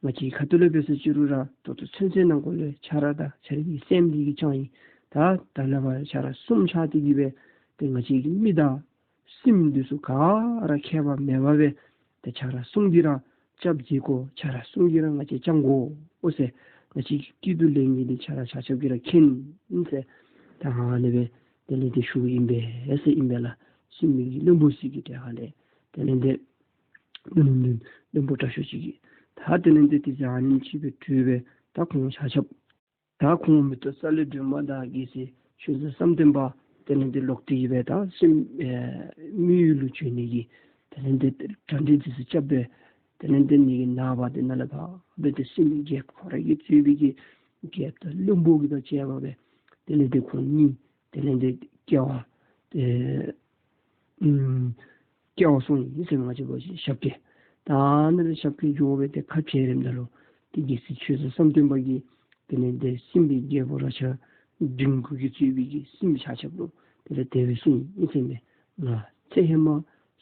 ང་བཅས་ཁ་ཐུག་ལས་འབད་ཟེར་ཅི་རུང་ར་ད་ལྟོ་ཚུན་ཚོད་ནང་འཁོད་ལས་ཁྱེད་ར་དང་ཁྱེད་ར་གི་སྲསམོ་འདི་གིས་བཅངས་ཡི། ད་ད་ལས་ཕར་ཁྱེད་ར་གསུམ་ཆ་འདི་གིས་སྦེ་ཏེ་ང་བཅས་ཀྱི་མི་དང་སྲིན་འདི་ཚུ་ག་ར་ཁྱད་པར་མེད་པར་སྦེ་ཏེ་ཁྱེད་ར་གསུམ་གྱིས་ར་སྐྱབས་མཛད་དགོ། ཁྱེད་ར་གསུམ་གྱིས་ར་ང་བཅས་བཅང་དགོ་འོ་ཟེར། ང་བཅས་ཀྱི་སྐྱིད་སྡུག་ལེན་མི་འདི་ཁྱེད་ར་ཆ་ཁྱབ་ཀྱིས་ར་མཁྱེན་ཟེར། ད་ཨ་ནི་སྦེ་དེ་ལས་འདི་ཞུཝ་ཨིན་པས་ཟེར་ཨིན་པས་ལགས། སྲིན་པོའི་གི་བློན་པོ་ཚུ་གི་གྲལ་ཁ་ལས་དེ་ལས་འདི་བློན་བློན་བློན་པོ་དྲག་ཤོས་ཅིག་གིས། ད་དེ་ལས་འདི་དེ་ཅིག་ཨ་ནེམ་ཅིག་སྦེ་གྲོས་སྦེ་ད་ཁོང་ཆ་ཁྱབ་ད་ཁོང་མེ་ཏོག་གསལ་ལེ་སྒྲོན་མ་དང་རྒྱལ་སྲས་ཆོས་བཟང་བསམ་གཏན་པ་དེ་ལས་འདི་ལོག་སྟེ་གི་སྦེ་ད་སྲིན་ཨེ་མི་ཡུལ་ལུ་བྱོན་ནི་གི་དེ་ལས་འདི་གྲ་སྒྲིག་འདི་ཚུ་རྐྱབ་སྦེ་དེ་ལས་འདི་ནི་གི་ནངས་པ་འདི་ནང་ལས་ཕར་སྦེ་ཏེ་སྲིན་པོའི་རྒྱལཔོ་ཁོ་ར་གིས་གཙོས་པའི་གི་རྒྱལཔོ་དང་བློན་པོ་གི་དང་བཅས་པ་སྦེ་དེ་ལས་འདི་ཁོང་གཉིས་དེ་ལས་འདི་སྐྱེལ་བར་ཏེ་ཨུམ་སྐྱེལ་བར་སོང་ཡི་ཟེར་མས། ང་བཅས་འབད་བ་ཅིན་ཞབས་སྐྱེལ། ད་ཨ་ནི་ལས་ཞབས་སྐྱེལ་འགྱོ་སྦེ་ཏེ་ཁ་ཕྱེ་རནམ་ད་ལུ་ཏེ་རྒྱལ་སྲས་ཆོས་བཟང་བསམ་གཏན་པ་གིས་དེ་ལས་འདི་སྲིན་པོའི་རྒྱལ་པོ་རཀྴ་འབྲིང་པོ་གིས་གཙོས་པའི་གི་སྲིན་པོ་ཆ་ཁྱབ་ལུ་དེ་ལས་དེ་སྦེ་གསུངས་ཡི་ཟེར་མས། ང་ཚེ་ཧེ་མ་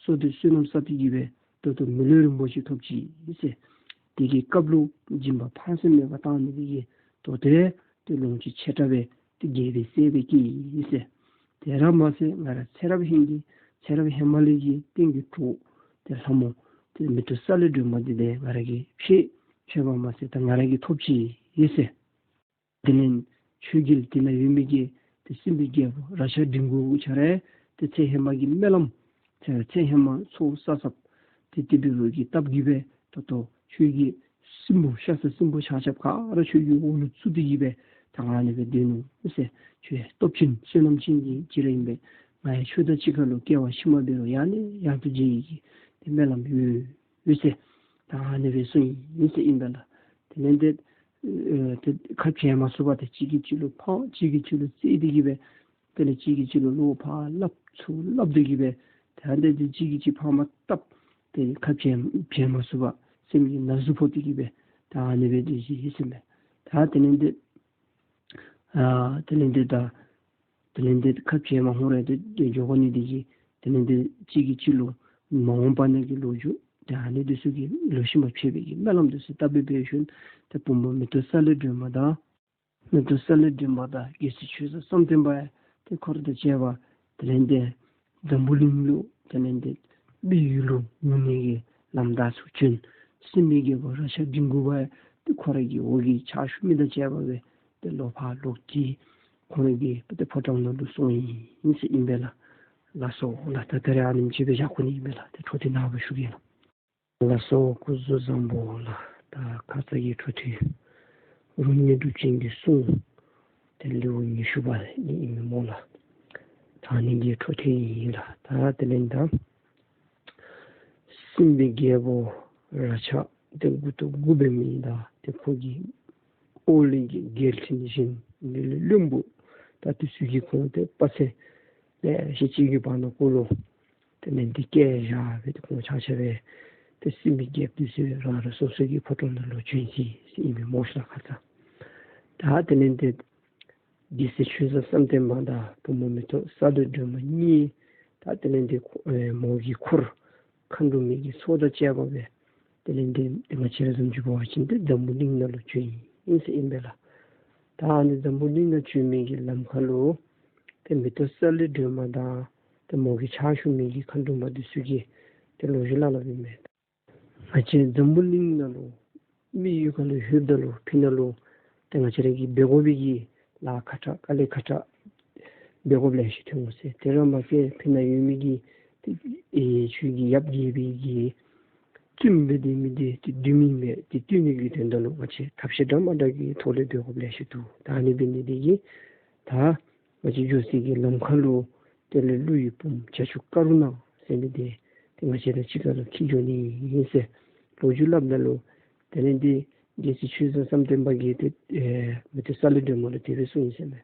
བསོད་བདེ་བསོད་ནམས་བསགས་ཏེ་གི་སྦེ་ད་ལྟོ་མི་ལུས་རིན་པོ་ཆེ་ཐོབ་ཅི་ཟེར། དེ་གི་སྐབས་ལུ་སྦྱིན་པ་ཕངས་སེམས་མེད་པར་བཏང་ནི་དེ་གིས་ད་ལྟོ་ཏེ་ལོངས་སྤྱོད་ཆེ་དྲགས་སྦེ་ཏེ་རྒྱལ་པོའི་སྲས་སྦེ་སྐྱེས་ཡི་ཟེར། དེ་ར་མ་ཚད་ང་ར་ཚེ་རབས་ཧེང་གི་ཚེ་རབས་ཧེ་མ་ལས་ཀྱི་རྟེན་གྱི་གྲོགས་ཏེ་ལྷ་མོ་ཏེ་མེ་ཏོག་གསལ་ལེ་སྒྲོན་མ་འདི་ཏེ་ང་ར་གིས་ཕྱད། ཕྱད་པ་མ་ཚད་ད་ང་ར་གིས་ཐོབ་ཅི་ཡི་ཟེར། དེ་ལས་ཆོས་རྒྱལ་དེ་ནང་ཡོད་མི་གི་ཏེ་སྲིན་པོའི་རྒྱལ་པོ་རཀྴ་འབྲིང་པོ་ཁྱེད་ར་ཏེ་ཚེ་ཧེ་མ་གི་སྨོན་ལམ་ཚེ་ཚེ་ཧེ་མ་ཚོགས་བསགས་བསགསཔ་ཏེ་དེ་འབད་བའི་གི་སྟབས་ཀྱིས་སྦེ་ད་ལྟོ་ཁྱོད་ཀྱི་སྲིན་པོ་ཤ་ཟ་སྲིན་པོ་ཆ་ཁྱབ་ག་ར་ཁྱོད་ཀྱི་འོག་ལུ་བཙུགས་ཏེ་གི་སྦེ་ད་ཨ་ནི་སྦེ་སྡོད་ནུག་ཟེར། ཁྱོད་སྟོབས་ཅན་བསོད་ནམས་ཅན་གྱི་ཅིག་ར་ཨིན་པས། ང་ཡང་ཁྱོད་དང་གཅིག་ཁར་ལུ་སྐྱེ་བ་ཕྱི་མ་འབད་རུང་ཡང་ནས་ཡང་དུ་མཇལ་ནི་གི་ཏེ་སྨོན་ལམ་ཡོད་ཡོད་ཟེར། ད་ཨ་ནི་སྦེ་གསུངས་ཡི་ཟེར་ཨིན་པས་ལགས། དེ་ལས་འདི་ཨེ་ཏེ་ཁ་ཕྱེ་མ་ཚུགས་པར་ཏེ་གཅིག་གིས་གཅིག་ལུ་ཕངས་གཅིག་གིས་གཅིག་ལུ་བརྩེ་སྟེ་གི་སྦེ་དེ་ལས་གཅིག་གིས་གཅིག་ལུ་བློ་ཕར་སླབ་ཚུར་སླབ་སྟེ་གི་སྦེ་ད་འདི་འདི་གཅིག་གིས་གཅིག་ཕངས་མ་བཏུབ་ཏེ་ཁ་ཕྱེ་ཕྱེ་མ་ཚུགས་པར་སེམས་ཀྱི་ན་ཟུག་ཕོག་སྟེ་གི་སྦེ་ད་ཨ་ནི་སྦེ་སྡོད་ཅི་ཟེར་མས། ད་དེ་ལས་འདི་ཨ་དེ་ལས་འདི་ད་དེ་ལས་འདི་ཁ་ཕྱེ་མ་ཧོང་རེ་ཏེ་འགྱོ་དགོ་ནི་དེ་གིས་དེ་ལས་འདི་གཅིག་གིས་གཅིག་ལུ་མ་འོངས་པ་ནང་གི་ལོ་རྒྱུས་ཏེ་ཨ་ནི་འདི་ཚུ་གི་ལོག་ཤུལ་མ་ཕྱད་པའི་གི་སྨོན་ལམ་འདི་ཚུ་བཏབ་སྦེ་འབད་ཞིནམ་ཏེ་བུམོ་མེ་ཏོག་གསལ་ལེ་སྒྲོན་མ་དང་མེ་ཏོག་གསལ་ལེ་སྒྲོན་མ་དང་རྒྱལ་སྲས་ཆོས་བཟང་བསམ་གཏན་པ་ཡང་ཏེ་འཁོར་དང་བཅས་པ་དེ་ལས་འདི་འཛམ་བུ་གླིང་ལུ་དེ་ལས་འདི་མི་ཡུལ་ལུ་ངུ་ནི་གི་ ལམ་བདའ་ཚུར་བྱོན། སྲིན་པོའི་རྒྱལ་པོ་རཀྴ་འབྲིང་དགུ་པ་ཏེ་ཁོ་ར་གི་འོག་གི་ཕྱག་ཞུ་མི་དང་བཅས་པ་སྦེ་ཏེ་ལོག་ཕར་ལོག་སྟེ་ཁོ་ར་གི་ཏེ་ཕོ་བྲང་ནང་ལུ་སོང་ཡི་ཟེར་ཨིན་པས་ལགས། ལགས་སོ་ལགས། ད་ད་རེས་ཨ་ནེམ་ཅིག་སྦེ་བཞག་དགོ་ནི་ཨིན་པས་ལགས། ཏེ་འཕྲོ་མཐུད་ནངས་པ་ཞུ་གེ་ལགས། ལགས་སོ། སྐུ་གཟུགས་བཟང་པོ་ལགས། ད་ཁ་ཙ་གི་འཕྲོ་མཐུད་རུང་དངོས་གྲུབ་ཅན་གྱི་གསུང་ཏེ་ལེའུ་ཉི་ཤུ་པ་ཨིན་མས་སྨོ་ལགས། ད་ཨ་ནི་གི་འཕྲོ་མཐུད་ཨིན་ལགས། ད་དེ་ལས་ད་སྲིན་པོའི་རྒྱལ་པོ་རཀྴ་ཏེ་མགུ་ཏོ་དགུ་འབད་མི་དང་ཏེ་ཁོ་གི་ཨོ་ལས་ཀྱི་རྒྱལ་ཕྲན་གཞན་ལས་བློན་པོ་ད་འདི་ཚུ་གིས་ཁོང་ཏེ་དཔའ་རྩལ་ལེ་ཤ་ཅིག་གི་བར་ན་གུ་ལུ་དེ་ལས་ཏེ་བསྐྱལ་བཞག་སྦེ་ཏེ་ཁོང་ཆ་ཁྱབ་སྦེ་ཏེ་སྲིན་པོའི་རྒྱལཔོ་འདི་ཚུ་རང་རང་སོ་སོ་གི་ཕོ་བྲང་ནང་ལུ་བྱོན་ཅི་ཟེར་ཨིན་མས་སྨོ་ལགས་ཁ་ཙ། ད་དེ་ལས་ཏེ་རྒྱལ་སྲས་ཆོས་བཟང་བསམ་གཏན་པ་དང་བུམོ་མེ་ཏོག་གསལ་ལེ་སྒྲོལ་མ་གཉིས་ད་དེ་ལས་ཏེ་ཁོ་ཨེ་མོ་གི་འཁོར་མཁའ་འགྲོ་མའི་གི་ཚོགས་དང་བཅས་པ་སྦེ་དེ་ལས་ཏེ་ཏེ་ང་བཅས་ར་བཟུམ་ཅིག་འབད་བ་ཅིན་ཏེ་འཛམ་བུ་གླིང་ནང་ལུ་བྱོན་ཡི་ཟེར་ཨིན་པས་ལགས། ད་ཨ་ནི་འཛམ་བུ་གླིང་ནང་བྱོན་མི་གི་ལམ་ཁ་ལུ་ཏེ་མེ་ཏོག་གསལ་ལེ་སྒྲོལ་མ་དང་ཏེ་མོ་གི་ཕྱག་ཞུ་མི་གི་མཁའ་འགྲོ་མ་འདི་ཚུ་གིས་ཏེ་ལོ་རྒྱུས་སླབ་སླབ་ཨིན་མས། ང་བཅས་འཛམ་བུ་གླིང་ནང་ལུ་མི་ཡུལ་ཁ་ལུ་ལྷོདཔ་ད་ལུ་ཕི་ནང་ལུ་ཏེ་ང་བཅས་ར་གིས་འབད་དགོ་པའི་གི་ལཱ་ཁག་དྲགས་དཀའ་ལས་ཁག་དྲགས་འབད་དགོཔ་ལེ་ཤ་ཐོན་འོང་ཟེར། དེ་ར་མ་ཚད་ཕི་ནང་ཡོད་མི་གི་ཏེ་ཨེ་ཆོས་ཀྱི་ཡབ་རྒྱལ་པོའི་གི་བཙུནམོ་སྦེ་སྡོད་མི་འདི་ཏེ་བདུད་མི་མེད་དེ་བཏུལ་ནི་གི་དོན་དག་ལུ་ང་བཅས་ཐབས་ཤེས་འདྲ་མ་འདྲ་གི་ཐོག་ལས་འབད་དགོཔ་ལེ་ཤ་འདུག། ད་ཨ་ནི་འབད་ནི་འདི་གིས་ད་ང་བཅས་འགྱོ་སའི་གི་ལམ་ཁ་ལུ་དེ་ལས་ཀླུ་ཡི་བུམོ་བྱ་ཁྱུང་ཀ་རུ་ཎ་ཟེར་མི་འདི་ཏེ་ང་བཅས་དང་གཅིག་ཁར་ལུ་འཁྱིད་འགྱོ་ནི་ཨིན་ཟེར་ལོ་རྒྱུས་སླབ་ད་ལུ་དེ་ལས་ཏེ་རྒྱལ་སྲས་ཆོས་བཟང་བསམ་གཏན་པ་གིས་ཏེ་ཨེ་མེ་ཏོག་གསལ་ལེ་སྒྲོལ་མ་ལུ་དེ་སྦེ་གསུངས་ཡི་ཟེར་མས།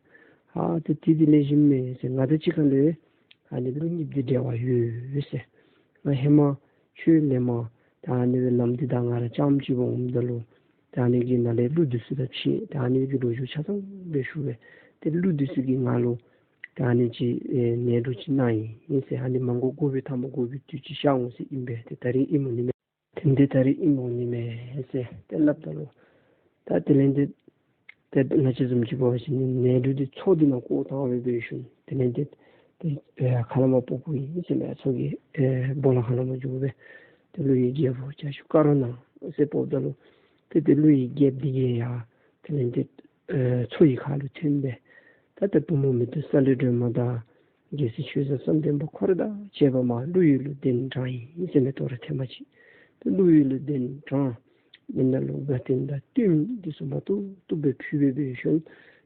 ཨ་ཏེ་དེ་འདི་ལེགས་ཤོམ་མས་ཟེར། ང་དང་གཅིག་ཁར་ལུ་ཨ་ནི་འབད་རུང་གཉེན་འདི་འབྲེལ་བ་ཡོད་ཟེར། ང་ཧེ་མ་ཁྱོད་ལས་མར་ད་ཨ་ནི་སྦེ་ལམ་འདི་ད་ང་ར་རྐྱངམ་ཅིག་འོངམ་ད་ལུ་ད་ཨ་ནི་གི་ནང་ལས་ཀླུ་འདི་ཚུ་དང་ཕྱད་ད་ཨ་ནི་གི་ལོ་རྒྱུས་ཆ་ཚང་སྦེ་ཞུ་སྦེ་ཏེ་ཀླུ་འདི་ཚུ་གིས་ང་ལུ་ད་ཨ་ནི་ཅིག་ཨེ་ནད་གདོན་ཅིག་གནང་ཡི་ཟེར། ཨ་ནི་མ་འགོར་འགོར་བའི་མཐའ་མ་འགོར་བའི་དུས་ཅིག་ཤར་འོང་ཟེར་ཨིན་པས། ཏེ་ད་རིས་ཨིནམ་འོང་ནི་མས། དེ་འདི་ད་རིས་ཨིནམ་འོང་ནི་མས་ཟེར་ཏེ་སླབ་ད་ལུ་ད་དེ་ལས་ཏེ་ཏེ་ང་བཅས་བཟུམ་ཅིག་འབད་བ་ཅིན་ནད་གདོན་འདི་མཚོ་འདི་ནང་བཀོ་བཏང་སྦེ་འབད་ཞིནམ་དེ་ལས་ཏེ་ཏེ་ཨེ་ཁ་ལས་མར་སྤོ་སྤོཝ་ཨིན་ཟེར་མས། མཚོ་གི་ཨེ་སྦོ་ལོགས་ཁ་ལས་མར་འགྱོ་སྦེ་ཏེ་ཀླུ་ཡི་རྒྱལ་པོ་བྱ་ཁྱུང་ཀ་རུ་ཎ་ཟེར་སྤོཝ་ད་ལུ་ཏེ་ཏེ་ཀླུ་ཡི་རྒྱལཔོ་འདི་གིས་ཡང་དེ་ལས་ཏེ་ཨེ་མཚོ་ཡི་ཁ་ལུ་ཐོན་སྦེ་ད་ཏེ་བུམོ་མེ་ཏོག་གསལ་ལེ་སྒྲོལ་མ་དང་རྒྱལ་སྲས་ཆོས་བཟང་བསམ་གཏན་པ་ཁོ་ར་དང་བཅས་པ་མར་ཀླུ་ཡུལ་ལུ་གདན་དྲངས་ཡི་ཟེར་མས། དོ་རུང་ཐེངས་མ་ཅིག་ཏེ་ཀླུ་ཡུལ་ལུ་གདན་དྲངས། མི་ནང་ལུ་དགའ་སྟོན་དང་བསྟོད་འདི་ཚུ་མ་ཏོག་ཏོ་སྦེ་ཕུལ་སྦེ་འབད་ཞིནམ་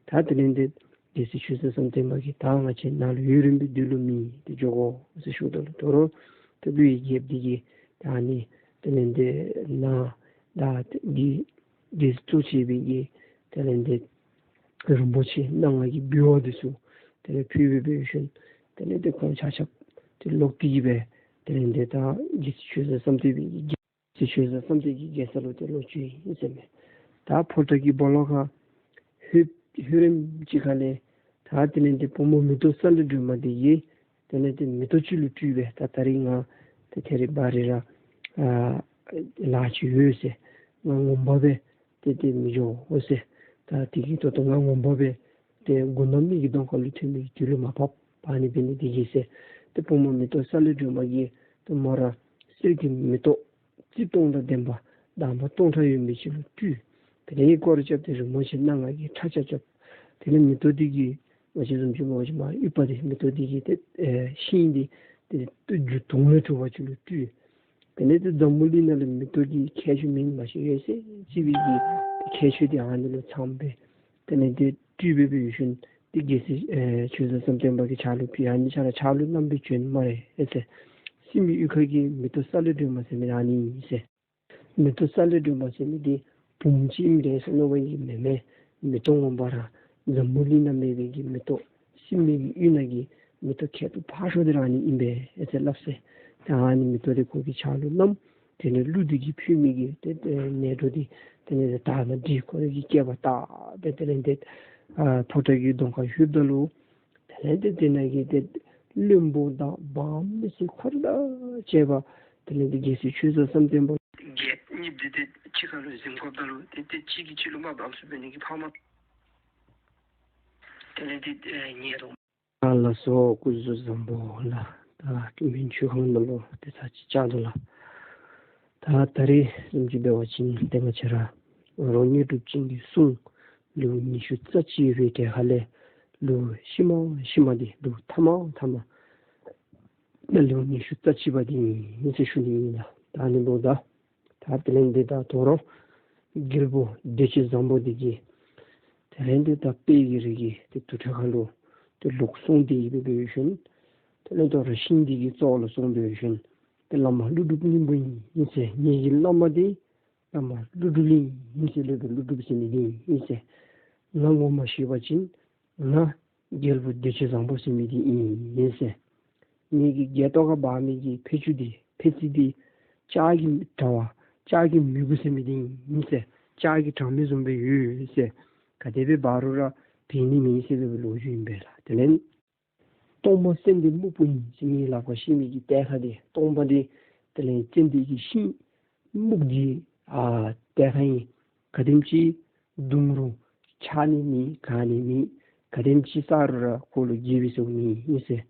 ད་དེ་ལས་ཏེ་རྒྱལ་སྲས་ཆོས་བཟང་བསམ་གཏན་པ་གིས་ད་ང་བཅས་ནཱ་ལུ་ཡུན་རིངམོ་སྦེ་སྡོད་ལོང་མེད། ཏེ་འགྱོ་དགོ་ཟེར་ཞུཝ་ད་ལུ་དོ་རུང་ཏེ་ཀླུ་ཡི་རྒྱལཔོ་འདི་གིས་ད་ཨ་ནི་དེ་ལས་ཏེ་ནཱ་ད་ཏེ་གི་གི་གཙོ་བྱས་པའི་གི་དེ་ལས་ཏེ་རིན་པོ་ཆེ་སྣ་ལྔ་གི་འབུལ་བ་འདི་ཚུ་དེ་ལས་ཕུལ་སྦེ་འབད་ཞིནམ་དེ་ལས་ཏེ་ཁོང་ཆ་ཁྱབ་ཏེ་ལོག་སྟེ་གི་སྦེ་དེ་ལས་ཏེ་ད་རྒྱལ་སྲས་ཆོས་བཟང་བསམ་གཏན་པའི་གི་རྒྱལ་སྲས་ཆོས་བཟང་བསམ་གཏན་གྱི་རྒྱལ་ས་ལུ་ཏེ་ལོག་བྱོན་ཡི་ཟེར་མས། ད་ཕོ་བྲང་གི་སྦོ་ལོགས་ཁར་ལྷོད་ལྷོད་རནམ་ཅིག་ཁ་ལས་ད་དེ་ལས་ཏེ་བུམོ་མེ་ཏོག་གསལ་ལེ་སྒྲོལ་མ་འདི་གིས་དེ་ལས་ཏེ་མེ་ཏོག་ཅིག་ལུ་སྤྲུལ་སྦེ་ད་ད་རིས་ང་ཏེ་ད་རིས་བ་རི་ར་ཨ་ལཱ་ཅིག་ཡོད་ཟེར། ང་ངོ་མ་སྦེ་ཏེ་ཏེ་མི་འགྱོ་འོང་ཟེར། ད་དེ་གི་ད་ལྟོ་ང་ངོ་མ་སྦེ་ཏེ་མགུ་ནག་མི་གི་གདོང་ཁ་ལུ་ཐོན་མི་གི་དུས་ལུ་མ་བབ། ཨ་ནི་འབད་ནི་འདི་གིས་ཟེར་ཏེ་བུམོ་མེ་ཏོག་གསལ་ལེ་སྒྲོལ་མ་གིས་ཏེ་མོ་ར་གསེར་གྱི་མེ་ཏོག་རྩིབས་སྟོང་དང་ལྡན་པ་འདབ་མ་སྟོང་ཕྲག་ཡོད་མི་ཅིག་ལུ་སྤྲུལ། དེ་ལས་སྐོར་ར་རྐྱབ་སྟེ་རིན་པོ་ཆེ་སྣ་ལྔ་གི་ཁྲག་ཆབ་རྐྱབ། དེ་ལས་མེ་ཏོག་འདི་གིས་ང་བཅས་བཟུམ་ཅིག་འབད་བ་ཅིན་མར་ཡུ་བ་འདི་མེ་ཏོག་འདི་གིས་ཏེ་ཨེ་ཤིང་འདི་ཏེ་རྒྱུ་དུང་ལས་གྲུབ་པ་ཅིག་ལུ་སྤྲུལ། དེ་ལས་ཏེ་འཛམ་བུ་གླིང་ནང་ལུ་མེ་ཏོག་གི་ཁྱད་ཆོས་མེནམ་མ་ཤེས་ཡོད་ཚད་ཅིག་སྦེ་གི་ཁྱད་ཆོས་འདི་ཨ་ནི་ལུ་ཚངམ་སྦེ་དེ་ལས་ཏེ་སྤྲུལ་སྦེ་འབད་ཞིནམ་ཏེ་རྒྱལ་སྲས་ཨེ་ཆོས་བཟང་བསམ་གཏན་པ་གི་ཕྱག་ལུ་ཕུལ། ཨ་ནི་ཁྱོད་ར་ཕྱག་ལུ་བསྣམས་སྦེ་བྱོན་སྨ་རེ་ཨེ་ཟེར། སྲིན་པོའི་གཡུས་ཁ་གི་མེ་ཏོག་གསལ་ལེ་སྒྲོལ་མ་ཟེར་མི་ཨ་ནི་ཨིན་ཟེར། མེ་ཏོག་གསལ་ལེ་སྒྲོལ་མ་ཟེར་མི་འདི་བུམོ་ཅིག་ཨིནམ་འདྲས་ཟེར་མནོ་བ་གིས་མེན་མས། མེ་ཏོག་ངོ་མ་ར་འཛམ་བུ་གླིང་ནང་མེད་པའི་གི་མེ་ཏོག་སྲིན་མོའི་གི་གཡུས་ནང་གི་མེ་ཏོག་ཁྱད་དུ་འཕགས་ཤོས་འདི་ར་ཨ་ནི་ཨིན་པས་ཨེ་ཟེར་སླབ་ཟེར། ད་ཨ་ནི་མེ་ཏོག་འདི་ཁོ་གི་ཕྱག་ལུ་བསྣམས། དེ་ལས་ཀླུ་འདི་གིས་ཕུལ་མི་གི་ཏེ་ཏེ་ནད་གདོན་འདི་དེ་ལས་ཏེ་དག་སྣང་འདི་ཁོ་ར་གིས་བསྐྱེད་པ་དག་སྦེ་དེ་ལས་ཏེ་ཨ་ཕོ་བྲང་གི་གདོང་ཁར་ལྷོདཔ་ད་ལུ་དེ་ལས་ཏེ་དེ་ནང་གི་ཏེ་བློན་པོ་དང་འབངས་མི་སེར་འཁོར་དང་བཅས་པ་དེ་ལས་ཏེ་རྒྱལ་སྲས་ཆོས་བཟང་བསམ་གཏན་པ་གིས་གཉིསཔོ་འདི་ཏེ་གཅིག་ཁར་ལུ་འཛོམས་དགོཔ་ད་ལུ་ཏེ་ཏེ་གཅིག་གིས་གཅིག་ལུ་མ་བབས་སུ་འབད་ནི་གི་ཕ་མ་དེ་ལས་ཏེ་ཨེ་ཉལ་དོ། ཨ་ལགས་སོ། སྐུ་གཟུགས་བཟང་པོ་ལགས། ད་ཀུན་མཁྱེན་ཆོས་ཁང་ནང་ལུ་ཏེ་ཚར་གཅིག་བཅར་དོ་ལགས། ད་ད་རེས་བཟུམ་ཅིག་འབད་བ་ཅིན་ཏེ་ང་བཅས་ར་རོ་དངོས་གྲུབ་ཅན་གྱི་གསུང་ལེའུ་ཉི་ཤུ་རྩ་གཅིག་པའི་གྲས་ཁ་ལས་ལེའུ་ཤུལ་མ་ཤུལ་མ་འདི་ལེའུ་ཐ་མ་ཐ་མ་ལེའུ་ཉི་ཤུ་རྩ་གཅིག་པ་འདི་ཨིན་ཟེར་ཞུ་ནི་ཨིན་ལགས། ད་ཨ་ནི་ལུ་ད་ད་དེ་ལས་འདི་ད་དོ་རུང་རྒྱལ་པོ་བདེ་སྤྱོད་བཟང་པོ་འདི་གིས་དེ་ལས་འདི་ད་དཔལ་གྱི་རི་གི་ཏེ་དུར་ཁྲོད་ཁ་ལུ་ཏེ་ལོག་སོང་སྟེ་ཡོད་པའི་ཤུལ་དེ་ལས་དོ་རུང་ཤིང་འདི་གི་རྩ་བ་ལུ་སོང་པའི་ཤུལ་ཏེ་བླ་མ་ཀླུ་སྒྲུབ་སྙིང་པོ་ཨིན་ཟེར། ངེ་གི་བླ་མ་འདི་བླ་མ་ཀླུ་སྒྲུབ་ཨིན་ཟེར། སློབ་དཔོན་ཀླུ་སྒྲུབ་ཟེར་མི་འདི་ཨིན་ཟེར། ང་ངོ་མ་ཤེས་པ་ཅིན་ང་རྒྱལ་པོ་བདེ་སྤྱོད་བཟང་པོ་ཟེར་མི་འདི་ཨིན་ཟེར། ངེ་གི་སྒལ་ཏོ་ཁར་འབག་མི་གི་ཕད་ཅུང་འདི་ཕད་ཙི་འདི་ལྕགས་ཀྱི་དྲ་བ་ལྕགས་ཀྱི་མི་གུ་ཟེར་མི་འདི་ཨིན་ཟེར། ལྕགས་ཀྱི་དྲ་མིག་བཟུམ་སྦེ་ཡོད་ཟེར། ག་དེ་སྦེ་འབག་རུང་ར་ཕན་ནི་མེད་ཟེར་བའི་ལོ་རྒྱུས་ཨིན་པས་ལགས། དེ་ལས་སྟོང་པ་ཙན་དན་སྨུག་པོ་ཨིན་ཟེར། ངེའི་ལག་པར་བཤེད་མི་གི་གཏེར་ཁ་འདི་སྟོང་པ་འདི་དེ་ལས་ཙན་དན་གྱི་ཤིང་སྨུག་འདི་ཨ་གཏེར་ཁ་ཨིན། ག་དེམ་ཅིག་བརྡུང་རུང་ཆག་ནི་མེད། ག་ནི་མེད། ག་དེམ་ཅིག་བསགས་རུང་ར་ཁོ་ལུ་རྒྱས་པའི་སྲོལ་མེད་ཨིན་ཟེར།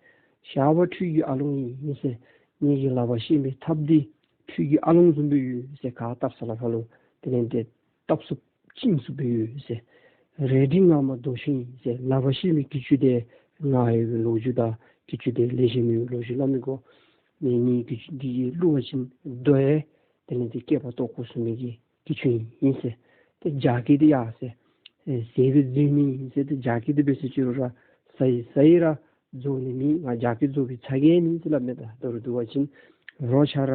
ཞགས་པ་ཁྲུས་ཀྱི་ཨ་ལོང་ཨིན་ཟེར། ངེ་གི་ལག་པར་བཤེད་མི་ཐགཔ་འདི་ཁྲུས་ཀྱི་ཨ་ལོང་བཟུམ་སྦེ་ཡོད་ཟེར། ག་བཏབ་ས་ལ་ཕར་ལུ་དེ་ལས་འདི་བཏབ་ཚུགསཔ་བཅིངས་ཚུགསཔ་སྦེ་ཡོད་ཟེར། རལ་གྲི་ངར་མ་རྡོ་ཤིང་ཟེར། ལག་པར་བཤེད་མི་གྱི་ཅུང་འདི་ངར་ཡོད་པའི་ལོ་རྒྱུས་དང་གྱི་ཅུང་འདི་ལེགས་ཤོམ་ཡོད་པའི་ལོ་རྒྱུས་སླབ་མི་དགོ། ངེ་གི་གྱི་ཅུང་འདི་གིས་བླུག་པ་ཅིན་རྡོ་ཡང་དེ་ལས་འདི་སྐེད་པར་གཏོགས་དགོ་ཟེར་མི་གི་གྱི་ཅུང་ཨིན་ཟེར། ཏེ་རྒྱ་སྐྱེགས་འདི་ཡང་ཟེར་ཟས་སྦེ་བཟའ་ནི་ཨིན་ཟེར། ཏེ་རྒྱ་སྐྱེགས་འདི་འབད་ཟེར་ཅི་རུང་ར་ཟ་ཡི་ཟ་ཡི་ར་རྫོགས་ནི་མེད། ང་རྒྱ་སྐྱེགས་རྫོགས་པའི་ཚ་གྱང་ཨིན་ཟེར་སླབ་མས། ད་མདོར་བསྡུ་བ་ཅིན་རོ་ཆ་ར་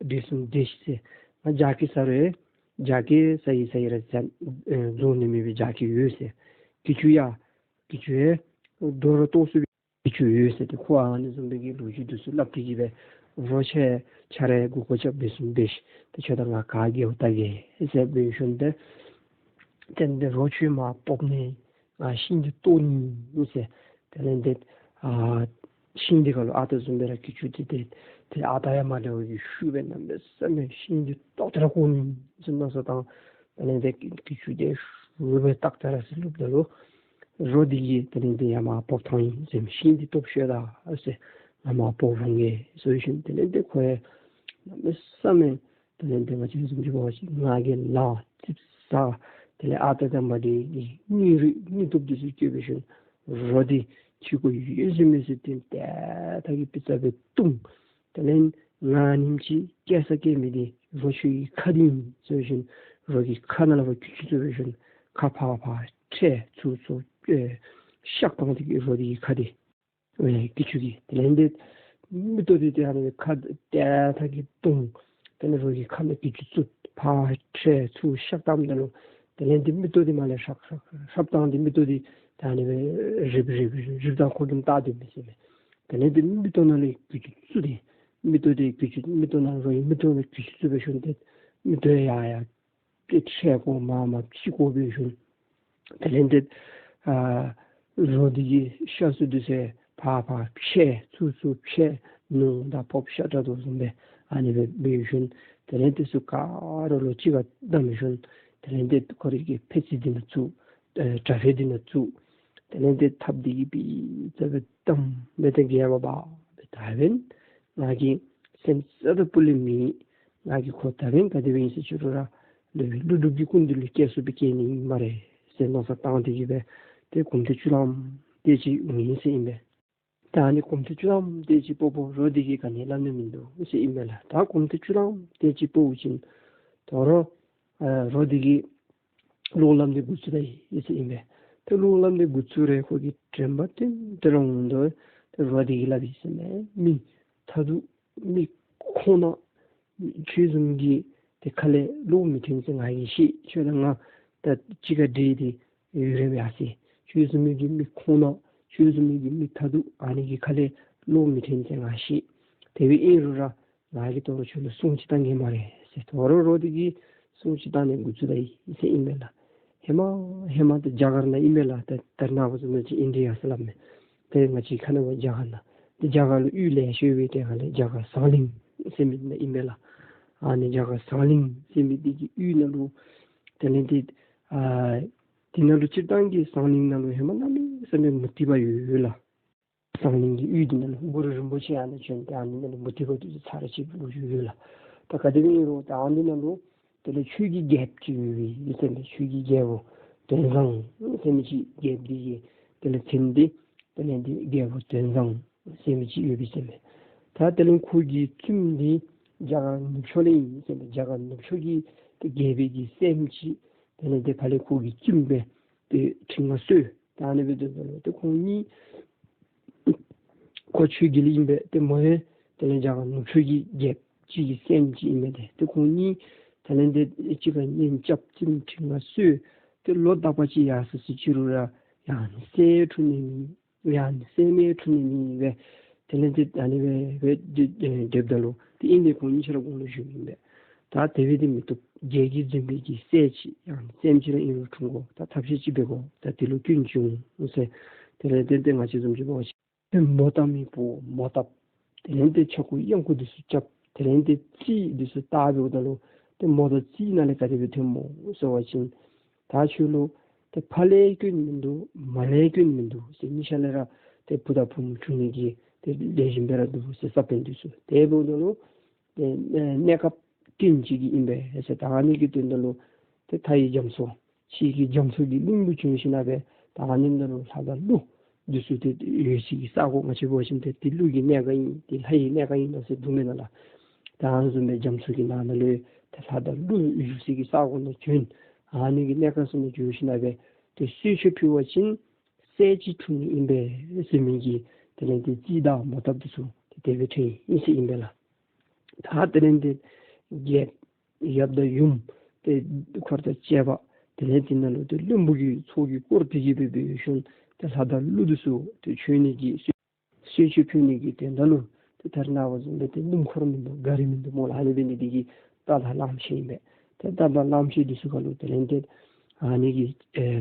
འབྲས་སུ་འབྲས་ཤིང་ཟེར། ང་རྒྱ་སྐྱེགས་ཟ་རུང་རྒྱ་སྐྱེགས་ཟ་ཡི་ཟ་ཡི་ར་ཟ་ཨེ་རྫོགས་ནི་མེད་པའི་རྒྱ་སྐྱེགས་ཡོད་ཟེར། གྱི་ཅུང་ཡང་གྱི་ཅུང་ཡང་རྡོ་ར་གཏོགས་ཚུགས་པའི་གྱི་ཅུང་ཡོད་ཟེར། ཏེ་ཁོ་ཨ་ནི་བཟུམ་སྦེ་གི་ལོ་རྒྱུས་འདི་ཚུ་སླབ་སྟེ་གི་སྦེ་རོ་ཆ་ཆ་ར་མགུ་སྐོར་རྐྱབ་འབྲས་སུ་འབྲས་ཤིང་ཏེ་ཁྱོད་དང་ང་ག་རྒྱལཝ་ད་གེ་ཟེར་འབད་ཞིནམ་ཏེ་དེ་ལས་འདི་རོ་ཁྱོད་མར་ཕབ་ནི། ང་ཤིང་འདི་བཏོག་ནི་ཨིན་ཟེར། དེ་ལས་འདི་ཨ་ཤིང་འདི་ཁ་ལུ་ཨ་རྟག་བཟུམ་སྦེ་ར་གྱི་ཅུང་འདི་ཏེ་ཏེ་ཨ་རྟག་ཡང་མ་འདྲཝ་གི་ཤུགས་སྦེ་གནམ་མེད་ས་མེད་ཤིང་འདི་བཏོག་སྟེ་ར་བཀོ་ནི་ཟེར་མནོ་བསམ་བཏང་། དེ་ལས་འདི་གྱི་ཅུང་འདི་ཤུགས་སྦེ་བཏོག་སྟེ་ར་ཟེར་ལུགས་འདི་ལུ་རོ་འདི་གིས་དེ་ལས་འདི་ཡར་མར་ཕབ་བཏང་ཡི་ཟེར། ཤིང་འདི་བཏོག་ཤོག་ད་ཟེར། ང་མར་ཕབ་འོང་གེ་ཟེར་ཞིནམ་དེ་ལས་འདི་ཁོ་ཡང་གནམ་མེད་ས་མེད་དེ་ལས་འདི་ང་བཅས་བཟུམ་ཅིག་འབད་བ་ཅིན་ང་གིས་ལག་ཙིགཔ་ཟ། དེ་ལས་ཨ་རྟག་དང་མ་འདྲ་བའི་སྙིང་རུས་སྙིང་སྟོབས་འདི་ཚུ་སྐྱེས་པའི་ཤུལ་རོ་འདི་ཅིག་གུ་ཡོད་ཟེར་མི་ཟེར་ཏེ་ཏེ་ཐག་གིས་པི་ཙ་སྦེ་བརྡུང་། དེ་ལས་ང་ཉིནམ་ཅིག་སྐྱེ་ས་སྐྱེ་མི་འདི་རོ་ཁྱོད་ཀྱི་ཁ་འདི་ཨིན་ཟེར་ཞིནམ་རོ་གི་ཁ་ནང་ལུ་ཕར་གྱི་ཅུང་བཙུགས་པའི་ཤུལ་ཁ་ཕར་ཕར་ཁྲལ་ཚུར་ཚུར་ཨེ་གཤག་བཏང་སྟེ་གི་རོ་འདི་གི་ཁ་འདི་ཨེ་གྱི་ཅུང་གིས། དེ་ལས་འདི་མིག་ཏོ་འདི་ཏེ་ཨ་ནི་ཁ་ཏེ་ཐག་གིས་བརྡུང་། དེ་ལས་རོ་གི་ཁ་ནང་གྱི་ཅུང་བཙུགས་ཕར་ཁྲལ་ཚུར་གཤག་བཏངམ་ད་ལུ་དེ་ལས་འདི་མིག་ཏོ་འདི་མར་ལས་ཧྲག་ཧྲག་ཧྲག་བཏང་སྟེ་མིག་ཏོ་འདི་ད་ཨ་ནི་སྦེ་རིབ་རིབ་རིབ་རིབ་དང་ཁོག་དུམ་བཏགས་སྡོད་མི་ཟེར་མས། དེ་ལས་འདི་མིག་ཏོ་ནང་ལས་གྱི་ཅུང་བཙུགས་ཏེ་མིག་ཏོ་འདི་གྱི་ཅུང་མིག་ཏོ་ནང་རོ་གི་མིག་ཏོ་ནང་གྱི་ཅུང་བཙུགས་པའི་ཤུལ་ཏེ་མིག་ཏོ་ཡར་ཡར་ཏེ་ཁྲལ་བཀོ་མར་མར་ཅིག་བཀོ་བའི་ཤུལ་དེ་ལས་འདི་ཨ་རོ་འདི་གི་ཤ་ཚུ་འདི་ཚུ་ཕར་ཕར་ཕྱེ་ཚུར་ཚུར་ཕྱེ་ནོར་དང་ཕགཔ་ཤ་དྲག་དོ་བཟུམ་སྦེ་ཨ་ནི་སྦེ་འབད་ཞིནམ་དེ་ལས་འདི་ཚུ་ག་ར་ལོག་གཅིག་ཁར་བསྡམས་ཞིནམ་དེ་ལས་འདི་ཁོ་རའི་གི་ཕད་ཙི་འདི་ནང་བཙུགས། ཨེ་དྲ་ཕད་འདི་ནང་བཙུགས། དེ་ལས་འདི་ཐགཔ་འདི་གིས་པི་ཙ་སྦེ་བསྡམས་སྦེ་ཏེ་གྱལ་བ་འབག་སྦེ་ད་འབདན་ང་གིས་སེམས་རྩ་དང་སྤུ་ལས་མེད། ང་གིས་ཁོ་ད་འབདན་ག་དེ་སྦེ་ཨིན་ཟེར་ཅི་རུང་ར་སློབ་དཔོན་ཀླུ་སྒྲུབ་ཀྱི་སྐུ་མདུན་ལུ་སྐྱེལ་ཚུགསཔ་སྦེ་སྐྱེལ་ནི་ཨིན་སྨ་རེ་ཟེར་མནོ་བསམ་བཏང་སྟེ་གི་སྦེ་ཏེ་གོམ་ཐེངས་བཅུ་ཐམ་དེ་ཅིག་འོང་ཡི་ཟེར་ཨིན་པས། ད་ཨ་ནི་གོམ་ཐེངས་བཅུ་ཐམ་དེ་ཅིག་སྤོ་སྤོ་རོ་འདི་གིས་ག་ནི་སླབ་ནི་མིན་འདུག་ཟེར་ཨིན་པས་ལགས། ད་གོམ་ཐེངས་བཅུ་ཐམ་དེ་ཅིག་སྤོ་བ་ཅིན་དོ་རུང་ཨ་རོ་འདི་གིས་བློ་སླབ་ནི་འགོ་བཙུགས་ད་ཡི་ཟེར་ཨིན་པས། ཏེ་བློ་སླབ་ནི་འགོ་བཙུགས་རུང་ཁོ་གི་དྲན་པ་ཏན་ཏན་ར་འོང་དོ། ཏེ་རོ་འདི་གིས་སླབ་ཡི་ཟེར་མས། མི་ཐ་དུ་མི་ཁོང་ན་ཁྱོད་བཟུམ་གྱི་ཏེ་ཁ་ལས་བློ་མི་ཐོན་ཟེར་ང་གིས་ཤེས། ཁྱོད་དང་ང་ད་གཅིག་ཁར་འདྲེས་ཏེ་ཡོད་རེ་བ་ཟེར། ཁྱོད་བཟུམ་མའི་གི་མི་ཁོང་ན་ཁྱོད་བཟུམ་མའི་གི་མི་ཐ་དུ་ཨ་ནི་གི་ཁ་ལས་བློ་མི་ཐོན་ཟེར་ང་ཤེས། དེ་སྦེ་ཨིན་རུང་ར་ང་གིས་དོ་རུང་ཁྱོད་ལུ་སྲུང་ཅིག་བཏང་གེ་སྨ་རེ་ཟེར། དོ་རུང་རོ་འདི་གིས་སྲུང་ཅིག་བཏང་ནི་འགོ་བཙུགས་ད་ཡི་ཟེར་ཨིན་མས་ལགས། ཧེ་མ་ཧེ་མ་ཏེ་རྒྱ་གར་ནང་ཨིན་མས་ལགས། ཏེ་ད་རེས་ནངས་པ་བཟུམ་ཅིག་ཨིན་དྲི་ཡ་ཟེར་སླབ་མས། ཏེ་ང་བཅས་ཁ་ནང་རྒྱ་གར་ནང་ཏེ་རྒྱ་གར་ལུ་གཡུས་ལེ་ཤ་ཡོད་པའི་གྲས་ཁ་ལས་རྒྱ་གར་ཟངས་གླིང་ཟེར་མི་ནང་ཨིན་མས་ལགས། ཨ་ནི་རྒྱ་གར་ཟངས་གླིང་ཟེར་མི་འདི་གི་གཡུས་ནང་ལུ་དེ་ལས་ཏེ་ཨ་དེ་ནང་ལུ་སྤྱིར་བཏང་གི་ཟངས་གླིང་ནང་ལུ་ཧེ་མ་གནམ་མེད་ས་མེད་མུ་སྟེགས་པ་ཡོད་ཡོད་ལགས། ཟངས་གླིང་གི་གཡུས་འདི་ནང་ལུ་གུ་རུ་རིན་པོ་ཆེ་ཨ་ནཱ་བྱོན་ཏེ་ཨ་ནི་ནང་ལུ་མུ་སྟེགས་པ་འདི་ཚུ་ཚར་བཅད་པའི་ལོ་རྒྱུས་ཡོད་ལགས། ད་ག་དེ་སྦེ་ཨིན་རུང་ད་ཨ་ནི་ནང་ལུ་དེ་ལས་ཆོས་ཀྱི་རྒྱལཔོ་ཅིག་ཡོད་པས་ཟེར་མས། ཆོས་ཀྱི་རྒྱལ་པོ་དོན་བཟང་ཟེར་མི་ཅིག་རྒྱལཔོ་འདི་གི་དེ་ལས་མཚན་འདི་དེ་ལས་འདི་རྒྱལ་པོ་དོན་བཟང་ཟེར་མི་ཅིག་ཡོད་པས་ཟེར་མས། ད་དེ་ལས་ཁོ་གི་བཙུནམོ་འདི་རྒྱ་གར་ནུབ་ཕྱོགས་ལས་ཨིན་ཟེར་མས། རྒྱ་གར་ནུབ་ཕྱོགས་ཀྱི་དེ་རྒྱལ་པོའི་གི་སྲསམོ་ཅིག་དེ་ལས་འདི་ཕར་ལས་ཁོ་གི་བཙུནམོ་སྦེ་ཏེ་ཁྲི་མངའ་གསོལ། ད་ཨ་ནི་སྦེ་སྡོདཔ་ད་ལུ་ཏེ་ཁོང་གཉིས་ཁོ་ཆོས་རྒྱལ་ཨིན་པས། ཏེ་མོ་ཡང་དེ་ལས་རྒྱ་གར་ནུབ་ཕྱོགས་ཀྱི་རྒྱལཔོ་ཅིག་གི་སྲསམོ་ཅིག་ཨིན་མས། ཏེ་ཏེ་ཁོང་གཉིས་དེ་ལས་འདི་གཅིག་ཁར་གཉེན་རྐྱབ་བཙུནམོ་ཁྲི་མངའ་གསོལ། ཏེ་ལོ་རྟག་པ་ཅིག་ཡར་སོང་སོང་ཅི་རུང་ར་ཡང་ན་སྲས་འཁྲུངས་ནི་མེད། ཡང་ན་སྲས་མོ་འཁྲུངས་ནི་མེད་པས། དེ་ལས་འདི་ཨ་ནི་སྦེ་སྦེ་སྡོད་སྡོདཔ་ད་ལུ་ཏེ་ཨིན་ཏེ་ཁོང་གཉིས་ཆ་ར་དགུང་ལོ་གཞོན་ཨིན་པས། ད་དེ་སྦེ་འདི་མི་བཏུབ། རྒྱལ་གྱིས་འཛིན་པའི་གི་སྲས་ཅིག་ཡང་ན་སྲསམོ་ཅིག་ར་ཨིན་རུང་འཁྲུངས་དགོ། ད་ཐབས་ཤེས་ཅིག་འབད་དགོ། ད་དེ་ལུ་སྐྱོན་ཅིག་འོང་ཟེར། དེ་ལས་ཏེ་ཏེ་ང་བཅས་བཟུམ་ཅིག་འབད་བ་ཅིན་ཏེ་མོ་བཏབ་མི་བུ་མོ་བཏབ། དེ་ལས་ཏེ་ཆ་ཁུ་གཡང་ཁུ་འདི་ཚུ་རྐྱབ། དེ་ལས་ཏེ་རྩིས་འདི་ཚུ་བལྟ་འབདཝ་ད་ལུ་ཏེ་མོ་དང་རྩིས་ནང་ལས་ག་དེ་སྦེ་ཐོནམ་སྨོ་ཟེར་བ་ཅིན་ད་ཁྱོད་ལུ་ཏེ་ཕ་ལས་སྐྱོན་མིན་འདུག་མ་ལས་སྐྱོན་མིན་འདུག་ཟེར། གཉིས་ཆ་ལས་ར་ཏེ་བུ་དང་བུམོ་འཁྲུངས་ནི་གི་ཏེ་ལེགས་ཤོམ་སྦེ་ར་འདུག་ཟེར། ས་བོན་འདི་ཚུ་དེ་འབདཝ་ད་ལུ་ཏེ་ཨེ་གནས་སྐབས་ཀུན་གཅིག་གི་ཨིན་པས་ཟེར། ད་ཨ་ནི་གི་དོན་དག་ལུ་ཏེ་མཐའ་ཡི་རྒྱ་མཚོ་ཕྱི་གི་རྒྱ་མཚོ་གི་གླིང་ལུ་བྱོན་ཞིནམ་ལས་ད་ཨ་ནི་ནང་ལུ་ལྷ་དང་ཀླུ་འདི་ཚུ་ཏེ་ཡོད་ས་གི་ས་གོ་ང་བཅས་འབད་བ་ཅིན་ཏེ་འདི་ཀླུ་གི་གནས་ཁང་ཨིན་འདི་ལྷ་ཡི་གནས་ཁང་ཨིན་ཟེར་འདུག་མེན་ན་ལགས། ད་ཨ་ནི་བཟུམ་སྦེ་རྒྱ་མཚོ་གི་ནང་ན་ལུ་ཏེ་ལྷ་དང་ཀླུ་བཞུགས་ས་གི་ས་གོ་ནང་བྱོན། ཨ་ནི་གི་གནས་ཁང་ཚུ་ནང་བྱོན་ཞིནམ་ལས་ཏེ་གསོལ་མཆོད་ཕུལ་བ་ཅིན་སྲས་ཅིག་འཁྲུངས་ནི་ཨིན་པས་ཟེར་མི་གི་དེ་ལས་ཏེ་རྩིས་དང་མོ་བཏབ་འདི་ཚུ་ཏེ་དེ་སྦེ་ཐོན་ཡི་ཟེར་ཨིན་པས་ལགས། ད་དེ་ལས་ཏེ་རྒྱལཔོ་ཡབ་དང་ཡུམ་ཏེ་འཁོར་དང་བཅས་པ་དེ་ལས་ཏེ་ནང་ལུ་ཏེ་བློན་པོ་གི་ཚོགས་ཀྱིས་བསྐོར་ཏེ་གི་སྦེ་འབད་ཞིནམ་ཏེ་ལྷ་དང་ཀླུ་འདི་ཚུ་ཏེ་བྱོན་ནི་གི་གསོལ་མཆོད་ཕུལ་ནི་གི་དོན་དག་ལུ་ཏེ་ད་རེས་ནངས་པ་བཟུམ་སྦེ་ཏེ་སྣུམ་འཁོར་མིན་འདུག་གཱ་རི་མིན་འདུག་སྨོ་ལགས། ཨ་ནི་འབད་ནི་འདི་གིས་རྟ་དང་གླང་ཆེན་ཨིན་པས། ཏེ་རྟ་དང་གླང་ཆེན་འདི་ཚུ་ཁར་ལུ་དེ་ལས་ཏེ་ཨ་ནི་གི་ཨེ་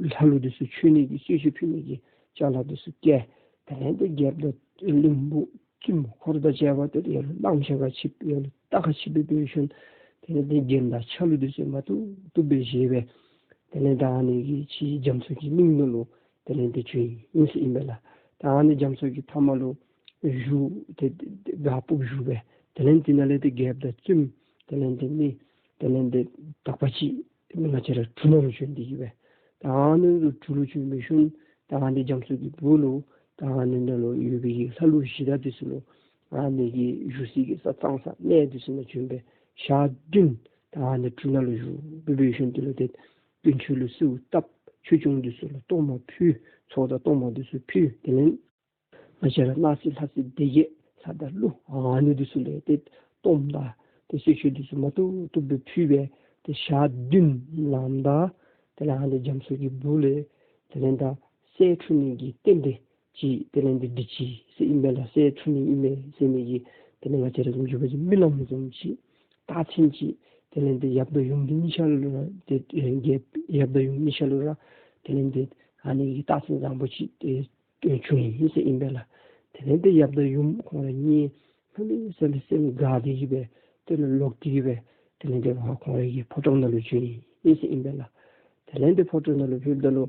ལྷ་ཀླུ་འདི་ཚུ་མཆོད་ནི་གི་གསོལ་མཆོད་ཕུལ་ནི་གི་ཅ་ལ་འདི་ཚུ་བཀལ། དེ་ལས་ཏེ་རྒྱལཔོ་དང་བློན་པོ་བཙུནམོ་འཁོར་དང་བཅས་པ་ཏེ་ཡར་ལུ་གླང་ཆེན་ཁར་ཆིབས་ཡར་ལུ་རྟ་ཁར་ཆིབས་སྦེ་འབད་ཞིནམ་དེ་ལས་ཏེ་རྒྱན་དང་ཆ་ལུགས་འདི་ཚུ་མ་བཏུབ་བཏུབ་སྦེ་བཞེས་སྦེ་དེ་ལས་ད་ཨ་ནི་གི་ཕྱི་རྒྱ་མཚོ་གི་གླིང་ནང་ལུ་དེ་ལས་ཏེ་བྱོན་ཡི་ཟེར་ཨིན་པས་ལགས། ད་ཨ་ནི་རྒྱ་མཚོ་གི་མཐའ་མ་ལུ་བཞུགས་ཏེ་ཏེ་སྒར་ཕུབ་བཞུགས་སྦེ་དེ་ལས་ཏེ་ནཱ་ལས་ཏེ་རྒྱལཔོ་དང་བཙུནམོ་དེ་ལས་ཏེ་ནི་དེ་ལས་ཏེ་དག་པ་ཅིག་ང་བཅས་ར་གྲུ་ནང་ལུ་བྱོན་ཏེ་གི་སྦེ་ད་ཨ་ནི་ལུ་གྲུ་ལུ་བྱོན་འབད་ཞིནམ་ད་ཨ་ནི་རྒྱ་མཚོ་གི་སྦུག་ལུ་ད་ཨ་ནི་ནང་ལུ་ཡོད་པའི་གི་ལྷ་ཀླུ་གཞི་བདག་འདི་ཚུ་ལུ་ཨ་ནི་གི་བཞུགས་ས་གི་ས་གཙང་ས་གནས་འདི་ཚུ་ནང་བྱོན་སྦེ་ཞག་བདུན་ད་ཨ་ནི་གྲུ་ནང་ལུ་བཞུགས་སྦེ་འབད་ཞིནམ་དེ་ལུ་ཏེ་དཀོན་མཆོག་ལུ་གསོལཝ་བཏབ། ཆོས་སྐྱོང་འདི་ཚུ་ལུ་གཏོར་མ་ཕུལ། ཚོགས་དང་གཏོར་མ་འདི་ཚུ་ཕུལ། དེ་ལས་ང་བཅས་ར་སྣང་སྲིད་ལྷ་སྲིན་སྡེ་བརྒྱད་ལྷ་དང་ཀླུ་ཨ་ནི་འདི་ཚུ་ལུ་ཏེ་གཏོརམ་དང་ཏེ་གསོལ་མཆོད་འདི་ཚུ་མ་བཏུབ་བཏུབ་སྦེ་ཕུལ་སྦེ་ཏེ་ཞག་བདུན་ལངམ་ད་དེ་ལས་ཨ་ནི་རྒྱ་མཚོ་གི་སྦུག་ལས་དེ་ལས་ད་སྲས་འཁྲུངས་ནི་གི་རྟེན་འབྲེལ་ཅིག་དེ་ལས་ཏེ་འགྲིགས་ཅི་ཟེར་ཨིན་པས་ལགས། སྲས་འཁྲུངས་ནི་ཨིན་མས་ཟེར་མི་གི་དེ་ལས་ང་བཅས་ར་བཟུམ་ཅིག་འབད་བ་ཅིན་རྨི་ལམ་བཟུམ་ཅིག་རྟགས་མཚན་ཅིག་དེ་ལས་ཏེ་ཡབ་དང་ཡུམ་འདི་གཉིས་ཆ་ལུ་ར་ཏེ་ཨེ་རྒྱལཔོ་ཡབ་དང་ཡུམ་གཉིས་ཆ་ལུ་ར་དེ་ལས་ཏེ་ཨ་ནི་གི་རྟགས་མཚན་བཟང་པོ་ཅིག་ཏེ་ཨེ་བྱུང་ཡི་ཟེར་ཨིན་པས་ལགས། དེ་ལས་ཏེ་ཡབ་དང་ཡུམ་ཁོང་ར་གཉིས་གནམ་མེད་ས་མེད་སེམས་དགའ་སྟེ་གི་སྦེ་དེ་ལས་ལོག་སྟེ་གི་སྦེ་དེ་ལས་ཏེ་ཁོང་ར་གི་ཕོ་བྲང་ནང་ལུ་བྱོན་ཡི་ཟེར་ཨིན་པས་ལགས། དེ་ལས་ཏེ་ཕོ་བྲང་ནང་ལུ་ཕེབསཔ་ད་ལུ་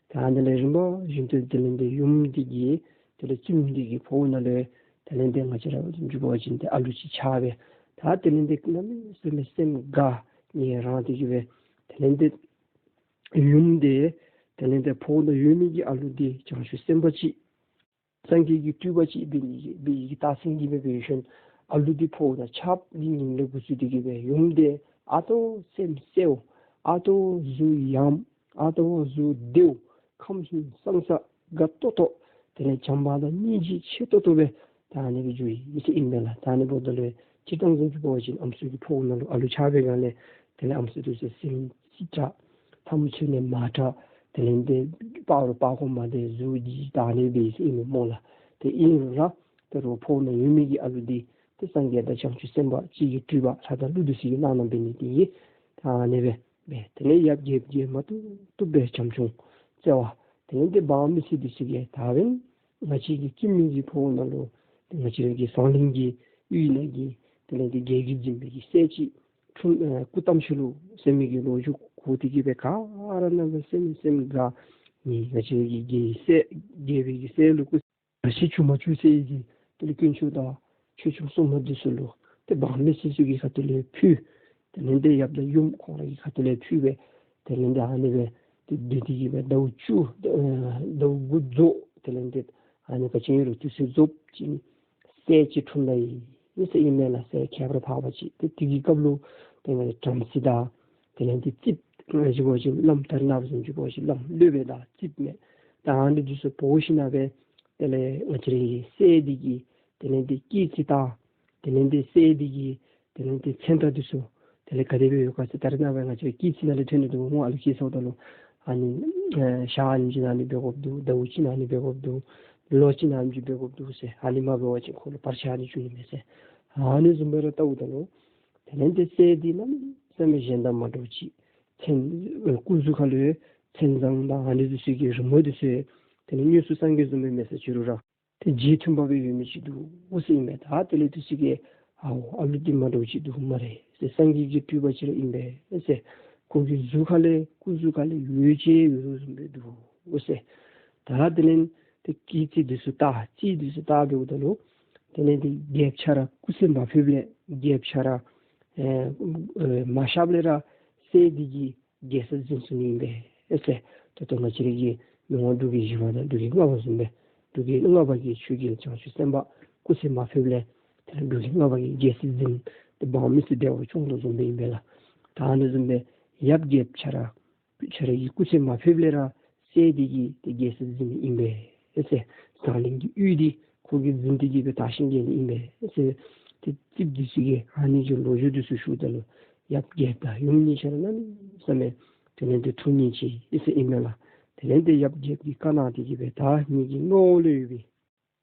ད་དེ་ལས་རིམ་པ་བཞིན་དུ་དེ་ལས་ཏེ་ཡུམ་འདི་གིས་དེ་ལས་བཙུནམོ་འདི་གི་ཕོཝ་ནང་ལུ་དེ་ལས་ཏེ་ང་བཅས་ར་འབད་བ་ཅིན་ཏེ་ཨ་ལུ་ཅིག་ཆགས་སྦེ་ད་དེ་ལས་ཏེ་གནམ་མེད་ས་མེད་སེམས་དགའ་ནི་རངས་ཏེ་གི་སྦེ་དེ་ལས་ཏེ་ཡུམ་འདི་དེ་ལས་ཏེ་ཕོཝ་ནང་ཡོད་མི་གི་ཨ་ལུ་འདི་བྱང་ཆུབ་སེམས་དཔའ་ཅིག་སངས་རྒྱས་ཀྱི་སྤྲུལ་པ་ཅིག་འབད་ནི་འབད་ནི་གི་རྟགས་མཚན་གྱིས་སྦེ་འབད་ཞིནམ་ཨ་ལུ་འདི་ཕོཝ་ནང་ཆགསཔ་འདི་ཉིནམ་ལས་འགོ་བཙུགས་ཏེ་གི་སྦེ་ཡུམ་འདི་ཨ་ཏོ་སེམས་གསལཝ་ཨ་ཏོ་གཟུགས་ཡངམ་ཨ་ཏོ་གཟུགས་བདེཝ་ཁམས་སངས་ས་དགའ་ཏོག་ཏོ་དེ་ལས་བྱམས་པ་དང་སྙིང་རྗེ་ཆེ་ཏོག་ཏོ་སྦེ་ད་ཨ་ནི་སྦེ་འགྱོ་ཡི་ཟེར་ཨིན་པས་ལགས། ད་ཨ་ནི་འབདཝ་ད་ལུ་སྤྱིར་བཏང་བཟུམ་ཅིག་འབད་བ་ཅིན་ཨམ་སྲུ་གི་ཕོཝ་ནང་ལུ་ཨ་ལུ་ཆགས་པའི་སྒང་ལས་དེ་ལས་ཨམ་སྲུ་འདི་ཚུ་སེམས་ཅིག་དྲག་ཐལ་མོ་སྦྱར་ནི་མ་དྲག་དེ་ལས་ཏེ་པགས་རོ་པགས་ཀོ་མ་བདེ་གཟུགས་ཅིག་ད་ཨ་ནི་སྦེ་ཨིན་མས་སྨོ་ལགས། ཏེ་ཨིན་རུང་ར་ད་རུང་ཕོཝ་ནང་ཡོད་མི་གི་ཨ་ལུ་འདི་ཏེ་སངས་རྒྱས་དང་བྱང་ཆུབ་སེམས་དཔའ་ཅིག་གི་སྤྲུལ་པ་ལྷ་དང་ཀླུ་འདི་ཚུ་གིས་གནང་གནངམ་འབད་ནི་འདི་གིས་ད་ཨ་ནི་སྦེ་འབད། དེ་ལས་ཡབ་རྒྱལཔོ་གིས་མ་བཏུབ་བཏུབ་སྦེ་བྱམས་སྐྱོང་བརྩེ་བ་དེ་ལས་ཏེ་འབངས་མི་སེར་འདི་ཚུ་གིས་ད་འབདན་ང་བཅས་ཀྱི་བཙུན་མོ་གི་ཕོཝ་ནང་ལུ་ཏེ་ང་བཅས་ར་གི་ཟངས་གླིང་གི་ཡུལ་ནང་གི་དེ་ལས་ཏེ་རྒྱལ་གྱིས་འཛིན་པའི་གི་སྲས་ཅིག་འཁྲུངས་ཨེ་སྐུ་བལྟམས་ཅི་ལོ་ཟེར་མི་གི་ལོ་རྒྱུས་གོ་སྟེ་གི་སྦེ་ག་ར་གནམ་མེད་ས་མེད་སེམས་དགའ་ནི་ང་བཅས་ར་གི་རྒྱལ་སྲས་རྒྱལ་པོའི་གི་སྲས་ལུ་སྐུ་ཞབས་ཞུ་མ་བྱུང་ཟེར་བའི་གི་དེ་ལས་དཀོན་མཆོག་དང་ཆོས་སྐྱོང་སྲུང་མ་འདི་ཚུ་ལུ་ ཏེ་འབངས་མི་སེར་ཚུ་གི་ཁ་ཐུག་ལས་ཕུལ། དེ་ལས་ཏེ་ཡབ་དང་ཡུམ་ཁོང་ར་གི་ཁ་ཐུག་ལས་ཕུལ་སྦེ་དེ་ལས་ཏེ་ཨ་ནི་སྦེ་ཏེ་སྡོད་དེ་གི་སྦེ་ཟླཝ་བཅུ་ཨེ་ཟླཝ་དགུ་རྫོགས། དེ་ལས་ཏེ་ཨ་ནི་ག་ཅི་ཨིན་རུང་དུས་ཚོད་རྫོགསཔ་ཅིག་སྲས་ཅིག་འཁྲུངས་ད་ཡི་ཟེར་ཨིན་མས་ལགས། སྲས་ཁྱད་པར་འཕགས་པ་ཅིག། ཏེ་དེ་གི་སྐབས་ལུ་ཏེ་ང་བྲམ་ཟེ་དང་དེ་ལས་ཏེ་རྩིསཔ་ང་བཅས་འབད་བ་ཅིན་བླམ་ད་རེས་ནངས་པ་བཟུམ་ཅིག་འབད་བ་ཅིན་བླམ་སློབ་དཔོན་དང་རྩིསཔ་མས། ད་ཨ་ནི་འདི་ཚུ་འབོ་ཞིན་ན་སྦེ་དེ་ལས་ང་བཅས་རའི་སྲས་འདི་གིས་དེ་ལས་ཏེ་སྐྱེས་རྩིས་བལྟ། དེ་ལས་ཏེ་སྲས་འདི་གི་དེ་ལས་ཏེ་མཚན་རྟགས་འདི་ཚུ་དེ་ལས་ག་དེ་སྦེ་ཡོད་ག་ཟེར། ད་རེས་ནངས་པ་ང་བཅས་སྐྱེས་རྩིས་ནང་ལས་ཐོན་ནི་འདུག་སྨོ། ཨ་ལུ་སྐྱེས་སོངམ་ད་ལུ་ཨ་ནི་ཨེ་ཞག་ཨ་ནེམ་ཅིག་ནང་ཨ་ནི་འབད་དགོཔ་འདུག། ཟླཝ་གཅིག་ནང་ཨ་ནི་འབད་དགོཔ་འདུག། ལོ་གཅིག་ནང་ཨ་ནེམ་ཅིག་འབད་དགོཔ་འདུག་ཟེར། ཨ་ནི་མ་འབད་བ་ཅིན་ཁོ་ལུ་བར་ཆད་ཨ་ནི་འབྱུང་ནི་མས་ཟེར། ཨ་ནི་བཟུམ་སྦེ་ར་བལྟཝ་ད་ལུ་དེ་ལས་ཏེ་སྲས་འདི་གནམ་མེད་ས་མེད་གཞན་དང་མ་འདྲཝ་ཅིག། མཚན་ཨེ་སྐུ་གཟུགས་ཁ་ལུ་མཚན་བཟང་དང་ཨ་ནི་འདི་ཚུ་གི་རི་མོ་འདི་ཚུ་དེ་ལས་དངོས་སུ་སངས་རྒྱས་བཟུམ་སྦེ་མེད་ས་ཅི་རུང་ར་ཏེ་རྗེས་མཐུན་པ་སྦེ་ཡོད་མི་ཅིག་འདུག་ཟེར་ཨིན་མས། ད་དེ་ལས་དུས་ཅི་གི་ཨའོ་ཨ་ལུ་འདི་མ་འདྲཝ་ཅིག་འདུག་སྨ་རེ་ཟེར། སངས་རྒྱས་ཀྱི་སྤྲུལ་པ་ཅིག་ར་ཨིན་པས་ཟེར། ཁོ་གི་གཟུགས་ཁ་ལས་སྐུ་གཟུགས་ཁ་ལས་འོད་ཅིག་ཡོད་དོ་བཟུམ་སྦེ་འདུག་ཟེར། ད་དེ་ལས་ཏེ་སྐྱེས་རྩིས་འདི་ཚུ་བལྟ། རྩིས་འདི་ཚུ་བལྟ་འབདཝ་ད་ལུ་དེ་ལས་ཏེ་རྒྱལཔོ་ཁྱོད་ར་སྐུ་ཚེ་མ་ཕེབས་ལས་རྒྱལཔོ་ཁྱོད་ར་ཨེ་ཨེ་མ་གཤགས་ལས་ར་སྲས་འདི་གིས་རྒྱལ་སྲིད་འཛིན་ཚུགས་ནི་ཨིན་པས་ཟེར། ད་ལྟོ་ང་བཅས་ར་གི་མི་དབང་འབྲུག་གི་བཞི་པ་དང་འབྲུག་གི་ལྔ་པ་བཟུམ་སྦེ་འབྲུག་གི་ལྔ་པ་གི་ཆོས་རྒྱལ་བྱང་ཆུབ་སེམས་དཔའ་སྐུ་ཚེ་མ་ཕེབས་ལས་ད་འབྲུག་གི་ལྔ་པ་གིས་རྒྱལ་སྲིད་འཛིན་ཏེ་འབངས་མི་སེར་བདེ་བ་སྐྱོང་དོ་བཟུམ་སྦེ་ཨིན་པས་ལགས། ད་ཨ་ནི་བཟུམ་སྦེ་ཡབ་རྒྱལཔོ་ཁྱོད་ར་ཁྱོད་ར་གི་སྐུ་ཚེ་མ་ཕེབས་ལས་ར་སྲས་འདི་གིས་ཏེ་རྒྱལ་སྲིད་འཛིན་ནི་ཨིན་པས་ཟེར། ཟངས་གླིང་གི་ཡུལ་འདི་ཁོ་གིས་འཛིན་ཏེ་གི་སྦེ་དར་ཞིང་རྒྱས་ནི་ཨིན་པས་ཟེར། ཏེ་རྩིསཔ་འདི་ཚུ་གིས་ཨ་ནི་གི་ལོ་རྒྱུས་འདི་ཚུ་ཞུཝ་ད་ལུ་ཡབ་རྒྱལཔོ་དང་ཡུམ་གཉིས་ཆ་ར་གནམ་མེད་ས་མེད་དེ་ལས་ཏེ་ཐུགས་མཉེས་ཅི་ཟེར་ཨིན་མས་ལགས། དེ་ལས་ཏེ་ཡབ་རྒྱལཔོ་གིས་བཀའ་གནང་སྟེ་གི་སྦེ་ད་ངེ་གི་མངའ་འོག་ལུ་ཡོད་པའི་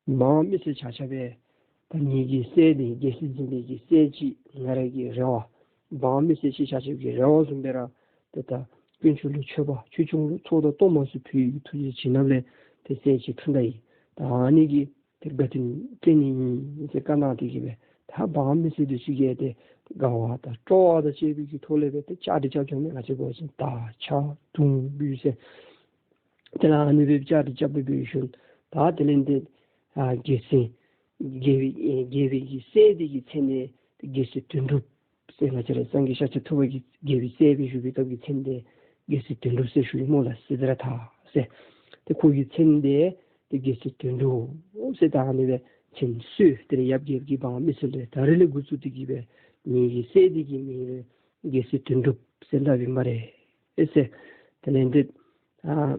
འབངས་མི་སེར་ཆ་ཁྱབ་སྦེ་ད་ངེ་གི་སྲས་འདི་རྒྱལ་སྲིད་འཛིན་པའི་གི་སྲས་ཅིག་ང་ར་གི་རེ་བ་འབངས་མི་སེར་ཅིག་ཆ་ཁྱབ་ཀྱི་རེ་བ་བཟུམ་སྦེ་ར་ཏེ་ད་དཀོན་མཆོག་ལུ་མཆོད་པ་ཆོས་སྐྱོང་ལུ་ཚོགས་དང་གཏོར་མ་ཚུ་ཕུལ་བའི་ཐུགས་རྗེ་བྱིན་རླབས་ལས་ཏེ་སྲས་ཅིག་འཁྲུངས་ད་ཡི། ད་ཨ་ནི་གི་ཏེ་དགའ་སྟོན་སྩལ་ནི་ཨིན་ཟེར་བཀའ་གནང་སྟེ་གི་སྦེ་ད་འབངས་མི་སེར་འདི་ཚུ་གིས་ཏེ་དགའ་བ་དང་སྤྲོ་བ་དང་བཅས་པའི་གི་ཐོག་ལས་སྦེ་ཏེ་བཅའ་སྒྲིག་རྐྱབ་བྱུང་མས། ང་བཅས་འབད་བ་ཅིན་དར་ཕྱར་དུང་འབུད་ཟེར། དེ་ལས་ཨ་ནི་སྦེ་བཅའ་སྒྲིག་རྐྱབ་སྦེ་འབད་ཞིནམ་ད་དེ་ལས་ཏེ་ཨ་རྒྱལ་སྲིད་རྒྱལ་པོའི་ཨེ་རྒྱལ་པོའི་གི་སྲས་འདི་གི་མཚན་འདི་ཏེ་རྒྱལ་སྲས་དོན་གྲུབ་ཟེར། ང་བཅས་ར་སངས་རྒྱས་ཤཱཀྱ་ཐུབ་པ་གིས་རྒྱལ་པོའི་སྲས་སྦེ་བཞུགས་པའི་སྐབས་ཀྱི་མཚན་འདི་རྒྱལ་སྲས་དོན་གྲུབ་ཟེར་ཞུ་ཡི་སྨོ་ལགས། སིདྡྷི་རཐ་ཟེར། ཏེ་ཁོ་གི་མཚན་འདི་ཏེ་རྒྱལ་སྲས་དོན་གྲུབ་ཟེར་ད་ཨ་ནི་སྦེ་མཚན་གསོལ། དེ་ལས་ཡབ་རྒྱལཔོ་གིས་འབངས་མི་སེར་ལུ་ད་རེས་ལས་འགོ་བཙུགས་ཏེ་གི་སྦེ་ངེ་གི་སྲས་འདི་གི་མིང་ལུ་རྒྱལ་སྲས་དོན་གྲུབ་ཟེར་སླབ་ཨིན་སྨ་རེ་ཟེར། དེ་ལས་ཏེ་ཨ་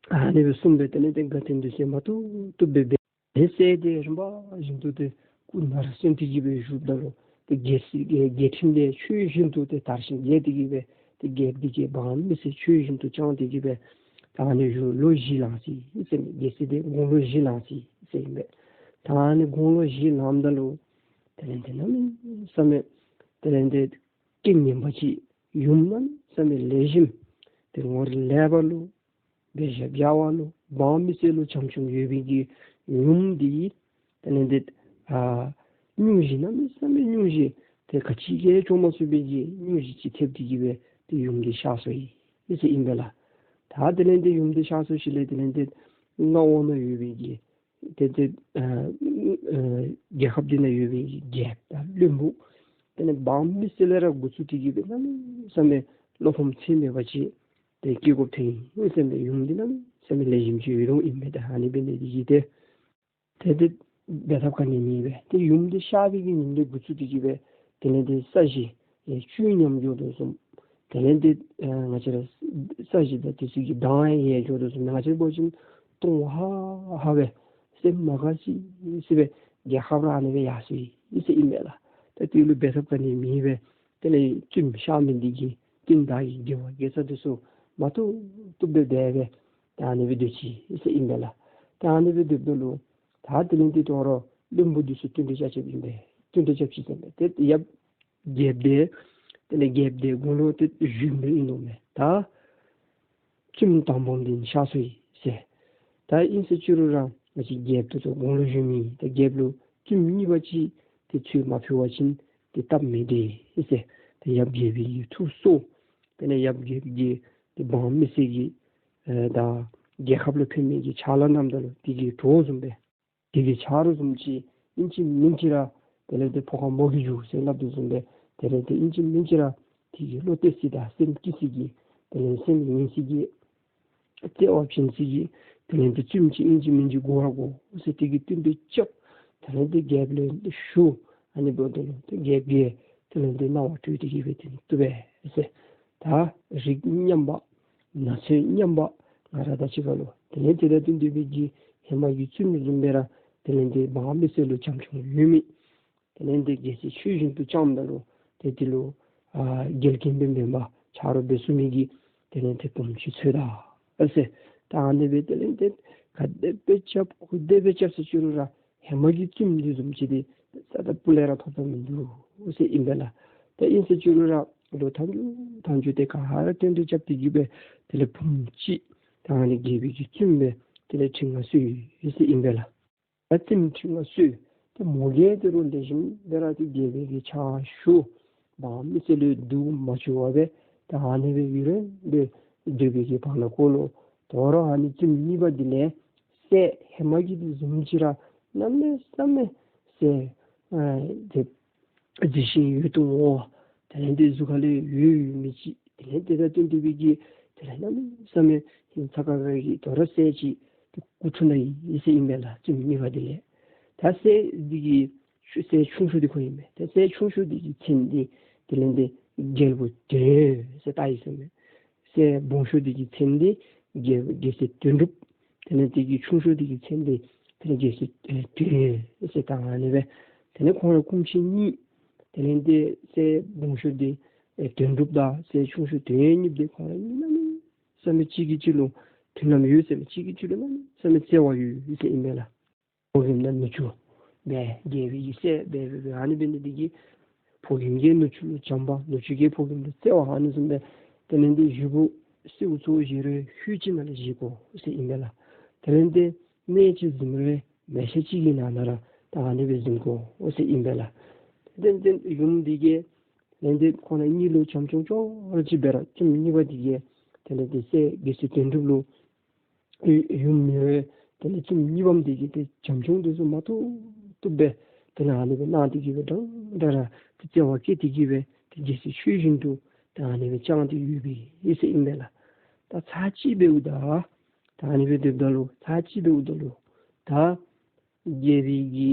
ཨ་ནི་སྦེ་གསུངས་སྦེ་དེ་ལས་ཏེ་དགའ་སྟོན་འདི་ཚུ་མ་ཐུབ་ཐུབ་སྦེ་འབད། ཏེ་སྲས་འདི་རིམ་པ་བཞིན་དུ་ཏེ་སྐུ་ནར་སོན་ཏེ་གི་སྦེ་བཞུགསཔ་ད་ལུ་ཏེ་རྒྱལ་སྲིད་རྒྱལ་ཁྲིམས་འདི་ཆོས་བཞིན་དུ་ཏེ་དར་ཞིང་རྒྱས་ཏེ་གི་སྦེ་ཏེ་རྒྱལཔོ་འདི་གིས་འབངས་མི་སེར་ཆོས་བཞིན་དུ་བསྐྱངས་ཏེ་གི་སྦེ་ད་ཨ་ནི་བཞུགས་ལོ་བཞི་ལང་ཅི་ཟེར་མས། རྒྱལ་སྲིད་འདི་དགུང་ལོ་བཞི་ལང་ཅི་ཟེར་ཨིན་པས། ད་ཨ་ནི་དགུང་ལོ་བཞི་ལངམ་ད་ལུ་དེ་ལས་ཏེ་གནམ་མེད་ས་མེད་དེ་ལས་ཏེ་རྐྱེན་ངན་པ་ཅིག་ཡུམ་གནམ་མེད་ས་མེད་ལེགས་ཤོམ་ཏེ་ངོ་ལེགས་པ་ལུ་འབད་བཞག་རྒྱ་བ་ལུ་འབངས་མི་སེར་ལུ་བྱམས་སྐྱོང་ཡོད་པའི་གི་ཡུམ་འདི་དེ་ལས་ཏེ་ཨ་སྙུང་གཞི་གནམ་མེད་ས་མེད་སྙུང་གཞི་ཏེ་ག་ཅི་གིས་བཅོ་མ་ཚུགས་པའི་གི་སྙུང་གཞི་ཅིག་ཐེབས་ཏེ་གི་སྦེ་ཏེ་ཡུམ་འདི་གཤགས་སོ་ཡི་ཟེར་ཨིན་པས་ལགས། ད་དེ་ལས་ཏེ་ཡུམ་འདི་གཤགས་སོ་ཞིནམ་ལས་དེ་ལས་ཏེ་མངའ་འོག་ན་ཡོད་པའི་གི་ཏེ་ཏེ་ཨ་ཨ་རྒྱལ་ཁབ་འདི་ནང་ཡོད་པའི་རྒྱལཔོ་དང་བློན་པོ་དེ་ལས་འབངས་མི་སེར་ལས་ར་འགོ་བཙུགས་ཏེ་གི་སྦེ་གནམ་མེད་ས་མེད་བློ་ཕམ་ཚད་མེད་པ་ཅིག་ཏེ་སྐྱེ་དགོཔ་ཐོན་ཡི་ཟེར་མས། ཡུམ་འདི་གནམ་མེད་ས་མེད་ལེགས་ཤོམ་ཅིག་ཡོད་དོ་ཨིན་མས། ད་ཨ་ནི་འབད་ནི་འདི་གིས་ཏེ་ཏེ་ཏེ་འབད་ཐབས་ག་ནི་མེད་པས། ཏེ་ཡུམ་འདི་གཤགས་པའི་གི་ཉིནམ་ལས་འགོ་བཙུགས་ཏེ་གི་སྦེ་དེ་ལས་ཏེ་ས་གཞི་ཡང་བཅུད་ཉམས་འགྱོ་དོ་བཟུམ། དེ་ལས་ཏེ་ཨ་ང་བཅས་ར་ས་གཞི་དང་དེ་ཚུ་གི་གདངས་ཡང་ཡལ་འགྱོ་དོ་བཟུམ། ང་བཅས་འབད་བ་ཅིན་སྟོང་ཧ་ཧ་སྦེ་སེམས་མ་དགའ་ཅི་ཅི་སྦེ་རྒྱལ་ཁབ་ར་ཨ་ནི་སྦེ་ཡར་སོ་ཡི་ཟེར་ཨིན་པས་ལགས། ད་དེ་ལུ་འབད་ཐབས་ག་ནི་མེད་པས། དེ་ལས་བཙུནམོ་གཤགས་མི་འདི་གིས་བཙུནམོ་དང་གི་དགེ་བ་དགེ་རྩ་འདི་ཚུ་མ་ཐུབ་ཐུབ་སྦེ་འབད་སྦེ་ད་ཨ་ནི་སྦེ་སྡོད་ཅི་ཟེར་ཨིན་པས་ལགས། ད་ཨ་ནི་སྦེ་སྡོདཔ་ད་ལུ་ད་དེ་ལས་ཏེ་དོ་རུང་བློན་པོ་འདི་ཚུ་བསྟུན་གྲོས་རྐྱབ་ཅི་ཨིན་པས། བསྟུན་གྲོས་རྐྱབ་ཅི་ཟེར་མས། ཏེ་ཡབ་རྒྱལཔོ་འདི་དེ་ལས་རྒྱལཔོ་འདི་དགུང་ལོ་ཏེ་གཞོནམ་ཨིན་ནོ་མས། ད་བཙུནམོ་དང་པམ་འདི་གཤགས་སོ་ཡི་ཟེར། ད་ཨིན་ཟེར་ཅི་རུང་ར་ང་བཅས་རྒྱལཔོ་འདི་ཚུ་དགུང་ལོ་གཞོནམ་ཨིན། ད་རྒྱལཔོ་ལུ་བཙུནམོ་གཉིས་པ་ཅིག་ཏེ་ཚུར་མ་ཕུལ་བ་ཅིན་ཏེ་སྟབས་མི་བདེ་ཟེར། ཏེ་ཡབ་རྒྱལ་པོའི་གི་ཐུགས་གསོ། དེ་ལས་ཡབ་རྒྱལ་པོའི་གི་ཏེ་འབངས་མི་སེར་གྱི་ཨེ་ད་རྒྱལ་ཁབ་ལུ་ཕན་མི་གི་ཕྱག་ལཱ་གནངམ་ད་ལུ་དེ་གི་གྲོགས་བཟུམ་སྦེ་དེ་གི་ཆ་རོགས་བཟུམ་ཅིག་ཨིན་ཅི་མིན་ཅི་ར་ དེ་ལས་ཏེ་ཕོ་ཁ་མོ་གིས་འཇུ་ཟེར་སླབ་དོ་བཟུམ་སྦེ་དེ་ལས་ཏེ་ཨིན་ཅི་མིན་ཅི་ར་དེ་གི་བློ་གཏད་ས་དང་སེམས་བསྐྱེད་ས་གི་དེ་ལས་སེམས་ཡེངས་ས་གི་བརྩེ་བ་བྱིན་ས་གི་དེ་ལས་ཏེ་བཙུནམོ་ཅིག་ཨིན་ཅི་མིན་ཅི་དགོ་ར་དགོ་ཟེར་དེ་གི་བསྟུན་པའི་སྐྱབས་དེ་ལས་ཏེ་རྒྱལཔོ་ལུ་ཞུ། ཨ་ནི་འབདཝ་ད་ལུ་ཏེ་རྒྱལཔོ་གིས་དེ་ལས་ཏེ་གནང་བ་སྤྲོད་དེ་གི་སྦེ་ཏེ་བཏུབ་པས་ཟེར། ད་རིགས་མཉམ་པ་ན་ཚོད་མཉམ་པ་ང་ར་དང་གཅིག་ཁར་ལུ་དེ་ལས་ཏེ་ད་བསྟུན་པའི་གི་ཧེ་མ་གི་བཙུནམོ་བཟུམ་སྦེ་ར་དེ་ལས་ཏེ་འབངས་མི་སེར་ལུ་བྱམས་སྐྱོང་ཡོད་མི་དེ་ལས་ཏེ་རྒྱལ་སྲས་ཆོས་བཞིན་དུ་བསྐྱངམ་ད་ལུ་ཏེ་དེ་ལུ་ཨ་རྒྱལ་ཁྱིམ་སྦེ་མེན་པར་ཆ་རོགས་འབད་ཚུགས་མི་གི་དེ་ལས་ཏེ་བུམོ་ཅིག་འཚོལ་ད་ཨ་ཟེར། ད་ཨ་ནི་སྦེ་དེ་ལས་ཏེ་ག་དེ་སྦེ་རྐྱབ་ག་དེ་སྦེ་རྐྱབ་ཟེར་ཅི་རུང་ར་ཧེ་མ་གི་བཙུནམོ་འདི་བཟུམ་ཅིག་འདི་ས་ད་སྤུ་ལས་ར་ཐོབ་ཐོབ་མིན་འདུག་ཟེར་ཨིན་པས་ལགས། ད་ཨིན་ཟེར་ཅི་རུང་ར་ལོ་ཐང་ཆུང་ཐང་ཆུང་ཏེ་ག་ར་བསྟུན་ཏེ་རྐྱབ་སྟེ་གི་སྦེ་དེ་ལས་བུམོ་ཅིག་ད་ཨ་ནི་རྒྱལ་པོའི་གི་བཙུནམོ་སྦེ་དེ་ལས་ཁྲི་མངའ་གསོལ་ཡི་ཟེར་ཨིན་པས་ལགས། ད་བཙུནམོ་ཁྲི་མངའ་གསོལ། ད་མོ་གིས་དེ་རུང་ལེགས་ཤོམ་སྦེ་ར་ཏེ་རྒྱལ་པོའི་གི་ཕྱག་ཞུ། འབངས་མི་སེར་ལུ་སྡུག་མ་བྱུང་བར་སྦེ་ད་ཨ་ནི་སྦེ་ཡུན་རིང་སྦེ་སྡོད་པའི་གི་བར་ན་ཁོ་ལུ་དོ་རུང་ཨ་ནི་བཙུནམོ་གཉིས་པ་འདི་ལས་སྲས་ཧེ་མ་གི་འདི་བཟུམ་ཅིག་ར་གནམ་མེད་ས་མེད་སྲས་ཨ་དེ་མཛེས་ཤིང་ཡིད་དུ་འོང་བ། དེ་ལས་ཏེ་གཟུགས་ཁ་ལས་འོད་ཡོད་མི་ཅིག། དེ་ལས་ཏེ་ད་བསྟུན་པའི་གི་དེ་ལས་གནམ་མེད་ས་མེད་ཧིང་ཚ་ཁ་ཁ་གི་དོ་རུང་སྲས་ཅིག་ཏེ་སྐུ་འཁྲུངས་ད་ཡི་ཟེར་ཨིན་པས་ལགས། བཙུནམོ་གཉིས་པ་འདི་ལས། ད་སྲས་འདི་གི་ཤུ་སྲས་ཆུང་ཤོས་འདི་ཁོ་ཨིན་མས། ད་སྲས་ཆུང་ཤོས་འདི་གི་མཚན་འདི་དེ་ལས་ཏེ་རྒྱལ་པོ་དོན་ཡོད་ཟེར་བཏགས་ཡི་ཟེར་མས། སྲས་སྦོམ་ཤོས་འདི་གི་མཚན་འདི་རྒྱལ་རྒྱལ་སྲས་དོན་གྲུབ། དེ་ལས་དེ་གི་ཆུང་ཤོས་འདི་གི་མཚན་འདི་དེ་ལས་རྒྱལ་སྲས་ཨེ་དོན་ཡོད་ཟེར་བཏགས་ཨ་ནི་སྦེ། དེ་ལས་ཁོང་ར་སྐུ་མཆེད་གཉིས། དེ་ལས་ཏེ་སྲས་སྦོམ་ཤོས་འདི་ཨེ་དོན་གྲུབ་དང་སྲས་ཆུང་ཤོས་དོན་ཡོད་གཉིས་འདི་ཁོང་ར་གཉིས་གནམ་མེད་ས་མེད་གཅིག་གིས་གཅིག་ལུ་མཐུན་ལམ་ཡོད་ཟེར་མས། གཅིག་གིས་གཅིག་ལུ་གནམ་མེད་ས་མེད་བརྩེ་བ་ཡོད་ཟེར་ཨིན་མས་ལགས། ཕོ་རྒནམ་དང་ནུ་གཅུང་སྦེ་རྒྱལ་པོའི་གི་སྲས་སྦེ་སྦེ་སྦེ་ཨ་ནི་འབད་ནི་འདི་གིས་ཕོ་རྒནམ་གྱིས་ནུ་གཅུང་ལུ་བྱམས་པ་ནུ་གཅུང་གིས་ཕོ་རྒནམ་ལུ་བརྩེ་བ་ཨ་ནི་བཟུམ་སྦེ་དེ་ལས་ཏེ་བཞེས་སྒོ་གསོལཝ་གཙོ་བོ་བཞེས་རོགས་ཧུད་ཅིག་ནང་ལས་བཞེས་དགོ་ཟེར་ཨིན་པས་ལགས། དེ་ལས་ཏེ་གནས་ཅིག་གཟིམ་རོགས་མལ་ཆ་གཅིག་གི་ནང་ན་ར་ད་ཨ་ནི་སྦེ་གཟིམ་དགོ་ཟེར་ཨིན་པས་ལགས། དེ་ལས་ཏེ་ཡུམ་འདི་གིས་དེ་ལས་ཏེ་ཁོང་ར་གཉིས་ལུ་བྱམས་སྐྱོང་ཅོག་ར་ཅིག་འབད་ར་བཙུནམོ་གཉིས་པ་འདི་གིས་དེ་ལས་ཏེ་སྲས་རྒྱལ་སྲས་དོན་གྲུབ་ལུ་ཡུམ་མེད་པར་དེ་ལས་བཙུནམོ་གཉིས་པམ་འདི་གིས་ཏེ་བྱམས་སྐྱོང་འདི་ཚུ་མ་བཏུབ་བཏུབ་སྦེ་དེ་ལས་ཨ་ནི་སྦེ་གནང་སྟེ་གི་སྦེ་འདྲན་འདྲ་ར་ཏེ་བརྩེ་བ་བསྐྱེད་དེ་གི་སྦེ་ཏེ་རྒྱལ་སྲས་ཆོས་བཞིན་དུ་ད་ཨ་ནི་སྦེ་བསྐྱངས་ཏེ་ཡོད་པའི་ཨིན་ཟེར་ཨིན་པས་ལགས། ད་ཚར་གཅིག་འབདཝ་ད་ད་ཨ་ནི་སྦེ་སྡོདཔ་ད་ལུ་ཚར་གཅིག་འབདཝ་ད་ལུ་ད་རྒྱལ་པོའི་གི་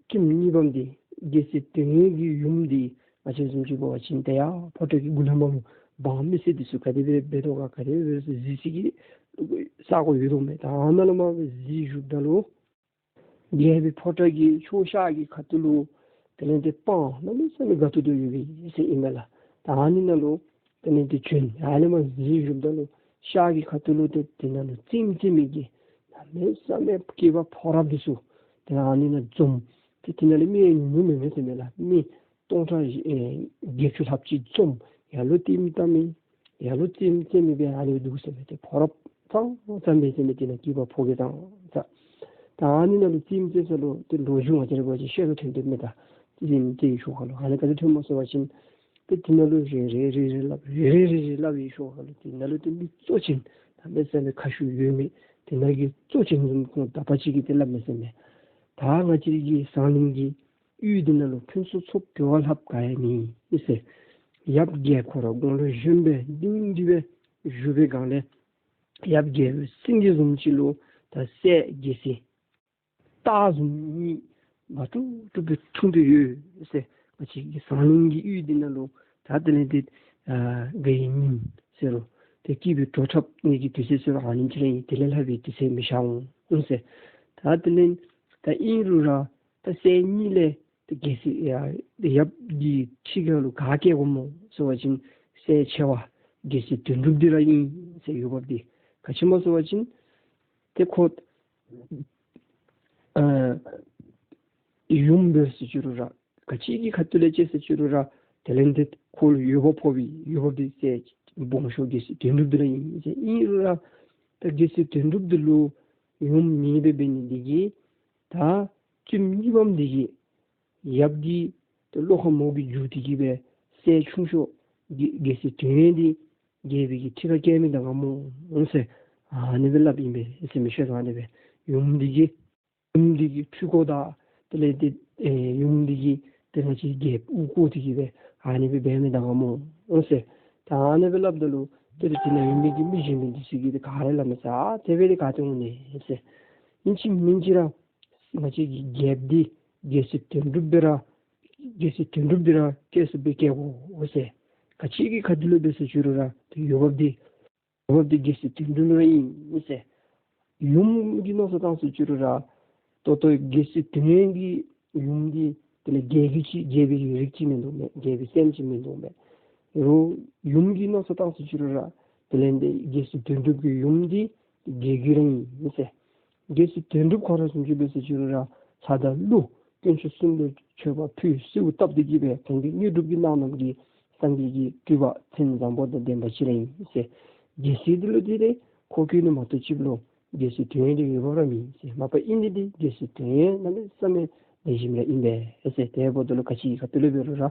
བཙུནམོ་གཉིས་པམ་འདི་རྒྱལ་སྲས་དོན་ཡོད་ཀྱི་ཡུམ་འདི་ང་བཅས་བཟུམ་ཅིག་འབད་བ་ཅིན་ཏེ་ཡར་ཕོ་བྲང་གི་མགུ་ལས་མར་ལུ་འབངས་མི་སེར་འདི་ཚུ་ག་དེ་སྦེ་འབད་དོ་ག་ག་དེ་སྦེ་གཟིགས་ས་གི་ས་གོ་ཡོད་དོ་མས། ད་ཨ་ནཱ་ལུ་མར་སྦེ་གཟིགས་བཞུགསཔ་ད་ལུ་རྒྱལ་པོའི་ཕོ་བྲང་གི་ཕྱོགས་ཤར་གྱི་ཁ་ཐུག་ལུ་དེ་ལས་ཏེ་སྤང་གནམ་མེད་ས་མེད་དགའ་ཏོག་ཏོ་ཡོད་པའི་ཨིན་ཟེར་ཨིན་མས་ལགས། ད་ཨ་ནི་ནང་ལུ་དེ་ལས་ཏེ་བྱོན། ཨ་ནི་མར་གཟིགས་བཞུགསཔ་ད་ལུ་ཤར་གྱི་ཁ་ཐུག་ལུ་ཏེ་དེ་ནང་ལུ་རྩེདམོ་རྩེ་མི་གི་གནམ་མེད་ས་མེད་སྐྱེས་པ་ཕོ་རབ་འདི་ཚུ་ཏེ་ཨ་ནི་ནང་འཛོམས། ཏེ་དེ་ནང་ལས་མི་ཡང་ཉུང་ཉུང་མེན་མས་ཟེར་མས་ལགས། མི་སྟོང་ཕྲག་བཞི་ཨེ་བརྒྱད་ཅུ་ལྷགཔ་ཅིག་འཛོམས། ཡར་ལུ་རྩེདམོ་རྩེ་མི་ཡར་ལུ་རྩེདམོ་རྩེ་མི་སྦེ་ཨ་ནི་སྦེ་འདུག་ཟེར་མས། ཏེ་ཕོ་རབ་ཙང་ཙང་སྦེ་ཟེར་མས། དེ་ནང་སྐྱེས་པ་ཕོ་རྒས་ཙང་ཙང་། ད་ཨ་ནི་ནང་ལུ་རྩེདམོ་རྩེ་ས་ལུ་ཏེ་ལོ་རྒྱུས་ང་བཅས་ར་འབད་བ་ཅིན་ཤེས་ར་ཐོན་དོ་མས། ད་རྩེདམོ་རྩེ་བའི་ཤུལ་ཁ་ལུ་ཨ་ནི་ག་ཅི་ཐོནམ་སྨོ་ཟེར་བ་ཅིན་ཏེ་དེ་ནང་ལུ་རེ་རེ་རེ་རེ་སླབ་རེ་རེ་རེ་རེ་སླབ་པའི་ཤུལ་ཁ་ལུ་དེ་ནང་ལུ་ཏེ་མི་གཙོ་ཅན་གནམ་མེད་ས་མེད་ཁ་ཤུགས་ཡོད་མི་དེ་ནང་གི་གཙོ་ཅན་བཟུམ་ཁོང་དག་པ་ཅིག་གིས་ཏེ་སླབ་མས་ཟེར་མས། ད་ང་བཅས་ཀྱི་ཟངས་གླིང་གི་ཡུལ་འདི་ནང་ལུ་ཕུན་སུམ་ཚོགས་པ་བ་ལྷགཔ་ག་ཡང་མེད་ཟེར། ཡབ་རྒྱལ་ཁོ་ར་དགུང་ལོ་གཞོན་པའི་གཏིང་འདི་སྦེ་བཞུགས་པའི་སྒང་ལས་ཡབ་རྒྱལ་པོའི་སེང་གེ་བཟུམ་ཅིག་ལུ་ད་སྲས་རྒྱལ་སྲས་སྟག་བཟུམ་གཉིས་དགའ་ཏོག་ཏོ་སྦེ་འཁྲུངས་ཏེ་ཡོད་ཟེར། ང་བཅས་ཀྱི་ཟངས་གླིང་གི་ཡུལ་འདི་ནང་ལུ་ད་དེ་ལས་ཏེ་ཨ་དགའ་བའི་ཉིནམ་ཟེར་རུང་ཏེ་སྐྱིད་པའི་བྲོ་འཁྲབ་གནས་ཀྱི་དུས་ཚོད་ཟེར་རུང་ཨ་ནེམ་ཅིག་ར་ཨིན། དེ་ལས་ལྷག་པའི་དུས་ཚོད་མི་ཤར་འོང་ཟེར། ད་དེ་ལས་ད་ཨིན་རུང་ར་ད་སྲས་གཉིས་ལས་ཏེ་རྒྱལ་སྲས་ཡ་ཡབ་ཀྱི་ཁྲི་སྒང་ལུ་ག་བཀལ་དགོཔ་སྨོ་ཟེར་བ་ཅིན་སྲས་ཆེ་བ་རྒྱལ་སྲས་དོན་གྲུབ་འདི་ར་ཨིན་ཟེར་ཡོདཔ་འདི། ག་ཅི་སྨོ་ཟེར་བ་ཅིན་ཏེ་ཁོ་ཨ་ཡུམ་འབད་ཟེར་ཅི་རུང་ར་ག་ཅི་གི་ཁ་ཐུག་ལས་ཅིག་ཟེར་ཅི་རུང་ར་དེ་ལས་ཏེ་ཁོ་ལུ་འོས་འབབ་ཕོག་པའི་འོས་འབབ་འདི་སྲས་སྦོམ་ཤོས་རྒྱལ་སྲས་དོན་གྲུབ་འདི་ར་ཨིན་ཟེར། ཨིན་རུང་ར་ད་རྒྱལ་སྲས་དོན་གྲུབ་འདི་ལུ་ཡུམ་མེདཔ་འབད་ནི་འདི་གིས་ད་བཙུནམོ་གཉིས་པམ་འདི་གིས་ཡབ་ཀྱི་ཏེ་བློ་ཁ་མོ་གིས་འཇུ་སྟེ་གི་སྦེ་སྲས་ཆུང་ཤོས་རྒྱལ་རྒྱལ་སྲས་དོན་ཡོད་འདི་རྒྱལ་པོའི་གི་ཁྲི་ཁར་བཀལ་མི་ད་ག་སྨོ་འོང་ཟེར་ཨ་ནི་སྦེ་སླབ་ཨིན་པས་ཟེར་མི་ཤེས་སོང་། ཨ་ནི་སྦེ་ཡུམ་འདི་གིས་ཡུམ་འདི་གི་འཁྲུལ་འཁོར་དང་ དེ་ལས་དེ་ཨེ་ཡུམ་འདི་གིས་ཏེ་ང་བཅས་རྒྱལཔོ་དབུ་བསྐོར་ཏེ་གི་སྦེ་ཨ་ནི་སྦེ་འབད་མི་ད་ག་སྨོ་ཟེར། ད་ཨ་ནི་སྦེ་སླབ་ད་ལུ་ཏེ་དེ་ནང་ཡོད་མི་གི་མི་གཞན་མི་འདི་ཚུ་གིས་ཏེ་ག་ར་སླབ་མས་ཟེར། ཨ་དེ་སྦེ་དེ་ག་ཏེ་འོང་ནི་ཟེར། ཨིན་ཅི་མིན་ཅི་ར་ང་བཅས་ཀྱི་རྒྱལཔོ་འདི་རྒྱལ་སྲིད་དོན་གྲུབ་སྦེ་ར་རྒྱལ་སྲིད་དོན་གྲུབ་འདི་ར་སྐྱེ་ས་སྦེ་སྐྱེ་དགོ་ཟེར། ག་ཅི་གི་ཁ་ཐུག་ལས་འབད་ཟེར་ཅི་རུང་ར་ཏེ་འོས་འབབ་འདི་འོས་འབབ་འདི་རྒྱལ་སྲིད་དོན་གྲུབ་ར་ཨིན་ཟེར། ཡུམ་གྱིས་མནོ་བསམ་བཏང་ཟེར་ཅི་རུང་ར་ད་ལྟོ་རྒྱལ་སྲིད་དོན་ཡོད་ཀྱི་ཡུམ་འདི་དེ་ལས་རྒྱལ་གྱི་ཅིག་རྒྱལ་པོའི་རིགས་ཅིག་མིན་འདུག་མས། རྒྱལ་པོའི་སྲསམོ་ཅིག་མིན་འདུག་མས། རོགས་ཡུམ་གྱིས་མནོ་བསམ་བཏང་ཟེར་ཅི་རུང་ར་དེ་ལས་འདི་རྒྱལ་སྲིད་དོན་གྲུབ་ཀྱི་ཡུམ་འདི་རྒྱལ་གྱི་རིགས་ཨིན་ཟེར། རྒྱལ་སྲས་དོན་གྲུབ་ཁོ་ར་བཟུམ་ཅིག་འབད་ཟེར་ཅི་རུང་ར་ལྷ་དང་ཀླུ་དཀོན་མཆོག་གསུམ་ལུ་མཆོད་པ་ཕུལ་གསོལཝ་བཏབ་སྟེ་གི་སྦེ་གོང་གི་དངོས་གྲུབ་ཀྱི་གནང་གནངམ་གིས་སངས་རྒྱས་ཀྱི་སྤྲུལ་པ་མཚན་བཟང་པོ་དང་ལྡན་པ་ཅིག་ར་ཨིན་ཟེར། རྒྱལ་སྲིད་འདི་ལུ་དེ་ལས་ཁོ་བཀོད་ནི་མ་གཏོགས་ཅིག་ལུ་རྒྱལ་སྲིད་དོན་ཡོད་འདི་འོས་འབབ་ར་མེད་ཟེར། མ་པ་ཨིན་ནི་འདི་རྒྱལ་སྲིད་དོན་ཡོད་གནམ་མེད་ས་མེད་ལེགས་ཤོམ་ར་ཨིན་པས་ཟེར། དེ་འབདཝ་ད་ལུ་ག་ཅི་གི་ཁ་ཐུག་ལས་འབད་རུང་ར་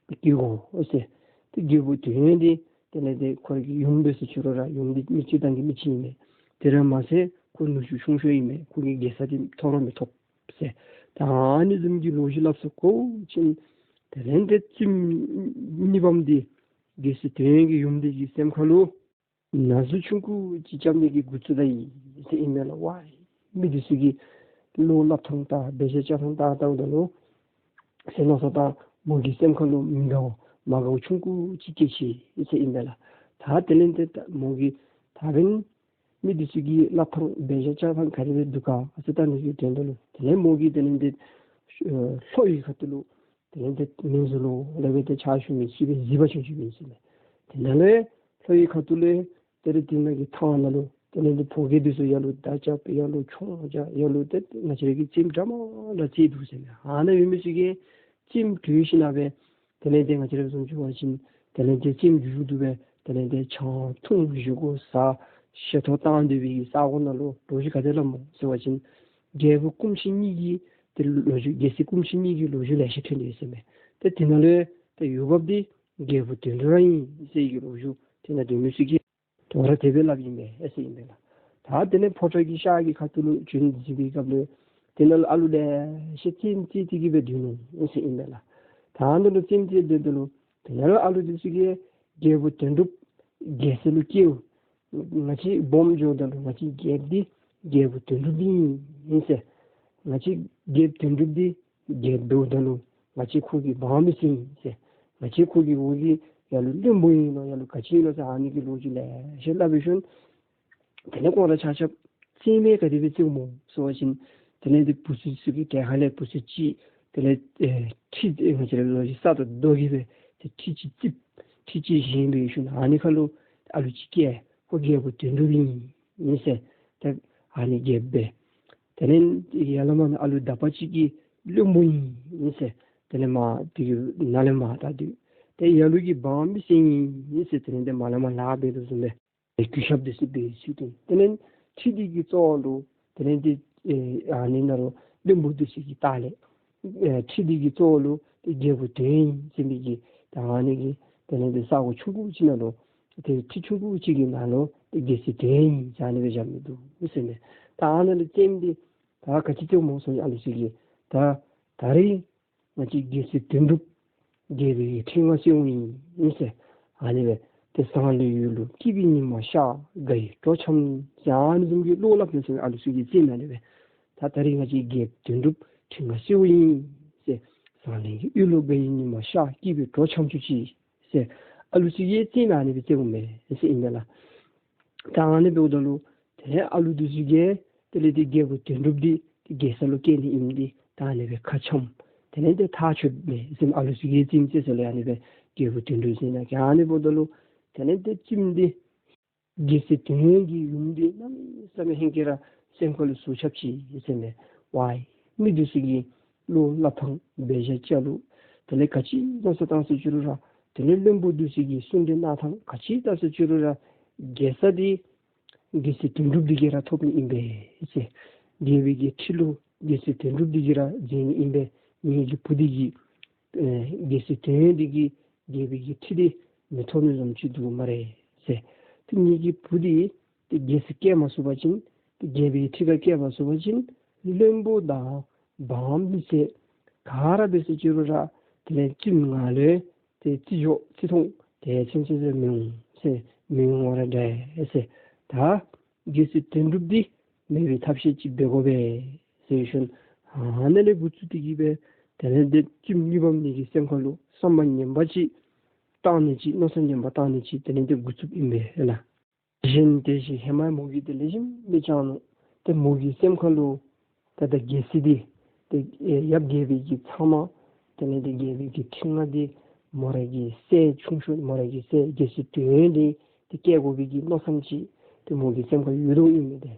སྐྱེ་དགོ་ཟེར། ཏེ་རྒྱལ་པོ་དོན་ཡོད་འདི་དེ་ལས་དེ་ཁོ་རའི་གི་ཡུམ་འབད་ཟེར་ཅི་རུང་ར་ཡུམ་འདི་མི་སྤྱིར་བཏང་གི་མི་ཅིག་ཨིན་མས། དེ་ར་མ་ཚད་ཁོ་ནུ་གཅུང་ཆུང་ཤོས་ཨིན་མས། ཁོ་གིས་རྒྱལ་ས་འདི་ཐོབ་ར་མི་ཐོབ་ཟེར། ད་ཨ་ནི་བཟུམ་གྱི་ལོ་རྒྱུས་སླབ་སོ་གོ་ཅིན་དེ་ལས་དེ་བཙུནམོ་གཉིས་པམ་འདི་རྒྱལ་སྲས་དོན་ཡོད་ཀྱི་ཡུམ་འདི་གི་སེམས་ཁ་ལུ་ན་ཟུག་ཆུང་ཀུ་ཅིག་རྐྱབ་ནི་གི་འགོ་བཙུགས་ད་ཡི་ཟེར་ཨིན་མས་ལགས། ཝའི་མི་འདི་ཚུ་གིས་བློ་སླབ་ཐངས་དང་འབད་བཞག་རྐྱབ་ཐངས་དང་ལྟཝ་ད་ལུ་ཟེར་མནོ་བསམ་བཏང་། མོ་གི་སེམས་ཁ་ལུ་མི་དགའ་བ་མ་དགའ་བ་ཆུང་ཀུ་ཅིག་སྐྱེས་ཅི་ཟེར་ཨིན་པས་ལགས། ད་དེ་ལས་དེ་ད་མོ་གིས་ད་འབདན་མི་འདི་ཚུ་གིས་སླབ་ཐངས་འབད་བཞག་རྐྱབ་ཐངས་ག་དེ་སྦེ་འདུག་ག་ཟེར་བལྟ་ནི་གི་དོན་དག་ལུ་དེ་ལས་མོ་གིས་དེ་ལས་དེ་ཨེ་ལྷོ་ཡི་ཁ་ཐུག་ལུ་དེ་ལས་དེ་མི་ཟེར་ལོ་ལས་སྦེ་དེ་ཕྱག་ཞུ་མི་ཅིག་སྦེ་གཟིགས་པ་ཅིན་ཅིག་ཨིན་ཟེར་མས། དེ་ནང་ལས་ལྷོ་ཡི་ཁ་ཐུག་ལས་དེ་ལས་དེ་ནང་གི་ཐང་ནང་ལུ་དེ་ལས་དེ་ཕོ་སྐྱེས་འདི་ཚུ་ཡར་ལུ་མདའ་རྐྱབ་ཡར་ལུ་མཆོང་རྐྱབ་ཡར་ལུ་དེ་ང་བཅས་ར་གི་རྩེདམོ་འདྲ་མ་འདྲ་རྩེད་འདུག་ཟེར་མས། ཨ་ནཱ་ཡོད་མི་ཚུ་གིས་རྩེདམོ་གྲོལ་ཞིནམ་སྦེ་དེ་ལས་དེ་ང་བཅས་ར་བཟུམ་ཅིག་འབད་བ་ཅིན་དེ་ལས་དེ་རྩེདམོ་མཇུག་བསྡུ་སྦེ་དེ་ལས་དེ་ཆང་འཐུང་བཞེས་སྒོ་ཟ་བཤད་ཐོ་བཏང་སྡོད་པའི་གི་ས་གོ་ནང་ལུ་ལོ་རྒྱུས་ག་དེ་སླབ་སྨོ་ཟེར་བ་ཅིན་རྒྱལ་པོ་སྐུ་མཆེད་གཉིས་ཀྱི་དེ་ལོ་རྒྱུས་རྒྱལ་སྲས་སྐུ་མཆེད་གཉིས་ཀྱི་ལོ་རྒྱུས་ལེ་ཤ་ཐོན་ཏེ་ཡོད་ཟེར་མས། དེ་དེ་ནང་ལས་དེ་འོས་འབབ་འདི་རྒྱལ་པོ་དོན་གྲུབ་ར་ཨིན་ཟེར་གྱི་ལོ་རྒྱུས་དེ་ནང་སྡོད་མི་ཚུ་གིས་དོ་རུང་དེ་སྦེ་སླབ་ཨིན་པས་ཨེ་ཟེར་ཨིན་པས་ལགས། ད་དེ་ལས་ཕོ་བྲང་གི་ཤར་གྱི་ཁ་ཐུག་ལུ་བྱོན་ཏེ་གཟིགས་པའི་སྐབས་ལུ་དེ་ནང་ལུ་ཨ་ལུ་ལེ་ཤ་རྩེདམོ་རྩེ་སྟེ་གི་སྦེ་སྡོད་ནུག་ཨེ་ཟེར་ཨིན་པས་ལགས། ད་ཨ་ནཱ་ལུ་རྩེདམོ་རྩེ་སྡོདཔ་ད་ལུ་དེ་ནང་ལུ་ཨ་ལུ་འདི་ཚུ་གིས་རྒྱལ་པོ་དོན་གྲུབ་རྒྱལ་ས་ལུ་སྐྱེལཝ་ང་བཅས་སྦོམ་འགྱོཝ་ད་ལུ་ང་བཅས་རྒྱལཔོ་འདི་རྒྱལ་པོ་དོན་གྲུབ་འདི་ཨིན་ཟེར། ང་བཅས་རྒྱལཔོ་དོན་གྲུབ་འདི་རྒྱལཔོ་འབདཝ་ད་ལུ་ང་བཅས་ཁོ་གི་འབངས་མི་སེར་ཨིན་ཟེར། ང་བཅས་ཁོ་གི་འོག་གི་ཡར་ལུ་བློན་པོ་ཨིན་ལོ་ཡར་ལུ་ག་ཅི་ཨིན་ལོ་ཟེར་ཨ་ནི་གི་ལོ་རྒྱུས་ལེ་ཤ་སླབ་སྦེ་ཞིནམ་དེ་ལས་ཁོང་ར་ཆ་ཁྱབ་རྩེདམོ་ག་དེ་སྦེ་རྩེཝ་སྨོ་ཟེར་བ་ཅིན་དེ་ལས་དེ་བུ་ཚུ་ཚུ་གི་གྲལ་ཁ་ལས་བུ་ཚུ་ཅིག་དེ་ལས་ཨེ་ཁྲི་ཨེ་ང་བཅས་ར་ལོ་རྒྱུས་ས་དང་རྡོ་གིས་སྦེ་དེ་ཁྲི་ཅིག་བརྩིགས། ཁྲི་ཅིག་བཞེངས་སྦེ་ཞིནམ་ཨ་ནི་ཁ་ལུ་ཨ་ལུ་ཅིག་སྐྱེས། ཁོ་རྒྱལ་པོ་དོན་གྲུབ་ཨིན་ཨིན་ཟེར། ཏེ་ཨ་ནི་རྒྱལཔོ་སྦེ། དེ་ལས་ཡར་ལས་མར་ཨ་ལུ་དག་པ་ཅིག་གི་བློན་པོ་ཨིན་ཨིན་ཟེར། དེ་ལས་མར་དེ་གི་ནང་ལས་མར་ད་དེ་ཏེ་ཡར་ལུ་གི་འབངས་མི་སེར་ཨིན་ཨིན་ཟེར། དེ་ལས་དེ་མར་ལས་མར་ལཱ་འབད་དོ་བཟུམ་སྦེ་གུས་ཞབས་འདི་ཚུ་འབད་ཚུལ་དེ། དེ་ལས་ཁྲི་འདི་གི་གཙོ་བོ་ལུ་དེ་ལས་དེ་ཨེ་ཨ་ནི་ནང་ལུ་བློན་པོ་འདི་ཚུ་གི་ལྟག་ལས་ཨེ་ཁྲི་འདི་གི་གཙོ་བོ་ལུ་ཏེ་རྒྱལ་པོ་དོན་ཡོད་ཟེར་མི་གི་ད་ཨ་ནི་གི་དེ་ལས་དེ་ས་གོ་ཆུང་ཀུ་ཅིག་ནང་ལུ་ཏེ་ཁྲི་ཆུང་ཀུ་ཅིག་གི་ནང་ལུ་ཏེ་རྒྱལ་སྲིད་དོན་ཡོད་ཟེར་ཨ་ནི་སྦེ་བཞག་མི་འདུག་ཟེར་མས། ད་ཨ་ནཱ་ལུ་རྩེདམོ་འདི་ད་ག་ཅི་རྩེཝ་སྨོ་ཟེར་ཨ་ལུ་ཚུ་གིས་ད་ད་རིས་ང་བཅས་རྒྱལ་སྲས་དོན་གྲུབ་རྒྱལ་པོའི་ཁྲི་མངའ་གསོལཝ་ཨིན་ཟེར། ཨ་ནི་སྦེ་ཏེ་བཟང་ལེགས་ཡུལ་ལུ་སྐྱིད་པའི་ཉི་མ་ཤར། དགའ་བའི་སྤྲོ་འཆམ་ཟེར་ཨ་ནི་བཟུམ་གྱི་བློ་སླབ་ནི་ཟེར་ཨ་ལུ་ཚུ་གིས་རྩེདམོ་ཨ་ནི་སྦེ། ད་ད་རིས་ང་བཅས་རྒྱལཔོ་དོན་གྲུབ་ཁྲི་མངའ་གསོལཝ་ཨིན་ཟེར། བཟང་ལེགས་ཡུལ་ལུ་དགའ་བའི་ཉི་མ་ཤར། སྐྱིད་པའི་སྤྲོ་འཆམ་བྱུང་ཅིག་ཟེར་ཨ་ལུ་ཚུ་གིས་རྩེདམོ་ཨ་ནི་སྦེ་རྩེཝ་མས་ཟེར་ཨིན་མས་ལགས། ད་ཨ་ནི་འབདཝ་ད་ལུ་དེ་ལས་ཨ་ལུ་འདི་ཚུ་གིས་དེ་ལས་དེ་རྒྱལ་པོ་དོན་གྲུབ་འདི་རྒྱལ་ས་ལུ་སྐྱེལ་ནི་ཨིནམ་འདི་ད་ཨ་ནི་སྦེ་ཁ་འཆམ། དེ་ལས་དེ་ཐག་ཆོད་མས་ཟེར་ཨ་ལུ་ཚུ་གིས་རྩེདམོ་རྩེ་ས་ལུ་ཨ་ནི་སྦེ་རྒྱལ་པོ་དོན་གྲུབ་ཟེར་ན་ག་ཨ་ནི་འབདཝ་ད་ལུ་དེ་ལས་དེ་རྩེདམོ་འདི་རྒྱལ་སྲས་དོན་ཡོད་ཀྱི་ཡུམ་འདི་གནམ་མེད་ས་མེད་ཧིང་གིས་ར་སེམས་ཁ་ལུ་ཟུག་ཁྱབ་ཅི་ཟེར་མས། ཝའི་མི་འདི་ཚུ་གི་བློ་སླབ་ཐངས་འབད་བཞག་རྐྱབ་ལུགས་དེ་ལས་ག་ཅི་མནོ་བསམ་བཏང་ཟེར་ཅི་རུང་ར་དེ་ལས་བློན་པོ་འདི་ཚུ་གི་གསུང་དེ་གནང་ཐངས་ག་ཅི་བལྟ་ཟེར་ཅི་རུང་ར་རྒྱལ་ས་འདི་རྒྱལ་སྲས་དོན་གྲུབ་འདི་གིས་ར་ཐོབ་ནི་ཨིན་པས་ཟེར། རྒྱལ་པོའི་གི་ཁྲི་ལུ་རྒྱལ་སྲས་དོན་གྲུབ་འདི་གིས་ར་མཛད་ནི་ཨིན་པས། ངེ་གི་བུ་འདི་གིས་ཨེ་རྒྱལ་སྲས་དོན་ཡོད་འདི་གིས་རྒྱལ་པོའི་གི་ཁྲི་འདི་མི་ཐོབ་ནི་བཟུམ་ཅིག་འདུག་སྨ་རེ་ཟེར། ཏེ་ངེ་གི་བུ་འདི་ཏེ་རྒྱལ་སྲིད་སྐྱེལ་མ་ཚུགས་པ་ཅིན་ཏེ་རྒྱལ་པོའི་ཁྲི་ཁར་སྐྱེལ་མ་ཚུགས་པ་ཅིན་བློན་པོ་དང་ འབངས་མི་སེར་ག་ར་འབད་ཟེར་ཅི་རུང་ར་དེ་ལས་བཙུནམོ་ང་ལུ་ཏེ་བརྩི་འཇོག་བརྩི་མཐོང་དེ་ཚུན་ཚོད་མི་འོང་ཟེར། མི་འོང་བར་འདྲ་ཟེར། ད་རྒྱལ་སྲས་དོན་གྲུབ་འདི་མེད་པའི་ཐབས་ཤེས་ཅིག་འབད་དགོ་པས་ཟེར་ཞིནམ་ཨ་ནཱ་ལས་འགོ་བཙུགས་ཏེ་གི་སྦེ་དེ་ལས་ཏེ་བཙུནམོ་གཉིས་པམ་འདི་གི་སེམས་ཁ་ལུ་བསམ་པ་ངན་པ་ཅིག་བཏང་ནི་ཅིག་མནོ་བསམ་ངན་པ་བཏང་ནི་ཅིག་དེ་ལས་ཏེ་འགོ་བཙུགསཔ་ཨིན་པས་ལགས། གཞན་དེ་བཞིན་ཧེ་མ་མོ་གིས་དེ་ལེགས་ཤོམ་སྦེ་བཅང་ནུག། ཏེ་མོ་གི་སེམས་ཁ་ལུ་ད་ད་རྒྱལ་སྲས་འདི་ཏེ་ཡབ་རྒྱལ་པོའི་གི་ཚབ་མ་དེ་ལས་ཏེ་རྒྱལ་པོའི་གི་ཁྲི་མངའ་འདི་མོ་རའི་གི་སྲས་ཆུང་ཤོས་མོ་རའི་གི་སྲས་རྒྱལ་སྲས་དོན་འདི་ཏེ་བསྐོ་དགོ་པའི་གི་མནོ་བསམ་ཅིག་ཏེ་མོ་གི་སེམས་ཁར་ཡོད་དོ་ཨིན་མས། ཏེ་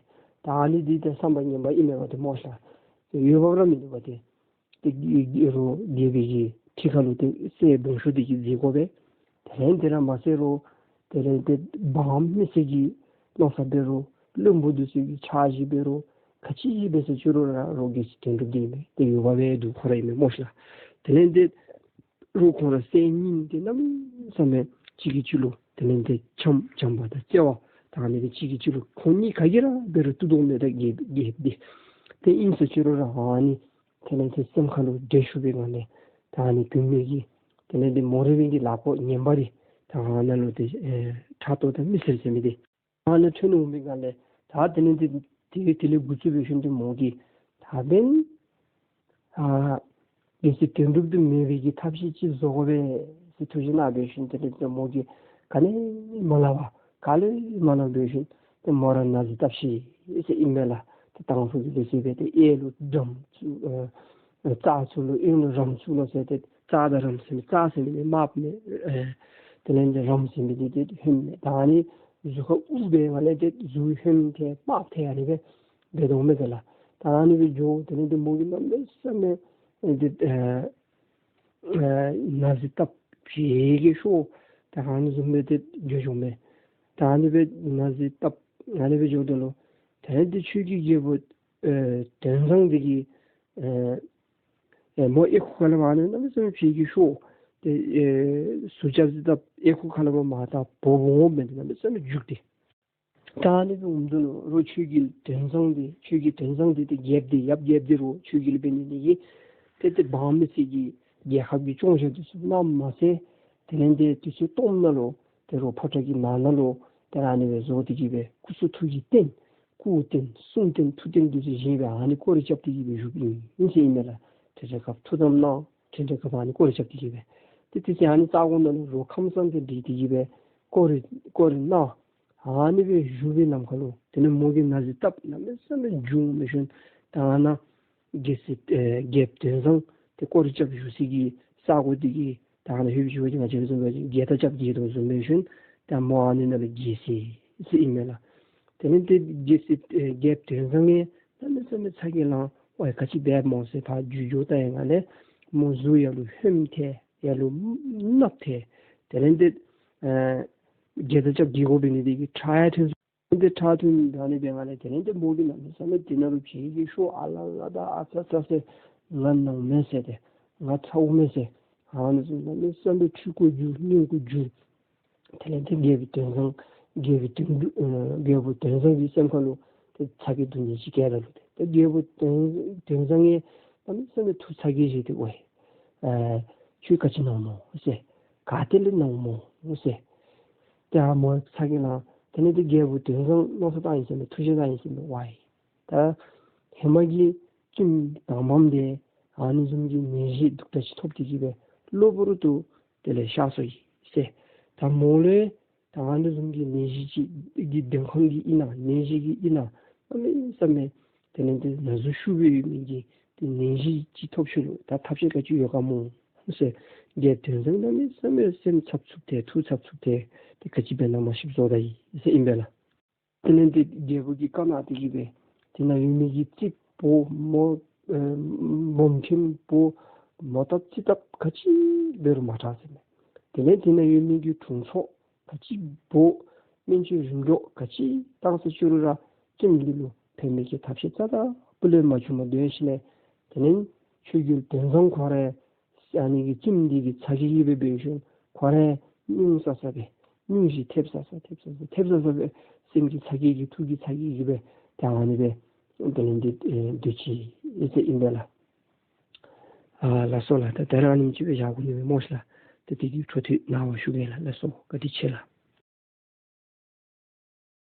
ད་ཨ་ནི་འདི་ཏེ་བསམ་པ་ངན་པ་ཨིན་མས་པ་ཏེ་སྨོ་ཤ། ཏེ་ཡོད་པ་ར་མིན་འདུག་པ་ཏེ། ཏེ་རྒྱལ་རྒྱལ་རོ་རྒྱལ་པོའི་གི་ཁྲི་ཁ་ལུ་ཏེ་སྲས་སྦོམ་ཤོས་འདི་གིས་མཛད་དགོ་པས། དེ་ལས་དེ་ར་མ་ཚད་རུང་དེ་ལས་ཏེ་འབངས་མི་སེར་གྱི་མནོ་བསམ་འབད་རུང་བློན་པོ་འདི་ཚུ་གི་འཆར་གཞི་འབད་རུང་ག་ཅི་ཅིག་འབད་ཟེར་ཅི་རུང་ར་རོགས་རྒྱལ་སྲས་དོན་གྲུབ་འདི་ཨིན་མས། ཏེ་ཡོད་པ་སྦེ་འདུག་ཁོ་ར་ཨིན་མས་སྨོ་ཤ། དེ་ལས་ཏེ་རོགས་ཁོང་ར་སྲས་གཉིས་འདི་གནམ་མེད་ས་མེད་གཅིག་གིས་གཅིག་ལུ་དེ་ལས་ཏེ་འཆམ་འཆམ་པ་དང་བརྩེ་བ་དང་ཨ་ནི་སྦེ་གཅིག་གིས་གཅིག་ལུ་ཁོང་གཉིས་ག་གིས་ར་འབད་རུང་བཏུབ་དོ་མས། ད་རྒྱལ་རྒྱལཔོ་འདི་ཏེ་ཨིན་ཟེར་ཅི་རུང་ར་ཨ་ནི་དེ་ལས་ཏེ་སེམས་ཁ་ལུ་འདྲེ་ཤོར་བའི་ངང་ལས་ད་ཨ་ནི་མགོན་པོའི་གི་དེ་ལས་ཏེ་མོ་རའི་གི་ལག་པ་ངན་པ་འདི་ད་ཨ་ནཱ་ལུ་ཏེ་ཨེ་ཕྲག་དོག་དང་མི་སེར་ཟེར་མི་འདི་ཨ་ནཱ་ཐོན་འོང་པའི་སྒང་ལས་ད་དེ་ལས་ཏེ་དེ་དེ་ལས་འགོ་བཙུགས་པའི་ཤུལ་ཏེ་མོ་གིས་ད་འབདན་ཨ་རྒྱལ་སྲས་དོན་གྲུབ་འདི་མེད་པའི་གི་ཐབས་ཤེས་ཅིག་བཟོ་དགོ་པས་ཟེར་ཐུགས་བཞེད་གནང་བའི་ཤུལ་ཏེ་དེ་ལས་ཏེ་མོ་གིས་ག་ནི་མ་སླབ་པར་ག་ལས་མ་སླབ་པའི་ཤུལ་ཏེ་མོ་ར་ན་བཟའ་བཏབ་ཅི་ཟེར་ཨིན་མས་ལགས། ཏེ་དང་ཕུ་གི་ལས་ཟེར་སྦེ་ཏེ་གཡས་ལུ་རམ་བཙུགས་ཨ་རྩྭ་བཙུགས་ལོ་གཡོན་ལུ་རམ་བཙུགས་ལོ་ཟེར་ཏེ་རྩྭ་དང་རམ་ཟེར་མི་རྩྭ་ཟེར་མི་དམརཔོ་མས། ཨེ་དེ་ལས་ཏེ་རམ་ཟེར་མི་འདི་ཏེ་ཧོནམ་མས། ད་ཨ་ནི་གཟུགས་ཁར་དབུར་བའི་སྒང་ལས་ཏེ་གཟུགས་ཧོནམ་ཐལ་དམརཔོ་ཐལ་ཨ་ནི་སྦེ་འབད་དོ་མས་ཏེ་ལགས། ད་ཨ་ནི་སྦེ་འགྱོ་དེ་ལས་ཏེ་མོ་གིས་གནམ་མེད་ས་མེད་ཨེ་ཏེ་ཨེ་ཨེ་ན་བཟའ་བཏབ་ཕྱི་གི་ཤོ་ད་ཨ་ནི་བཟུམ་སྦེ་ཏེ་འགྱོ་འགྱོཝ་མས། ད་ཨ་ནི་སྦེ་ན་བཟའ་བཏབ་ཨ་ནི་སྦེ་འགྱོཝ་ད་ལུ་དེ་ལས་ཏེ་ཆོས་རྒྱལ་རྒྱལ་པོ་ཨེ་དོན་བཟང་འདི་གིས་ཨེ་ཨེ་མོ་ཨོལ་ལྐོག་ཁ་ལས་མར་ཨ་ནི་གནམ་མེད་ས་མེད་ཕྱི་གི་ཤོ་ཏེ་ཨེ་ཟུག་རྐྱབ་རྐྱབ་ཨོལ་ལྐོག་ཁ་ལས་མར་མར་ད་འབོ་འབོཝ་མས། ཏེ་གནམ་མེད་ས་མེད་རྒྱུག་སྟེ། ད་ཨ་ནི་སྦེ་འོངམ་ད་ལུ་རོགས་ཆོས་རྒྱལ་དོན་བཟང་འདི་ཆོས་རྒྱལ་དོན་བཟང་འདི་ཏེ་རྒྱལཔོ་འདི་ཡབ་རྒྱལཔོ་འདི་རོགས་ཆོས་རྒྱལ་འབད་ནི་འདི་གིས་ཏེ་ཏེ་འབངས་མི་སེར་གྱི་རྒྱལ་ཁབ་ཀྱི་སྐྱོང་བཞག་འདི་ཚུ་གནམ་མ་ཟད་དེ་ལས་ཏེ་དུས་ཚོད་སྟོངམ་ནང་ལུ་ཏེ་རོགས་ཕོ་བྲང་གི་ནང་ན་ལུ་ཏེ་ཨ་ནི་སྦེ་བཟོ་སྟེ་གི་སྦེ་སྐུ་གསུང་ཐུགས་ཀྱི་རྟེན་སྐུ་རྟེན་གསུང་རྟེན་ཐུགས་རྟེན་འདི་ཚུ་བཞེངས་སྦེ་ཨ་ནི་སྐོར་ར་རྐྱབ་སྟེ་གི་སྦེ་བཞུགསཔ་ཨིན་ཟེར་ཨིན་མས་ལགས། ཐུགས་རྗེ་ཁབ་ཐུགས་དམ་གནང་ཐུགས་རྗེ་ཁབ་ཨ་ནི་སྐོར་ར་རྐྱབ་སྟེ་གི་སྦེ་ཏེ་དེ་ཚེ་ཨ་ནི་རྩ་གོང་ནང་ལུ་རོགས་ཁམས་བཟང་འདི་འདི་གི་སྦེ་སྐོར་ར་སྐོར་ར་གནང་། ཨ་ནི་སྦེ་བཞུགས་པའི་ནམ་མཁའ་ལུ་དེ་ལས་མོ་གིས་ན་བཟའ་བཏབ་གནམ་མེད་ས་མེད་རྒྱུག་འོང་མི་ཤུལ་ད་ཨ་ནཱ་རྒྱལ་སྲས་ཨེ་རྒྱལཔོ་དོན་བཟང་ཏེ་སྐོར་ར་རྐྱབ་བཞུགས་སའི་གི་ས་གོ་འདི་གི་ད་ཨ་ནཱ་ལྷོད་བཞུགས་ཀྱི་ང་བཅས་བཟུམ་སྦེ་རྒྱལ་ཐ་རྐྱབ་རྒྱལ་དོ་བཟུམ་མི་ཤུལ་ད་མོ་ཨ་ནི་ནང་ལུ་རྒྱལ་སྲས་ཟེར་ཨིན་མས་ལགས། དེ་ལས་ཏེ་རྒྱལ་སྲས་ཨེ་རྒྱལཔོ་དོན་བཟང་ཨེ་གནམ་མེད་ས་མེད་ཚ་གྱང་ལང་། ཝའི་ག་ཅི་འབདཝ་སྨོ་ཟེར་ཕར་འགྱོ་འགྱོ་བལྟ་བའི་སྒང་ལས་མོ་གཟུགས་ཡར་ལུ་ཧོནམ་ཐལ་ཡར་ལུ་གནགཔོ་ཐལ། དེ་ལས་ཏེ་ཨེ་རྒྱལ་ཐ་རྐྱབ་རྒྱལ་དགོ་པའི་ནི་འདི་གིས་ཁྲག་ཡང་ཐོན་སོང་། ཏེ་ཁྲག་ཐོན་ད་ཨ་ནི་འབད་བའི་སྒང་ལས་དེ་ལས་ཏེ་མོ་གིས་གནམ་མེད་ས་མེད་དེ་ནང་ལུ་ཕྱི་གི་ཤོ་ཨ་ལ་ལ་དང་ཨ་ཚ་ཚ་ཟེར་ང་ན་འོང་མས་ཟེར་ཏེ་ང་ཚ་འོང་མས་ཟེར་ཨ་ནི་བཟུམ་གནམ་མེད་ས་མེད་འཁྲུལ་འཁོར་འགྱུར་སྙུང་འཁོར་འགྱུར། དེ་ལས་ཏེ་རྒྱལ་པོ་དོན་བཟང་རྒྱལ་པོ་དོན་གྲུབ་ཨེ་རྒྱལ་པོ་དོན་བཟང་གི་སེམས་ཁ་ལུ་ཏེ་ཚ་གྱང་སྡུག་བསྔལ་ཅིག་སྐྱེས་ད་ལོ། ཏེ་ཏེ་རྒྱལ་པོ་དོན་དོན་བཟང་ཨེ་གནམ་མེད་ས་མེད་ཐུགས་ཚ་གྱང་བཞེས་ཏེ་ཝའི་ཨེ་ཁྱོད་ག་ཅི་ན་འོང་སྨོ་ཟེར་ག་ཏེ་ལས་ན་འོང་སྨོ་ཟེར། ཏེ་ཨ་མོ་ཚ་གྱང་ལང་། དེ་ལས་ཏེ་རྒྱལ་པོ་དོན་བཟང་མནོ་བསམ་བཏང་ཡི་ཟེར་མས། ཐུགས་བཞེད་བཏང་ཡི་ཟེར་མས། ཝའི་ད་ཧེ་མ་གི་བཙུནམོ་དང་པམ་འདི་ཨ་ནི་བཟུམ་གྱི་ནད་གཞི་སྡུག་དྲགས་ཅིག་ཐོབ་སྟེ་གི་སྦེ་གློ་བུར་དུ་དེ་ལས་གཤགས་སོ་ཡི་ཟེར། ད་མོ་ལུ་ད་ཨ་ནི་བཟུམ་གྱི་ནད་གཞི་ཅིག་གི་བདེན་དཔང་གི་ཨིན་ན་ནད་གཞི་གི་ཨིན་ན་གནམ་མེད་ས་མེད་དེ་ལས་ཏེ་ན་ཟུག་ཤུགས་སྦེ་ཡོད་མི་གི་ཏེ་ནད་གཞི་ཅིག་ཐོབ་ཞིནམ་ལུ་ད་ཐབས་ཤེས་ག་ཅི་ཡོད་ག་སྨོ་ཟེར། རྒྱལཔོ་དོན་བཟང་གནམ་མེད་ས་མེད་སེམས་འཚབ་འཚུབ་ཐལ། ཐུགས་འཚབ་འཚུབ་ཐལ། ཏེ་ག་ཅི་འབད་ན་མ་ཤེསཔ་བཟོ་ད་ཡི་ཟེར་ཨིན་པས་ལགས། དེ་ལས་ཏེ་རྒྱལ་པོ་གིས་བཀའ་གནང་སྟེ་གི་སྦེ་དེ་ནང་ཡོད་མི་གི་རྩིགཔ་མོ་ཨེ་སྦོམ་ཆེན་པོ་མོ་བཏབ་རྩིས་བཏབ་ག་ཅི་འབད་རུང་མ་དྲག་ཟེར་མས། དེ་ལས་དེ་ནང་ཡོད་མི་གི་དྲུང་འཚོ་ག་ཅི་འབོ་སྨན་བཅོས་རིམ་གྲོ་ག་ཅི་བཏང་ཟེར་ཅི་རུང་ར་བཙུནམོ་འདི་ལུ་ཕན་མི་གི་ཐབས་ཤེས་རྩ་དང་སྤུ་ལས་མ་བྱུངམ་སྡོད་ཞིནམ་ལས་དེ་ལས་ཆོས་རྒྱལ་དོན་བཟང་ཁོ་ར་ཨ་ནི་གི་བཙུནམོ་འདི་གི་ཚ་གྱང་གིས་སྦེ་འབད་ཞིནམ་ཁོ་ར་སྙུང་ས་ས་སྦེ་སྙུང་གཞི་ཐེབས་ས་ས་ཐེབས་ས་ས་ཐེབས་ས་ས་སྦེ་སེམས་ཀྱི་ཚ་གྱང་གིས་ཐུགས་ཀྱི་ཚ་གྱང་གིས་སྦེ་ཏེ་ཨ་ནི་སྦེ་དེ་ལས་འདི་ཨེ་སྡོད་ཅི་ཨེ་ཟེར་ཨིན་པས་ལགས། ཨ་ལགས་སོ་ལགས། ད་ད་རིས་ཨ་ནེམ་ཅིག་སྦེ་བཞག་དགོ་ནི་མས་སྨོ་ཤིག་ལགས། ད་དེ་དུས་འཕྲོ་མཐུད་གནང་བ་ཞུ་གེ་ལགས། ལགས་སོ། བཀའ་དྲིན་ཆེ་ལགས།